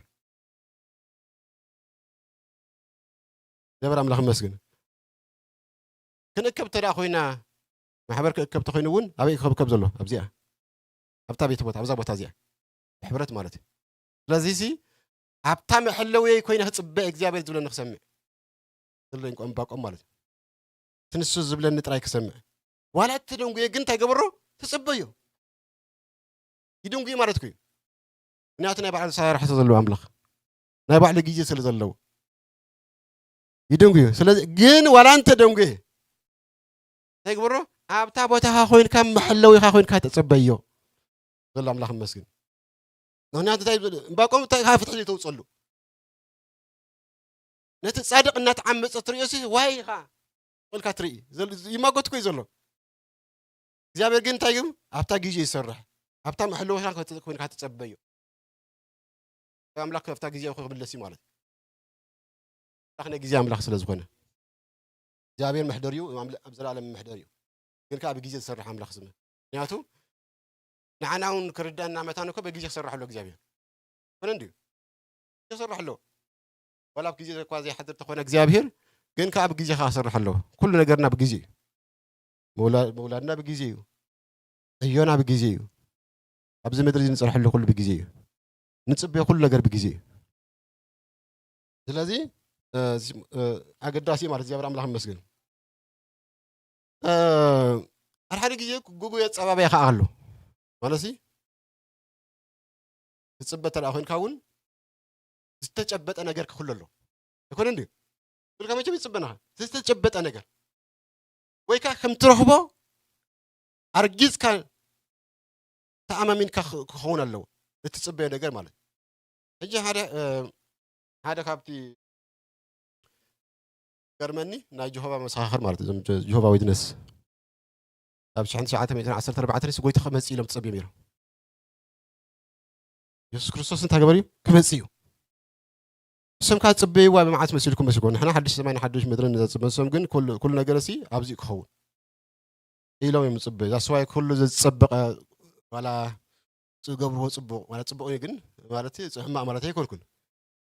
ጀበር ኣምላኽ መስግን። ክንእከብ ተዳ ኮይና ማሕበር ክእከብ ተኮይኑ እውን ኣበይ ክከብከብ ዘሎ ኣብዚኣ ኣብታ ቤት ቦታ ኣብዛ ቦታ እዚኣ ብሕብረት ማለት እዩ። ስለዚ ሲ ኣብታ መሐለውየይ ኮይነ ክፅበ እግዚኣብሔር ዝብለኒ ክሰምዕ ዘለኝ እምባቆም ማለት እዩ። ትንሱ ዝብለኒ ጥራይ ክሰምዕ ዋላ እተደንጉየ ግን እንታይ ገበሮ? ተፀበዮ። ይድንጉ ማለት እዩ። ምክንያቱ ናይ ባዕሉ ኣሰራርሓ ዘለዎ ኣምላኽ ናይ ባዕሉ ግዜ ስለ ዘለዎ ይድንጉ እዩ። ስለዚ ግን ዋላ እንተ ደንጉ እንታይ ግበሮ? ኣብታ ቦታኻ ኮይንካ መሐለዊኻ ኮይንካ ተጸበዮ። ዘሎ ኣምላኽ ይመስገን። ምክንያቱ እንታይ እምባቆም እንታይ ፍትሒ ዘይተውፀሉ ነቲ ጻድቕ እናተዓመፀ ትርእዮሲ ዋይ ኢኻ ቆልካ ትርኢ ይማጎት እኮ እዩ ዘሎ። እግዚኣብሔር ግን እንታይ ግን ኣብታ ግዜ ይሰርሕ ኣብታ መሐለዊኻ ኮይንካ ትጸበዮ። ኣምላኽ ኣብታ ግዜ ክምለስ እዩ ማለት እዩ። ኣምላኽ ናይ ግዜ ኣምላኽ ስለ ዝኾነ እግዚኣብሔር መሕደር እዩ። ኣብ ዘላለም መሕደር እዩ። ግን ከዓ ብግዜ ዝሰርሕ ኣምላኽ ስመ ምክንያቱ ንዓና እውን ክርዳና መታን እኮ በግዜ ክሰርሕ ኣሎ እግዚኣብሔር ኮነ እንድዩ ክሰርሕ ኣሎ። ዋላ ኣብ ግዜ እኳ ዘይሓድር ተኾነ እግዚኣብሔር ግን ከዓ ብግዜ ከዓ ክሰርሕ ኣሎ። ኩሉ ነገርና ብግዜ እዩ። መውላድና ብግዜ እዩ። ዕዮና ብግዜ እዩ። ኣብዚ ምድሪ እዚ ንፅርሐሉ ኩሉ ብግዜ እዩ። ንፅበዮ ኩሉ ነገር ብግዜ እዩ። ስለዚ ኣገዳሲ ማለት እግዚኣብሔር ኣምላኽ ይመስገን። ሓደ ሓደ ግዜ ጉጉ የፀባበ ይኸዓ ኣሎ ማለት ትፅበ ተደኣ ኮይንካ እውን ዝተጨበጠ ነገር ክህሉ ኣሎ ኣይኮነ እንድዩ? ብልካ መቸም ይፅበናኻ ዝተጨበጠ ነገር ወይ ከዓ ከም ትረኽቦ ኣርጊፅካ ተኣማሚንካ ክኸውን ኣለዎ። እትፅበዮ ነገር ማለት ሕጂ ሓደ ሓደ ካብቲ ገርመኒ ናይ ጀሆባ መሰኻኽር ማለት እዞም ጀሆባ ዊትነስ ካብ ሽሕን ትሽዓተ ሚእትን ዓሰርተ ኣርባዕተን ሲ ጎይታ ክመፅእ ኢሎም ትፀብዮም ነይሮም። የሱስ ክርስቶስ እንታይ ገበር እዩ ክመፅእ እዩ። እሶም ካብ ፅበይዋ ብመዓት መሲልኩም መስልኩም ንሕና ሓድሽ ሰማይን ሓድሽ ምድርን ንዘፅበ እሶም ግን ኩሉ ነገር ሲ ኣብዚ ክኸውን ኢሎም እዮም ዝፅበዩ። ዛስዋይ ኩሉ ዝፀበቐ ዋላ ዝገብርዎ ፅቡቕ ማለት ፅቡቕ እዩ ግን ማለት ሕማቕ ማለት ኣይኮንኩን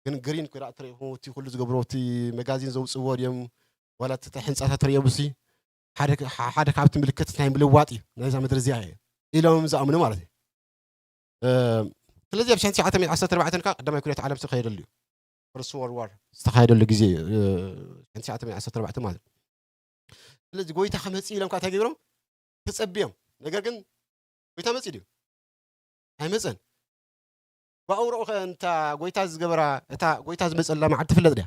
ግን ግሪን ክዳእ ትሪኢኹም እቲ ኩሉ ዝገብርዎ እቲ መጋዚን ዘውፅዎ ድዮም ዋላ እቲ ህንፃታት ትሪኦ ብሲ ሓደ ካብቲ ምልክት ናይ ምልዋጥ እዩ ናይዛ ምድሪ እዚኣ እየ ኢሎም ዝኣምኑ ማለት እዩ። ስለዚ ኣብ ሽሕን ትሽዓተ ሚእትን ዓሰርተ ኣርባዕተን ከዓ ቀዳማይ ኩነት ዓለም ዝተኻየደሉ እዩ። ፈርስት ወርልድ ዋር ዝተኻየደሉ ግዜ እዩ። ሽሕን ትሽዓተ ሚእትን ዓሰርተ ኣርባዕተ ማለት እዩ። ስለዚ ጎይታ ክመፅእ ኢሎም ከዓ እንታይ ገይሮም ተፀቢዮም። ነገር ግን ጎይታ መፅእ ድዩ? ኣይመፀን። ብኣውሮኡ ከ እንታ ጎይታ ዝገበራ እታ ጎይታ ዝመፀላ መዓልቲ ትፍለጥ ድያ?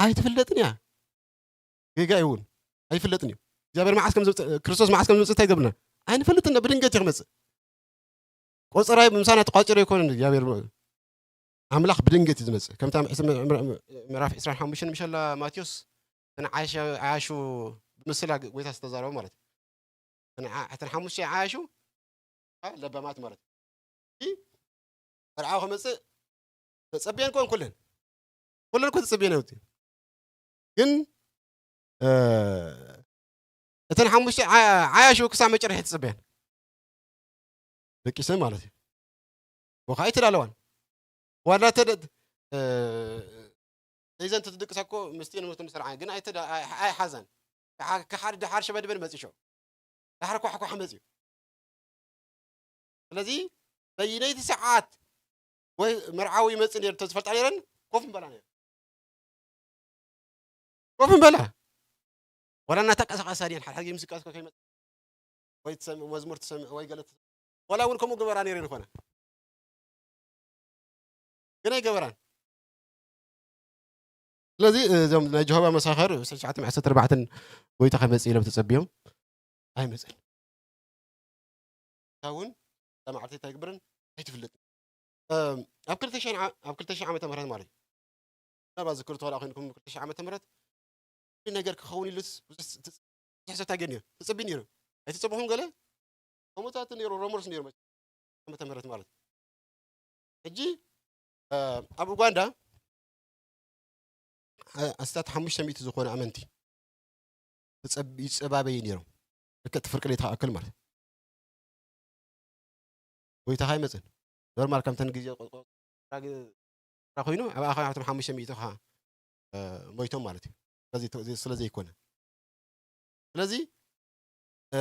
ኣይትፍለጥን እያ። ጌጋ ይውን ኣይፍለጥን እዩ። እግዚኣብሔር መዓስ ከም ክርስቶስ መዓስ ከም ዝመፅእ እንታይ ገብርና? ኣይንፈልጥን ኢና፣ ብድንገት እዩ ክመጽእ። ቆጸራይ ብምሳና ተቋጺሩ ኣይኮነን እግዚኣብሔር። ኣምላኽ ብድንገት እዩ ዝመጽእ። ከምታ ምዕራፍ ዕስራን ሓሙሽተን ምሸላ ማቴዎስ፣ እተን ዓያሹ፣ ዓያሹ ብምስላ ጎይታ ዝተዛረቦ ማለት እዩ። እተን ዓ-፣ እተን ሓሙሽተ ዓያሹ፣ አ፣ ለባማት ማለት እዩ። መርዓዊ ክመጽእ ተጸብየን ኮን ኩለን። ኩለን እኮ ተጸብየን እዩ። ግን፣ እ፣ እተን ሓሙሽተ ዓ-፣ ዓያሹ ክሳብ መጨረሻ ተጸብየን። ደቂሰን ማለት እዩ። ወኻ ኣይተዳለዋን። ዋላ ተደ-፣ እ፣ ዘይዘን ተትድቅሳ እኮ ምስቲ ንሞት ምስርዓ ግን ኣይተዳ-፣ ኣይ-፣ ኣይሓዛን። ክሓ-፣ ክሓድ ደሓር ሸበድበድ መጺሾ። ዳሕር ኳሕኳሕ መጽዩ። ስለዚ በይነይቲ ሰዓት ወይ መርዓዊ ይመጽእ ነይሩ እንተዝፈልጣ ነይረን፣ ኮፍ ምበላ ነይረን። ኮፍ ምበላ። ዋላ እናተንቀሳቐሳ ድየን፣ ሓድሓደ ግዜ ሙዚቃ እስከ ከይመጽእ ወይ ትሰምዕ፣ መዝሙር ትሰምዕ ወይ ገለ ትሰምዕ። ዋላ እውን ከምኡ ግበራ ነይረን ይኾና። ግን ኣይገበራን። ስለዚ እዞም ናይ ጀሆቫ መሳኸር ዕስራን ትሽዓተን ዓሰርተ ኣርባዕተን ጎይታ ከመጽእ ኢሎም ተጸብዮም ኣይመጽን። እታ እውን እታ መዓልቲ እንታይ ግብርን ኣይትፍለጥን። እም፣ ኣብ ክልተ ሽሕን ዓ-፣ ኣብ ክልተ ሽሕ ዓመተ ምህረት ማለት እዩ። ምናልባት ዝክሩ ተዋላ ኮይንኩም ክልተ ሽሕ ዓመተ ምህረት፣ እዚ ነገር ክኸውን ኢሉስ ብዙሕ ስ-፣ ትጽ-፣ ብዙሕ ሰብ ታገድ ነይሩ። ትጽቢ ነይሩ። ኣይትጽብኹም ገለ? ከምኡታት ነይሩ፣ ሮመርስ ነይሩ መቸም። ዓመተ ምህረት ማለት እዩ። ሕጂ፣ እ፣ ኣብ ኡጋንዳ፣ እ፣ ኣስታት ሓሙሽተ ሚእቲ ዝኾነ ኣመንቲ ትጸብ-፣ ይጸባበዩ ነይሮም። ልክዕ እቲ ፍርቂ ለይቲ ክኣክል ማለት እዩ። ጎይታኻ ኣይመጽን። ኖርማል ከምተን ግዜ ቆጥቆ-፣ ራ-፣ ራ-፣ ኮይኑ፣ ኣብ ኣኻ ኣብቶም ሓሙሽተ ሚእቲ ኸዓ፣ እ፣ ሞይቶም ማለት እዩ። ስለዚ፣ ስለ ዘይኮነ። ስለዚ፣ እ፣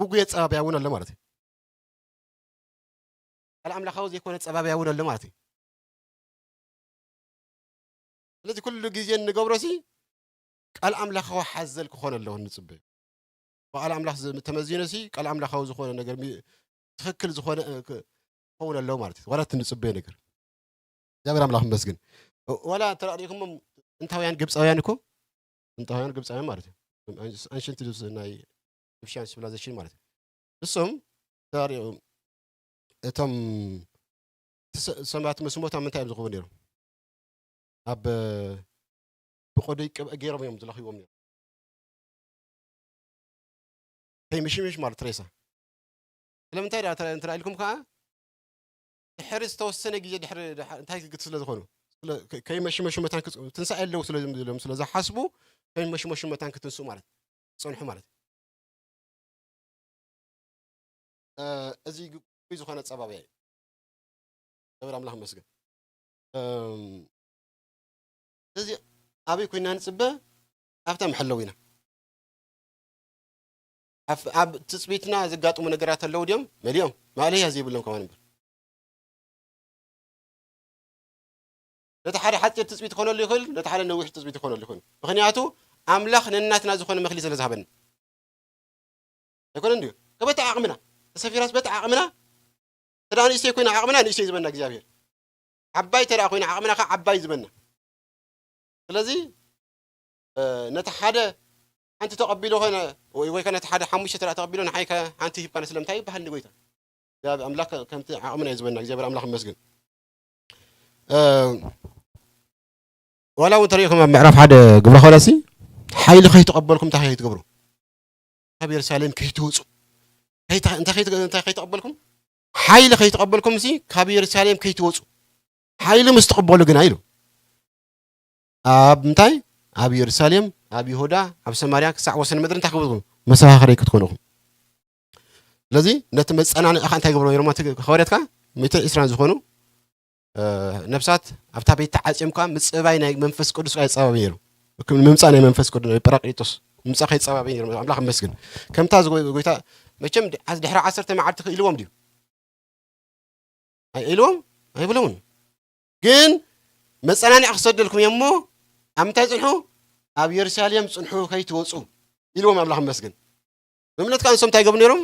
ግጉይ ኣጸባብያ እውን ኣሎ ማለት እዩ። ቃል ኣምላኻዊ ዘይኮነ ኣጸባብያ እውን ኣሎ ማለት እዩ። ስለዚ ኩሉ ግዜ እንገብሮ ሲ ቃል ኣምላኻዊ ሓዘል ክኾን ኣለዎ እንጽበዮ። ብቃል ኣምላኽ ዝ-፣ ተመዚኑ ሲ ቃል ኣምላኻዊ ዝኾነ ነገር ሚ-፣ ትኽክል ዝኾነ፣ እ፣ ክ-፣ ክኸውን ኣለዎ ማለት እዩ። ዋላ እቲ እንጽበዮ ነገር። እግዚኣብሔር ኣምላኽ ይመስገን። ዋላ እንተ ሪእኹሞም ጥንታውያን ግብፃውያን እኮ፣ ጥንታውያን ግብፃውያን ማለት እዩ። ኣንሽንት ናይ ኢጂፕሽያን ሲቪላይዜሽን ማለት እዩ። ንሶም ተሪኦም እቶም ስ-፣ ሰባት ምስ ሞት ኣብ ምንታይ እዮም ዝኸቡ ነይሮም? ኣብ ብቆደይ ቅብእ ገይሮም እዮም ዝለኽይዎም ነይሮም። ከይምሽምሽ ማለት ሬሳ። ስለምንታይ ደኣ እንተ ኢልኩም ከኣ ድሕሪ ዝተወሰነ ግዜ ድሕሪ፣ ድሓ-፣ እንታይ ክግት ስለ ዝኾኑ፣ ስለ-፣ ከ-፣ ከይመሽመሹ መታን ክጽ-፣ ትንሳኤ ኣለዉ ስለ ዝም-፣ ኢሎም ስለ ዝሓስቡ፣ ከይመሽመሹ መታን ክትንስኡ ማለት፣ ክጸንሑ ማለት። እ፣ እዚ ግጉይ ዝኾነ ኣጸባብያ እዩ። እግዚኣብሔር ኣምላኽ ይመስገን። እም፣ ስለዚ ኣበይ ኮይና ንጽበ? ኣብታ መሐለዊና። ኣብ፣ ኣብ ትጽቢትና ዘጋጥሙ ነገራት ኣለዉ ድዮም? መሊኦም። ማእለያ ዘይብሎም ከማን እምበር። ነቲ ሓደ ሓጺር ትጽቢት ክኾነሉ ይኽእል፣ ነቲ ሓደ ነዊሕ ትጽቢት ክኾነሉ ይኽእል። ምኽንያቱ ኣምላኽ ነናትና ዝኾነ መኽሊት ስለ ዝሃበና። ኣይኮነን ድዩ? ከበቲ ዓቕምና፣ ተሰፊራስ በቲ ዓቕምና፣ ተዳ ንእሽተይ ኮይና ዓቕምና ንእሽተይ ዝበና እግዚኣብሔር። ዓባይ ተዳ ኮይና ዓቕምና ከ ዓባይ ዝበና። ስለዚ፣ እ፣ ነቲ ሓደ ሓንቲ ተቐቢሎ ኾነ፣ ወይ፣ ወይ ከ ነቲ ሓደ ሓሙሽተ ተዳ ተቐቢሎ፣ ንዓይ ከ ሓንቲ ሂብካኒ ስለምንታይ ይበሃል ንጎይታ? እግዚኣብሔር ኣምላኽ ከ-፣ ከምቲ ዓቕምና እዩ ዝበና፣ እግዚኣብሔር ኣምላኽ ይመስገን። እ፣ ዋላ እውን ተሪኢኹም ኣብ ምዕራፍ ሓደ ግብረ ኾለሲ፣ ሓይሊ ከይተቐበልኩም እንታይ ከይትገብሩ? ካብ የሩሳሌም ከይትወጹ። ከይተ-፣ እንታይ ከይት-፣ እንታይ ከይተቐበልኩም? ሓይሊ ከይተቐበልኩም ሲ ካብ የሩሳሌም ከይትወጹ። ሓይሊ ምስ ትቕበሉ ግና ኢሉ። ኣብ ምንታይ? ኣብ የሩሳሌም፣ ኣብ ይሁዳ፣ ኣብ ሰማርያ፣ ክሳዕ ወሰን ምድሪ እንታይ ክብልኩም? መሰኻኽረይ ክትኮኑ ኢኹም። ስለዚ ነቲ መጸናንዒ ኸዓ እንታይ ገብሮ ነይሮም? እቲ ሐዋርያት ከኣ ሚእትን ዕስራን ዝኾኑ፣ እ፣ ነፍሳት ኣብታ ቤት ተዓጽዮም ከኣ ምጽባይ ናይ መንፈስ ቅዱስ ከኣ ይጸባበ ነይሩ። ምምጻእ ናይ መንፈስ ቅዱስ፣ ናይ ጳራቅሊጦስ ምምጻእ ከይጸባበ ነይሩ። ኣምላኽ ይመስገን። ከምታ ዝጎ-፣ ጎይታ መቸም ድ-፣ ድሕሪ ዓሰርተ መዓልቲ ክኢልዎም ድዩ? ኣይ-፣ ኢልዎም? ኣይብሎምን። ግን መጸናንዒ ክሰደልኩም እየ እሞ ኣብ ምንታይ ጽንሑ? ኣብ የሩሳሌም ጽንሑ ከይትወጹ ኢልዎም ኣምላኽ ይመስገን። ብምነት ከኣ ንሶም እንታይ ይገብሩ ነይሮም?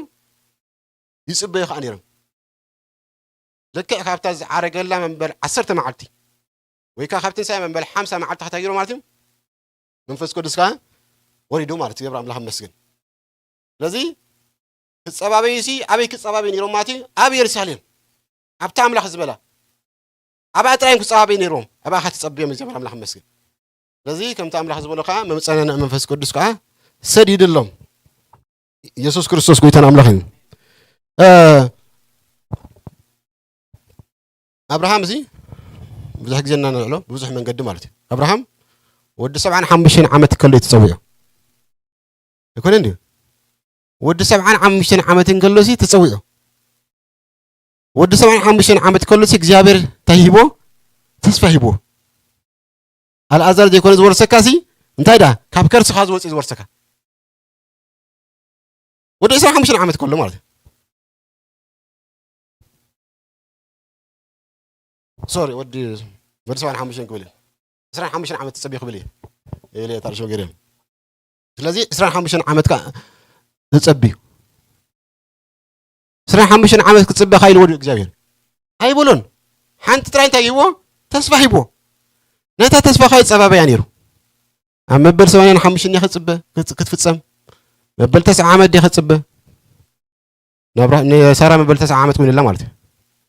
ይጽበዩ ከኣ ነይሮም። ልክዕ ካብታ ዝዓረገላ መበል ዓሰርተ መዓልቲ ወይ ከኣ ካብ ትንሳኤ መበል ሓምሳ መዓልቲ ከታይ ገይሩ ማለት እዩ። መንፈስ ቅዱስ ከኣ ወሪዱ ማለት እዩ። ገብረ ኣምላኽ ይመስገን። ስለዚ ክጸባበዩሲ ኣበይ ክጸባበዩ ነይሮም ማለት እዩ? ኣብ የሩሳሌም፣ ኣብታ ኣምላኽ ዝበላ ኣብኣ ጥራይ እዮም ክጸባበዩ ነይሮም። ኣብኣ ኸዓ ተጸብዮም እግዚኣብሔር ኣምላኽ ይመስገን። ስለዚ ከምቲ ኣምላኽ ዝበሎ ከዓ መምጸነንዕ መንፈስ ቅዱስ ከዓ ሰዲድሎም። ኢየሱስ ክርስቶስ ጎይታን ኣምላኽ እዩ። እ፣ ኣብርሃም እዚ ብዙሕ ግዜ እናንዕሎ ብብዙሕ መንገዲ ማለት እዩ። ኣብርሃም ወዲ ሰብዓን ሓሙሽተን ዓመት ከሎ እዩ ተጸዊዑ። ኣይኮነን ድዩ? ወዲ ሰብዓን ሓሙሽተን ዓመት እንከሎ ሲ ተጸዊዑ። ወዲ ሰብዓን ሓሙሽተን ዓመት ከሎ ሲ እግዚኣብሔር እንታይ ሂቦ? ተስፋ ሂቦ። ኣልኣዛር ዘይኮነ ዝወርሰካ ሲ እንታይ ዳ ካብ ከርስኻ ዝወጽእ ዝወርሰካ። ወዲ ዕስራን ሓሙሽተን ዓመት ከሎ ማለት እዩ። ሶሪ፣ ወዲ፣ ወዲ ሰብዓን ሓሙሽተን ክብል እዩ። ዕስራን ሓሙሽተን ዓመት ትጸቢ ክብል እዩ። ኢለ ታርሾ ገይረ። ስለዚ ዕስራን ሓሙሽተን ዓመት ከ ትጸቢ። ዕስራን ሓሙሽተን ዓመት ክጽበ ካይል ወዲ እግዚኣብሔር። ኣይበሎን። ሓንቲ ጥራይ እንታይ ሂብዎ? ተስፋ ሂብዎ። ነታ ተስፋ ካይ ጸባበያ ነይሩ። ኣብ መበል ሰማንያን ሓሙሽተን እያ ክጽበ፣ ክጽ-፣ ክትፍጸም። መበል ተስዓ ዓመት ድያ ክጽበ? ንኣብራ-፣ ንሳራ መበል ተስዓ ዓመት ኮይኑላ ማለት እዩ።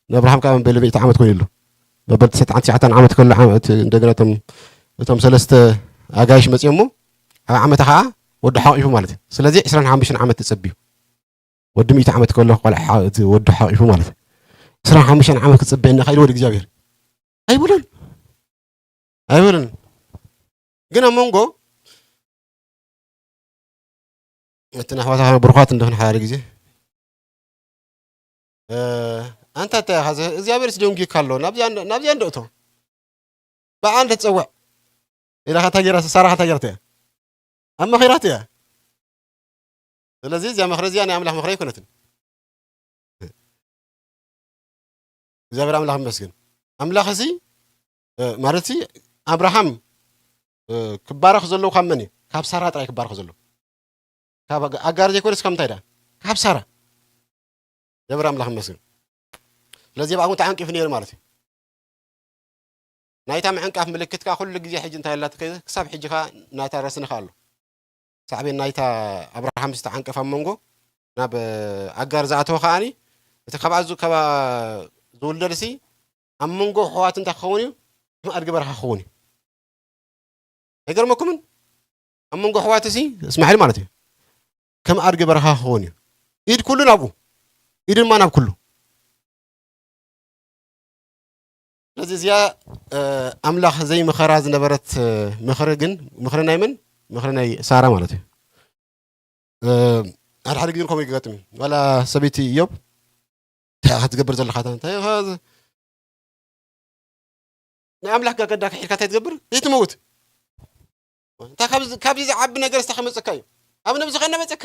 ንኣብርሃም ከኣ መበል ሚእቲ ዓመት ኮይኑሉ። መበል ተስዓን ትሽዓተን ዓመት ከሎ ዓመት እንደገና እቶም፣ እቶም ሰለስተ ኣጋይሽ መጺኦሞ ኣብ ዓመታ ከኣ ወዲ ሓቂፉ ማለት እዩ። ስለዚ ዕስራን ሓሙሽተን ዓመት ተጸብዩ። ወዲ ሚእቲ ዓመት ከሎ ቆልዓ ሓ-፣ እቲ ወዲ ሓቂፉ ማለት እዩ። ዕስራን ሓሙሽተን ዓመት ክጽበየኒ ካይል ወዲ እግዚኣብሔር። ኣይብሉን። ኣይብሉን። ግን ኣብ መንጎ እቲ ኣሕዋት ብሩኻት እንደኾነ ሓደ ግዜ፣ እ፣ ኣንታ እንታይ ኢኻ ዘ-፣ እግዚኣብሔር ስደንጊካ ኣሎ፣ ናብዚኣ እንዶ-፣ ናብዚኣ እንዶ እቶ። ብኣ እንዶ ትጸውዕ። ኢላ ኸታ ጌራ፣ ሳራ ኸታ ጌርታ እያ። ኣማኺራት እያ። ስለዚ እዚኣ ምኽሪ እዚኣ ናይ ኣምላኽ ምኽሪ ኣይኮነትን። እግዚኣብሔር ኣምላኽ ይመስገን። ኣምላኽ እዚ፣ እ፣ ማለት እዚ ኣብርሃም፣ እ፣ ክባረኽ ዘለዎ ካብ መን እዩ? ካብ ሳራ ጥራይ ክባረኽ ዘለዎ። ካብ ኣጋ-፣ ኣጋር ዘይኮነስ ካብ እንታይ ዳ? ካብ ሳራ። እግዚኣብሔር ኣምላኽ ይመስገን። ስለዚ ብኣኡ ተዓንቂፉ ነይሩ ማለት እዩ። ናይታ ምዕንቃፍ ምልክት ከኣ ኩሉ ግዜ ሕጂ እንታይ ኣላትካ? ክሳብ ሕጂ ከኣ ናታ ረስኒ ከኣ ኣሎ። ሳዕቤን ናይታ ኣብርሃም ዝተዓንቀፈ ኣብ መንጎ ናብ ኣጋር ዝኣተወ ከኣኒ፣ እቲ ካብኣ ዝ-፣ ካብኣ ዝውለድሲ ኣብ መንጎ ኣሕዋት እንታይ ክኸውን እዩ? ከም ኣድጊ በረኻ ክኸውን እዩ። ኣይገርመኩምን? ኣብ መንጎ ኣሕዋትሲ እስማዒል ማለት እዩ። ከም ኣድጊ በረኻ ክኸውን እዩ። ኢድ ኩሉ ናብኡ፣ ኢድ ድማ ናብ ኩሉ። ስለዚ እዚኣ፣ እ፣ ኣምላኽ ዘይምኸራ ዝነበረት፣ እ፣ ምኽሪ ግን፣ ምኽሪ ናይ መን? ምኽሪ ናይ ሳራ ማለት እዩ። እ፣ ሓደ ሓደ ግዜ ከምኡ ይገጥም እዩ። ዋላ ሰበይቲ ኢዮብ፣ እንታይ ኢኻ ትገብር ዘለኻ? እንታይ ኢኻ ዝ-፣ ንኣምላኽ ጋገዳ ክሒድካ እንታይ ትገብር? ዘይትመውት። እንታይ ካብዚ፣ ካብዚ ዝዓቢ ነገር ስታ ከመጸካ እዩ? ኣብ ነብስኻ እናመጸካ?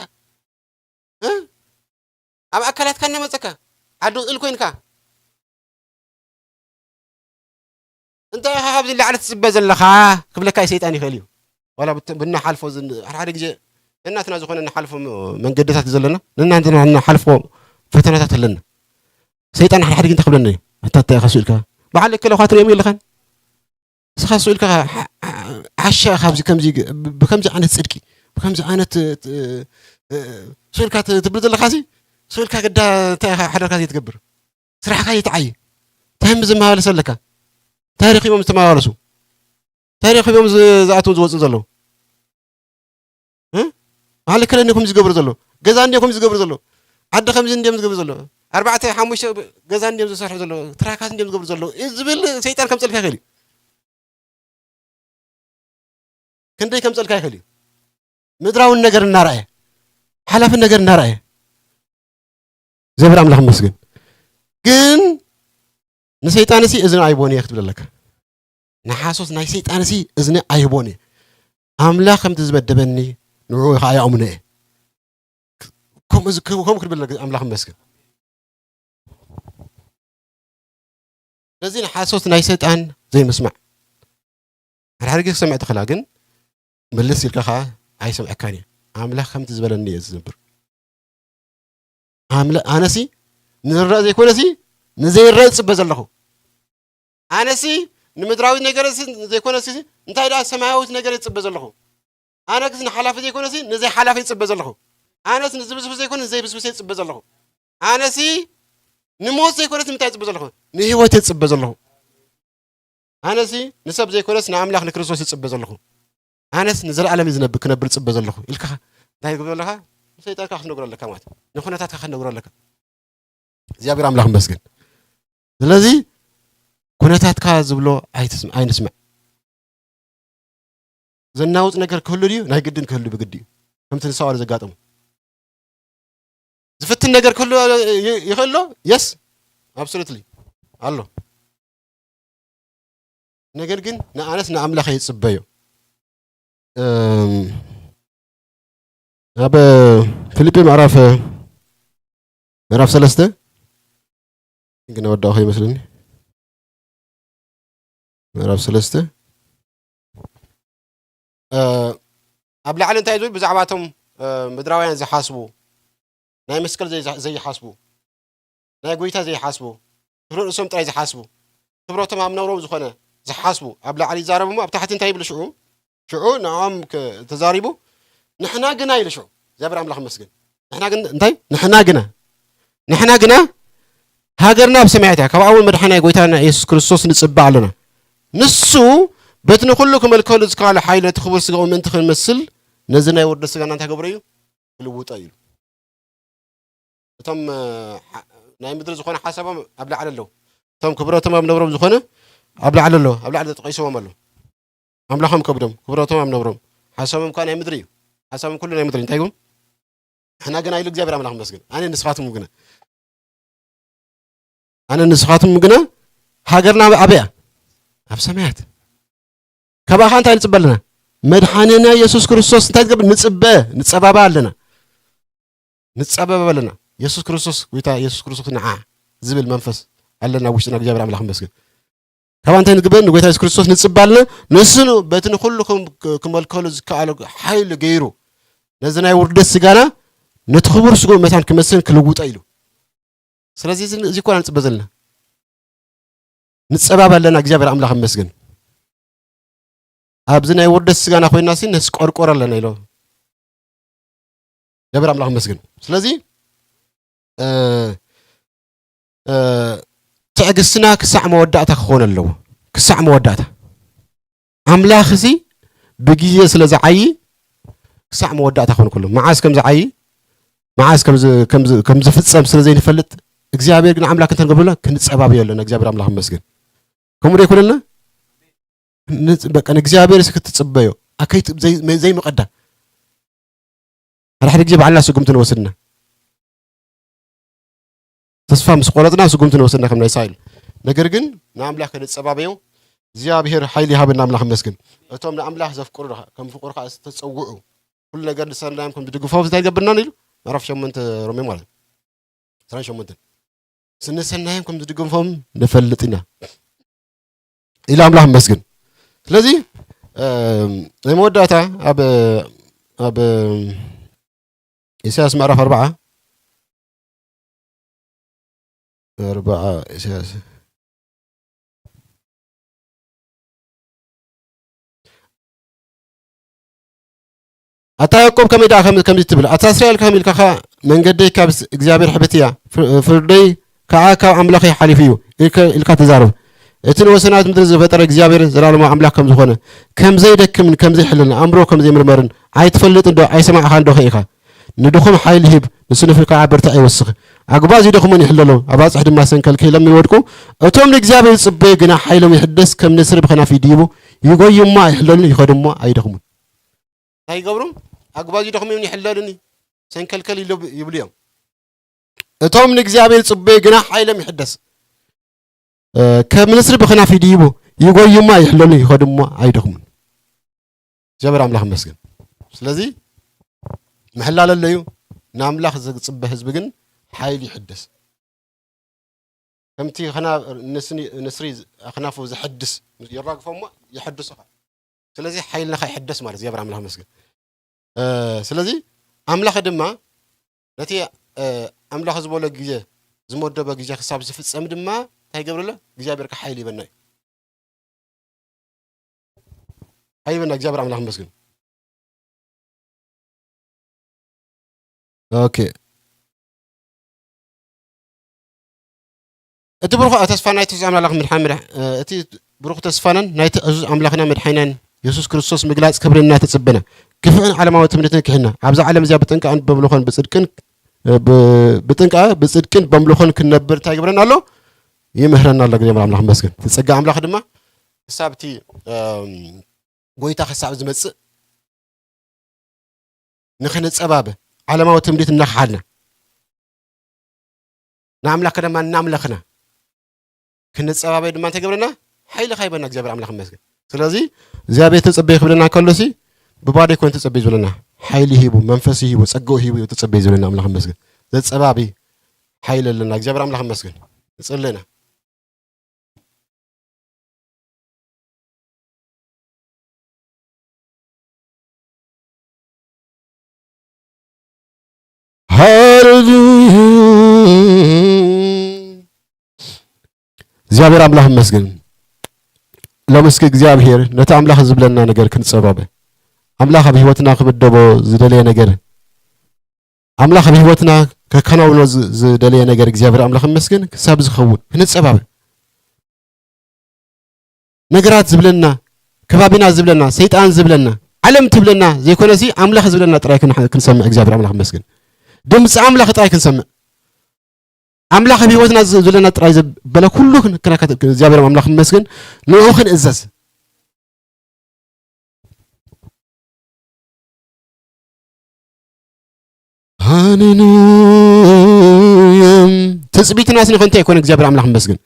እ? ኣብ ኣካላትካ እናመጸካ? ዓዲ ውዕል ኮይንካ? እንታይ ኢኻ ካብዚ ላዕሊ ትጽበ ዘለኻ? ክብለካ ሰይጣን ይኽእል እዩ። ዋላ ብት-፣ ብናሓልፎ ዝን-፣ ሓደ ሓደ ግዜ ነናትና ዝኾነ እናሓልፎ ም-፣ መንገድታት እዩ ዘለና። ነናትና እናሓልፎ ፈተናታት ኣለና። ሰይጣን ሓደ ሓደ ግዜ እንታይ ክብለና እዩ? ኣታ እንታይ ኢኻ ስኢልካ? በዓል እከለ እኳ ትርእዮም የለኻን? ንስኻ ስኢልካ ሓ-፣ ሓ-፣ ሓሻ ካብዚ ከምዚ ግ-፣ ብ-፣ ብከምዚ ዓይነት ጽድቂ፣ ብከምዚ ዓይነት እ፣ እ፣ ስኢልካ ት-፣ ትብል ዘለኻሲ፣ ስኢልካ ግዳ እንታይ ኢኻ ሓዳርካ ዘይትገብር? ስራሕካ ዘይትዓዪ? እንታይ እሞ ዝመላለስ ኣለካ? እንታይ ረኺቦም ዝተመላለሱ? እንታይ ረኺቦም ዝ-፣ ዝኣትዉ ዝወጽኡ ዘለዉ? እ? በዓል እከለ እንዲኹም ዝገብሩ ዘለዉ? ገዛ እንዲኹም ዝገብሩ ዘለዉ? ዓዲ ከምዚ እንዲዮም ዝገብሩ ዘለዉ? ኣርባዕተ ሓሙሽተ ገዛ እንዲዮም ዝሰርሑ ዘለዉ? ትራካት እንዲዮም ዝገብሩ ዘለዉ? ዝብል ሰይጣን ከምጸልካ ይኽእል እዩ። ክንደይ ከምጸልካ ይኽእል እዩ። ምድራውን ነገር እናረኣየ፣ ሓላፊ ነገር እናረኣየ። እግዚኣብሔር ኣምላኽ ይመስገን። ግን ንሰይጣንሲ እዝኒ ኣይቦን እየ ክትብል ኣለካ። ንሓሶት ናይ ሰይጣንሲ እዝኒ ኣይቦን እየ። ኣምላኽ ከምቲ ዝመደበኒ ንዕኡ ኸዓ ይኣምኖ እየ። ከምኡ ዝ-፣ ከምኡ ክብል ኣለካ። ኣምላኽ ይመስገን። ስለዚ ንሓሶት ናይ ሰይጣን ዘይምስማዕ። ሓደ ሓደ ግዜ ክሰምዕ ትኽእላ፣ ግን ምልስ ኢልካ ኸዓ ኣይሰምዐካን እየ። ኣምላኽ ከምቲ ዝበለኒ እየ ዝነብር። ኣምለ-፣ ኣነሲ ንዝረአ ዘይኮነሲ ንዘይረአ ዝጽበ ዘለኹ። ኣነሲ ንምድራዊ ነገርሲ ዘይኮነሲ እንታይ ደኣ ሰማያዊት ነገር እየ ዝጽበ ዘለኹ። ኣነ ግስ ንሓላፊ ዘይኮነሲ ንዘይሓላፊ እየ ዝጽበ ዘለኹ። ኣነስ ንዝብስብስ ዘይኮነ ንዘይብስብስ እየ ዝጽበ ዘለኹ። ኣነሲ ንሞት ዘይኮነስ ንምንታይ እየ ዝጽበ ዘለኹ? ንህይወት እየ ዝጽበ ዘለኹ። ኣነሲ ንሰብ ዘይኮነስ ንኣምላኽ ንክርስቶስ እየ ዝጽበ ዘለኹ። ኣነስ ንዘለኣለም እየ ዝነብ-፣ ክነብር ዝጽበ ዘለኹ ኢልካ እንታይ ትገብር ኣለኻ? ንሰይጣንካ ክትነግሮ ኣለካ ማለት እዩ። ንኹነታትካ ክትነግሮ ኣለካ። እግዚኣብሔር ኣምላኽ ይመስገን። ስለዚ ኩነታትካ ዝብሎ ኣይትስም-፣ ኣይንስምዕ። ዘናውጽ ነገር ክህሉ ድዩ? ናይ ግድን ክህሉ ብግዲ እዩ። ከምቲ ንሳኦል ዘጋጠሙ። ዝፍትን ነገር ክህሉ ይ-፣ ይኽእል ኣሎ? የስ፣ ኣብሶሉትሊ ኣሎ። ነገር ግን ንኣነስ ንኣምላኽ እየ ዝጽበዮ። እም፣ ኣብ ፊልጲ ምዕራፍ፣ ምዕራፍ ሰለስተ ግን ወዳእኹ ይመስለኒ። ምዕራፍ ሰለስተ፣ እ፣ ኣብ ላዕሊ እንታይ ዝብል? ብዛዕባ እቶም፣ እ፣ ምድራውያን ዝሓስቡ፣ ናይ መስቀል ዘይ-፣ ዘይሓስቡ፣ ናይ ጎይታ ዘይሓስቡ፣ ክብሪ ርእሶም ጥራይ ዝሓስቡ፣ ክብረቶም ኣብ ነውሮም ዝኾነ ዝሓስቡ፣ ኣብ ላዕሊ ይዛረብ እሞ ኣብ ታሕቲ እንታይ ይብል ሽዑ? ሽዑ ንዕኦም ክ-፣ ተዛሪቡ፣ ንሕና ግና ኢሉ ሽዑ፣ እግዚኣብሔር ኣምላኽ ይመስገን። ንሕና ግን እንታይ? ንሕና ግና፣ ንሕና ግና ሃገርና ኣብ ሰማያት እያ። ካብኣ እውን መድሓናይ ጎይታና የሱስ ክርስቶስ ንጽበ ኣለና። ንሱ በቲ ንኹሉ ክመልከሉ ዝከኣለ ሓይሊ ነቲ ክቡር ስጋኡ ምእንቲ ክንመስል ነዚ ናይ ውርደት ስጋና እንታይ ገብሮ እዩ? ክልውጦ እዩ። እቶም፣ እ፣ ሓ-፣ ናይ ምድሪ ዝኾነ ሓሳቦም ኣብ ላዕሊ ኣለዉ። እቶም ክብረቶም ኣብ ነብሮም ዝኾነ ኣብ ላዕሊ ኣለዉ። ኣብ ላዕሊ ተጠቒስዎም ኣለዉ። ኣምላኾም ከብዶም፣ ክብረቶም ኣብ ነብሮም። ሓሳቦም እኳ ናይ ምድሪ እዩ። ሓሳቦም ኩሉ ናይ ምድሪ። እንታይ ይብሉ? ንሕና ግና ኢሉ እግዚኣብሔር ኣምላኽ ይመስገን። ኣነ ንስኻትኩም ግና። ኣነ ንስኻትኩም ግና ሃገርና ኣበይ እያ? ኣብ ሰማያት። ካባኻ እንታይ ንጽበ ኣለና? መድሓኒና የሱስ ክርስቶስ እንታይ ዝገብር? ንጽበ፣ ንጸባባ ኣለና። ንጸባባ ኣለና። የሱስ ክርስቶስ፣ ጎይታ የሱስ ክርስቶስ ንዓ ዝብል መንፈስ ኣለና ኣብ ውሽጥና። እግዚኣብሔር ኣምላኽ ይመስገን። ካብ እንታይ ንግበር? ንጎይታ የሱስ ክርስቶስ ንጽበ ኣለና። ንሱ ን-፣ በቲ ንኹሉ ክም-፣ ክመልከሉ ዝከኣሎ ሓይሊ ገይሩ ነዚ ናይ ውርደት ስጋና ነቲ ክቡር ስግኡ መታን ክመስል ክልውጦ ኢሉ። ስለዚ እዚ፣ እዚ እኮ ኢና ንጽበ ዘለና። ንጸባብ ኣለና፣ እግዚኣብሔር ኣምላኽ ይመስገን። ኣብዚ ናይ ውርደት ስጋና ኮይናሲ ነስቆርቆር ኣለና ኢሎ እግዚኣብሔር ኣምላኽ ይመስገን። ስለዚ፣ እ፣ እ፣ ትዕግስትና ክሳዕ መወዳእታ ክኾን ኣለዎ። ክሳዕ መወዳእታ። ኣምላኽሲ ብግዜ ስለ ዝዓዪ ክሳዕ መወዳእታ ክኾን ከሎ። መዓስ ከም ዝዓዪ፣ መዓስ ከም ዝ-፣ ከም ዝ-፣ ከም ዝፍጸም ስለ ዘይንፈልጥ፣ እግዚኣብሔር ግን ኣምላኽ እንታይ ንገብረሉ? ክንጸባበዮ ኣለና። እግዚኣብሔር ኣምላኽ ይመስገን። ከምኡ ዶ ይኮነልና? ንጽ-፣ በቃ ንእግዚኣብሔር እስኪ ክትጽበዮ። ኣከይት-፣ ዘይ-፣ መ-፣ ዘይምቐዳ። ሓደ ሓደ ግዜ ባዕልና ስጉምቲ ንወስድና። ተስፋ ምስ ቆረጽና ስጉምቲ ንወስድና ከም ናይ ሳይል። ነገር ግን ንኣምላኽ ክንጸባበዮ እግዚኣብሔር ሓይሊ ይሃበና። ኣምላኽ ይመስገን። እቶም ንኣምላኽ ዘፍቅሩ ኸ-፣ ከም ፍቅሩ ከኣ ዝተጸውዑ ኩሉ ነገር ንሰናዮም ከም ዝድግፎም እንታይ ይገብርና ኢሉ ምዕራፍ ሸሞንተ ሮሜ ማለት እዩ። ዕስራን ሸሞንተን። ንሰናዮም ከም ዝድግፎም ንፈልጥ ኢና ኢሉ ኣምላኽ ይመስገን። ስለዚ፣ እ፣ ናይ መወዳእታ ኣብ፣ ኣብ ኢሳያስ ምዕራፍ ኣርብዓ፣ ኣርብዓ ኢሳያስ ኣታ ያዕቆብ ከመይ ደኣ ከም-፣ ከምዚ ትብል? ኣታ እስራኤል ከመይ ኢልካ ኸኣ መንገደይ ካብ ስ-፣ እግዚኣብሔር ሕብቲ እያ፣ ፍር-፣ ፍርደይ ከኣ ካብ ኣምላኸይ ሓሊፉ እዩ ኢልከ-፣ ኢልካ ትዛረብ? እቲ ንወሰናት ምድሪ ዝፈጠረ እግዚኣብሔር ዘላለማዊ ኣምላኽ ከም ዝኾነ፣ ከም ዘይደክምን ከም ዘይሕለልን፣ ኣእምሮ ከም ዘይምርመርን ኣይትፈልጥን ዶ? ኣይሰማዕኻን ዶ ኸ ኢኻ? ንድኹም ሓይሊ ሂብ፣ ንስኑፍ ከኣ ብርታዕ ይወስኽ። ኣግባዝ ይደኽሙን ይሕለሉን፣ ኣባጽሕ ድማ ሰንከልከሎም ይወድቁ። እቶም ንእግዚኣብሔር ዝጽበዩ ግና ሓይሎም ይሕደስ፣ ከም ንስሪ ብኸናፍ ይድይቡ፣ ይጎዩ እሞ ኣይሕለሉን፣ ይኸዱ እሞ ኣይደኽሙን። እንታይ ይገብሩ? ኣግባዝ ይደኽሙን ይሕለሉን፣ ሰንከልከል ይለብ-፣ ይብሉ እዮም። እቶም ንእግዚኣብሔር ዝጽበዩ ግና ሓይሎም ይሕደስ። እ፣ ከም ንስሪ ብኸናፍ ይድይቡ፣ ይጎዩ እሞ ኣይሕለሉን፣ ይኸዱ እሞ ኣይደኽሙን። እግዚኣብሔር ኣምላኽ ይመስገን። ስለዚ ምሕላል ኣለዩ። ንኣምላኽ ዝጽበ ህዝቢ ግን ሓይል ይሕደስ። ከምቲ ኸና-፣ ንስኒ-፣ ንስሪ ኣኽናፉ ዘሐድስ፣ የራግፎ እሞ የሐድሶ ኸኣ። ስለዚ ሓይልና ኸይሕደስ ማለት እግዚኣብሔር ኣምላኽ ይመስገን። እ፣ ስለዚ ኣምላኽ ድማ ነቲ፣ እ፣ ኣምላኽ ዝበሎ ግዜ፣ ዝመደቦ ግዜ ክሳብ ዝፍጸም ድማ እንታይ ይገብረሎ? እግዚኣብሔር ከኣ ሓይሊ ይበና እዩ። ሓይሊ ይበና፣ እግዚኣብሔር ኣምላኽ ይመስገን። ኦኬ። እቲ ብሩኽ ተስፋ ናይቲ ዕዙዝ ኣምላኽ ምድሓን ምድሕ-፣ እ፣ እቲ ብሩኽ ተስፋናን ናይቲ ዕዙዝ ኣምላኽና መድሓኒናን የሱስ ክርስቶስ ምግላጽ ክብሪ እናተጸበና፣ ግፍዕን ዓለማዊ ትምኒትን ክሒድና፣ ኣብዛ ዓለም እዚኣ ብጥንቃቕን በምልኾን ብጽድቅን፣ እ፣ ብ-፣ ብጥንቃ፣ ብጽድቅን በምልኾን ክንነብር እንታይ ይገብረና ኣሎ? ይምህረና ኣሎ። እግዚኣብሔር ኣምላኽ ይመስገን። እቲ ጸጋ ኣምላኽ ድማ ክሳብ እቲ፣ እም፣ ጎይታ ክሳብ ዝመጽእ ንኽንጸባበ፣ ዓለማዊ ትምኒት እናኸሓድና፣ ንኣምላኽ ድማ እናምለኽና ክንጸባበ ድማ እንታይ ገብረና? ሓይሊ ኻይበና እግዚኣብሔር ኣምላኽ ይመስገን። ስለዚ እግዚኣብሔር ተጸበዩ ክብለና ከሎሲ ብባዶ ኣይኮነ ተጸበዩ ዝብለና። ሓይሊ ሂቡ፣ መንፈስ ሂቡ፣ ጸጋኡ ሂቡ ተጸበዩ ዝብለና ኣምላኽ ይመስገን። ዘጸባቢ ሓይሊ ኣለና። እግዚኣብሔር ኣምላኽ ይመስገን። ንጽለና። ሃሌሉያ። እግዚኣብሔር ኣምላኽ ይመስገን። ሎም እስኪ እግዚኣብሔር ነቲ ኣምላኽ ዝብለና ነገር ክንጸባበ፣ ኣምላኽ ኣብ ህይወትና ክምደቦ ዝደለየ ነገር፣ ኣምላኽ ኣብ ህይወትና ከከናውኖ ዝ-፣ ዝደለየ ነገር እግዚኣብሔር ኣምላኽ ይመስገን ክሳብ ዝኸውን ክንጸባበ። ነገራት ዝብለና፣ ከባቢና ዝብለና፣ ሰይጣን ዝብለና፣ ዓለም ትብለና ዘይኮነሲ ኣምላኽ ዝብለና ጥራይ ክን-፣ ክንሰምዕ እግዚኣብሔር ኣምላኽ ይመስገን። ድምፂ ኣምላኽ ጥራይ ክንሰምዕ። ኣምላኽ ኣብ ህይወትና ዝ-፣ ዝብለና ጥራይ ዘበለ ኩሉ ክን-፣ ክነካትል እግዚኣብሔር ኣምላኽ ይመስገን። ንዕኡ ክንእዘዝ። ሃሌሉያ። ትጽቢትና ስኒ ከንቱ ኣይኮነ እግዚኣብሔር ኣምላኽ ይመስገን።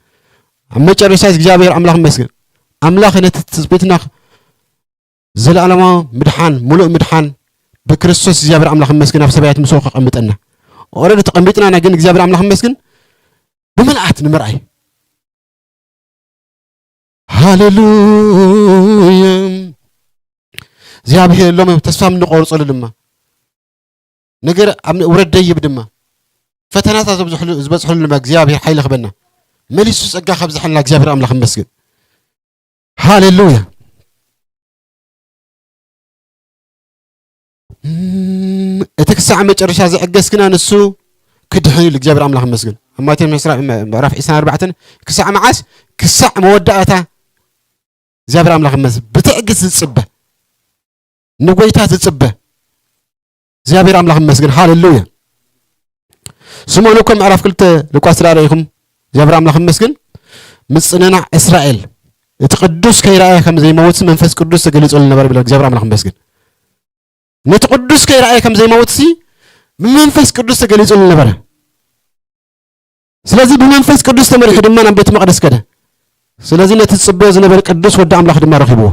ኣብ መጨረሻ እግዚኣብሔር ኣምላኽ ይመስገን። ኣምላኽ ነቲ ትጽቢትና ዘለኣለማዊ ምድሓን፣ ምሉእ ምድሓን ብክርስቶስ እግዚኣብሔር ኣምላኽ ይመስገን ኣብ ሰማያት ምስኡ ከቐምጠና። ኦረዲ ተቐሚጥና ኢና፣ ግን እግዚኣብሔር ኣምላኽ ይመስገን ብምልኣት ንምርኣይ። ሃሌሉያ። እግዚኣብሔር ሎሚ ተስፋ እንቆርጸሉ ድማ ነገር ኣብ ውረድ ደይብ ድማ ፈተናታት ዝበዝሕሉ፣ ዝበዝሕሉ ድማ እግዚኣብሔር ሓይሊ ክበና መሊሱ ጸጋ ካብዝሓልና እግዚኣብሔር ኣምላኽ ይመስገን። ሃሌሉያ። እም፣ እቲ ክሳዕ መጨረሻ ዝዕገስ ግና ንሱ ክድሕን ኢሉ እግዚኣብሔር ኣምላኽ ይመስገን። ኣብ ማቴዎስ ምዕራፍ ዕስራን ኣርባዕተን ክሳዕ መዓስ? ክሳዕ መወዳእታ እግዚኣብሔር ኣምላኽ ይመስገን። ብትዕግስት ዝጽበ፣ ንጎይታ ዝጽበ እግዚኣብሔር ኣምላኽ ይመስገን። ሃሌሉያ። ስምዑ እኮ ምዕራፍ ክልተ ሉቃስ ተራእይኹም እግዚኣብሔር ኣምላኽ ይመስገን። ምጽንናዕ እስራኤል እቲ ቅዱስ ከይረኣየ ከም ዘይመውት መንፈስ ቅዱስ ተገሊጹ ዝነበረ ብለ እግዚኣብሔር ኣምላኽ ይመስገን። ነቲ ቅዱስ ከይረኣየ ከም ዘይመውትሲ ብመንፈስ ቅዱስ ተገሊጹ ዝነበረ። ስለዚ ብመንፈስ ቅዱስ ተመሪሑ ድማ ናብ ቤት መቕደስ ከደ። ስለዚ ነቲ ዝጽበዮ ዝነበረ ቅዱስ ወዲ ኣምላኽ ድማ ረኺብዎ።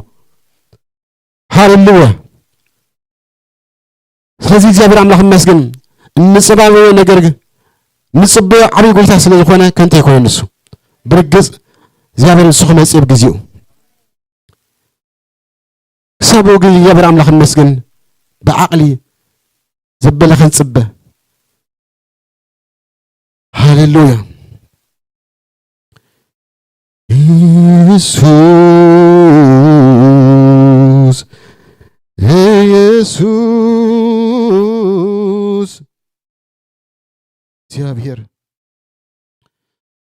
ሃሌሉያ። ስለዚ እግዚኣብሔር ኣምላኽ ይመስገን። እንጽባበዮ ነገር ግን፣ እንጽበዮ ዓብዪ ጎይታ ስለ ዝኾነ ከንቱ ኣይኮነን ንሱ። ብርግጽ እግዚኣብሔር ንሱ ክመጽእ ብግዜኡ። ክሳብ ግን እግዚኣብሔር ኣምላኽ ይመስገን ብዓቕሊ ዘበለ ክንጽበ። ሃሌሉያ። ኢየሱስ፣ ኢየሱስ። እግዚኣብሔር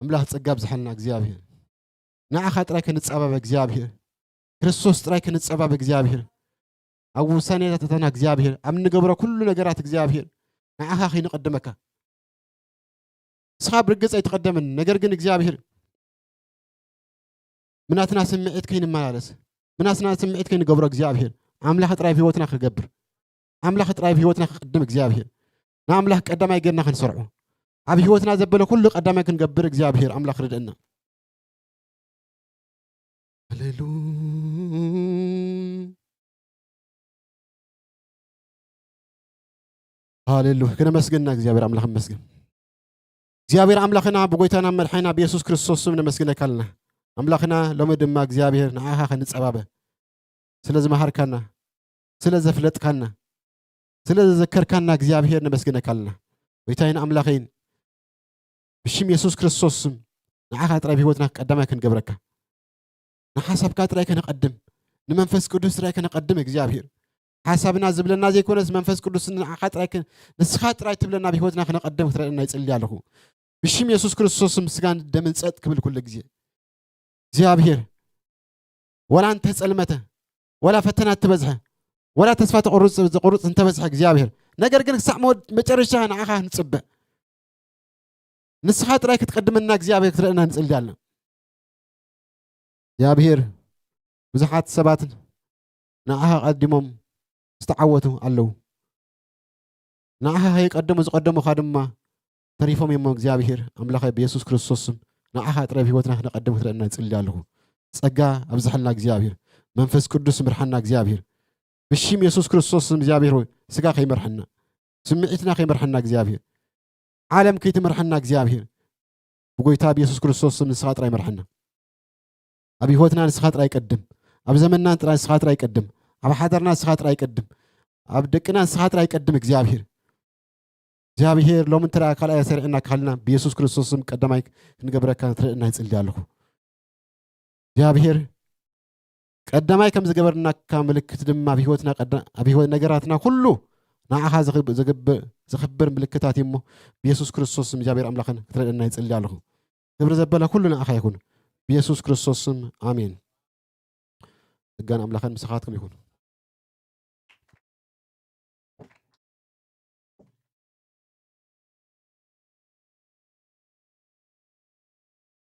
ኣምላኽ ጸጋ ኣብዝሓልና እግዚኣብሔር። ንዓኻ ጥራይ ክንጸባበ እግዚኣብሔር። ክርስቶስ ጥራይ ክንጸባበ እግዚኣብሔር። ኣብ ውሳኔታትና እግዚኣብሔር፣ ኣብ እንገብሮ ኩሉ ነገራት እግዚኣብሔር ንዓኻ ከይንቐድመካ። ንስኻ ብርግጽ ኣይትቐደምን፣ ነገር ግን እግዚኣብሔር ብናትና ስምዒት ከይንመላለስ፣ ብናትና ስምዒት ከይንገብሮ እግዚኣብሔር ኣምላኽ ጥራይ ኣብ ህይወትና ክገብር፣ ኣምላኽ ጥራይ ኣብ ህይወትና ክቕድም እግዚኣብሔር ንኣምላኽ ቀዳማይ ጌርና ክንሰርዖ፣ ኣብ ህይወትና ዘበለ ኩሉ ቀዳማይ ክንገብር እግዚኣብሔር ኣምላኽ ርድእና። ሃሌሉ-፣ ሃሌሉያ። ክነመስግንና እግዚኣብሔር ኣምላኽ ንመስግን። እግዚኣብሔር ኣምላኽና ብጎይታና መድሓኒና ብየሱስ ክርስቶስ ስም ነመስግነካ ኣለና። ኣምላኽና ሎሚ ድማ እግዚኣብሔር ንዓኻ ክንጸባበ ስለ ዝመሃርካና፣ ስለ ዘፍለጥካና፣ ስለ ዘዘከርካና እግዚኣብሔር ነመስግነካ ኣለና። ጎይታይን ኣምላኸይን ብሽም የሱስ ክርስቶስ ስም ንዓኻ ጥራይ ብህይወትና ቀዳማይ ክንገብረካ፣ ንሓሳብካ ጥራይ ከነቐድም፣ ንመንፈስ ቅዱስ ጥራይ ከነቐድም እግዚኣብሔር ሓሳብና ዝብለና ዘይኮነስ መንፈስ ቅዱስ ንዓኻ ጥራይ ክ- ንስኻ ጥራይ ትብለና ኣብ ህይወትና ክነቐድም ክትረድእና ይጽሊ ኣለኹ። ብሽም የሱስ ክርስቶስ ስም ስጋን ደምን ጸጥ ክብል ኩሉ ግዜ እግዚኣብሔር፣ ወላ እንተጸልመተ፣ ወላ ፈተና እትበዝሐ፣ ወላ ተስፋ ተቆርጽ ዘቆርጽ እንተበዝሐ እግዚኣብሔር፣ ነገር ግን ክሳዕ መወድ- መጨረሻ ንዓኻ ንጽበ። ንስኻ ጥራይ ክትቀድመና እግዚኣብሔር ክትረእና ንጽሊ ኣለና። እግዚኣብሔር፣ ብዙሓት ሰባት ንዓኻ ቀዲሞም ዝተዓወቱ ኣለዉ። ንዓኻ ከይቀደሙ ዝቐደሙኻ ድማ ተሪፎም እዮም። እግዚኣብሔር ኣምላኸ ብየሱስ ክርስቶስ ስም ንዓኻ ጥራይ ኣብ ህይወትና ክነቐድም ክትረእና ይጽሊ ኣለኹ። ጸጋ ኣብዝሐልና እግዚኣብሔር፣ መንፈስ ቅዱስ ምርሓና እግዚኣብሔር። ብሽም የሱስ ክርስቶስ ስም እግዚኣብሔር ሆይ፣ ስጋ ከይመርሐና፣ ስምዒትና ከይመርሐና እግዚኣብሔር፣ ዓለም ከይትመርሐና እግዚኣብሔር፣ ብጎይታ ብየሱስ ክርስቶስ ስም ንስኻ ጥራይ መርሐና። ኣብ ህይወትና ንስኻ ጥራይ ቀድም፣ ኣብ ዘመንና ጥራይ ንስኻ ጥራይ ቀድም፣ ኣብ ሓዳርና ንስኻ ጥራይ ቀድም፣ ኣብ ደቅና ንስኻ ጥራይ ቀድም እግዚኣብሔር። እግዚኣብሔር ሎም እንተ ካልኣይ ሰሪዕና ካልና ብየሱስ ክርስቶስ ስም ቀዳማይ ክንገብረካ ትረእና ይጽሊ ኣለኹ። እግዚኣብሔር ቀዳማይ ከም ዝገበርናካ ምልክት ድማ ኣብ ህይወትና ቀዳ- ኣብ ህይወት ነገራትና ኩሉ ንዓኻ ዘኽብ- ዘግብ- ዘኽብር ምልክታት እዩ እሞ ብየሱስ ክርስቶስ ስም እግዚኣብሔር ኣምላኽን ክትረእና ይጽሊ ኣለኹ። ክብሪ ዘበለ ኩሉ ንዓኻ ይኹን። ብየሱስ ክርስቶስ ስም ኣሜን። ጸጋን ኣምላኽን ምሳኻትኩም ይኹን።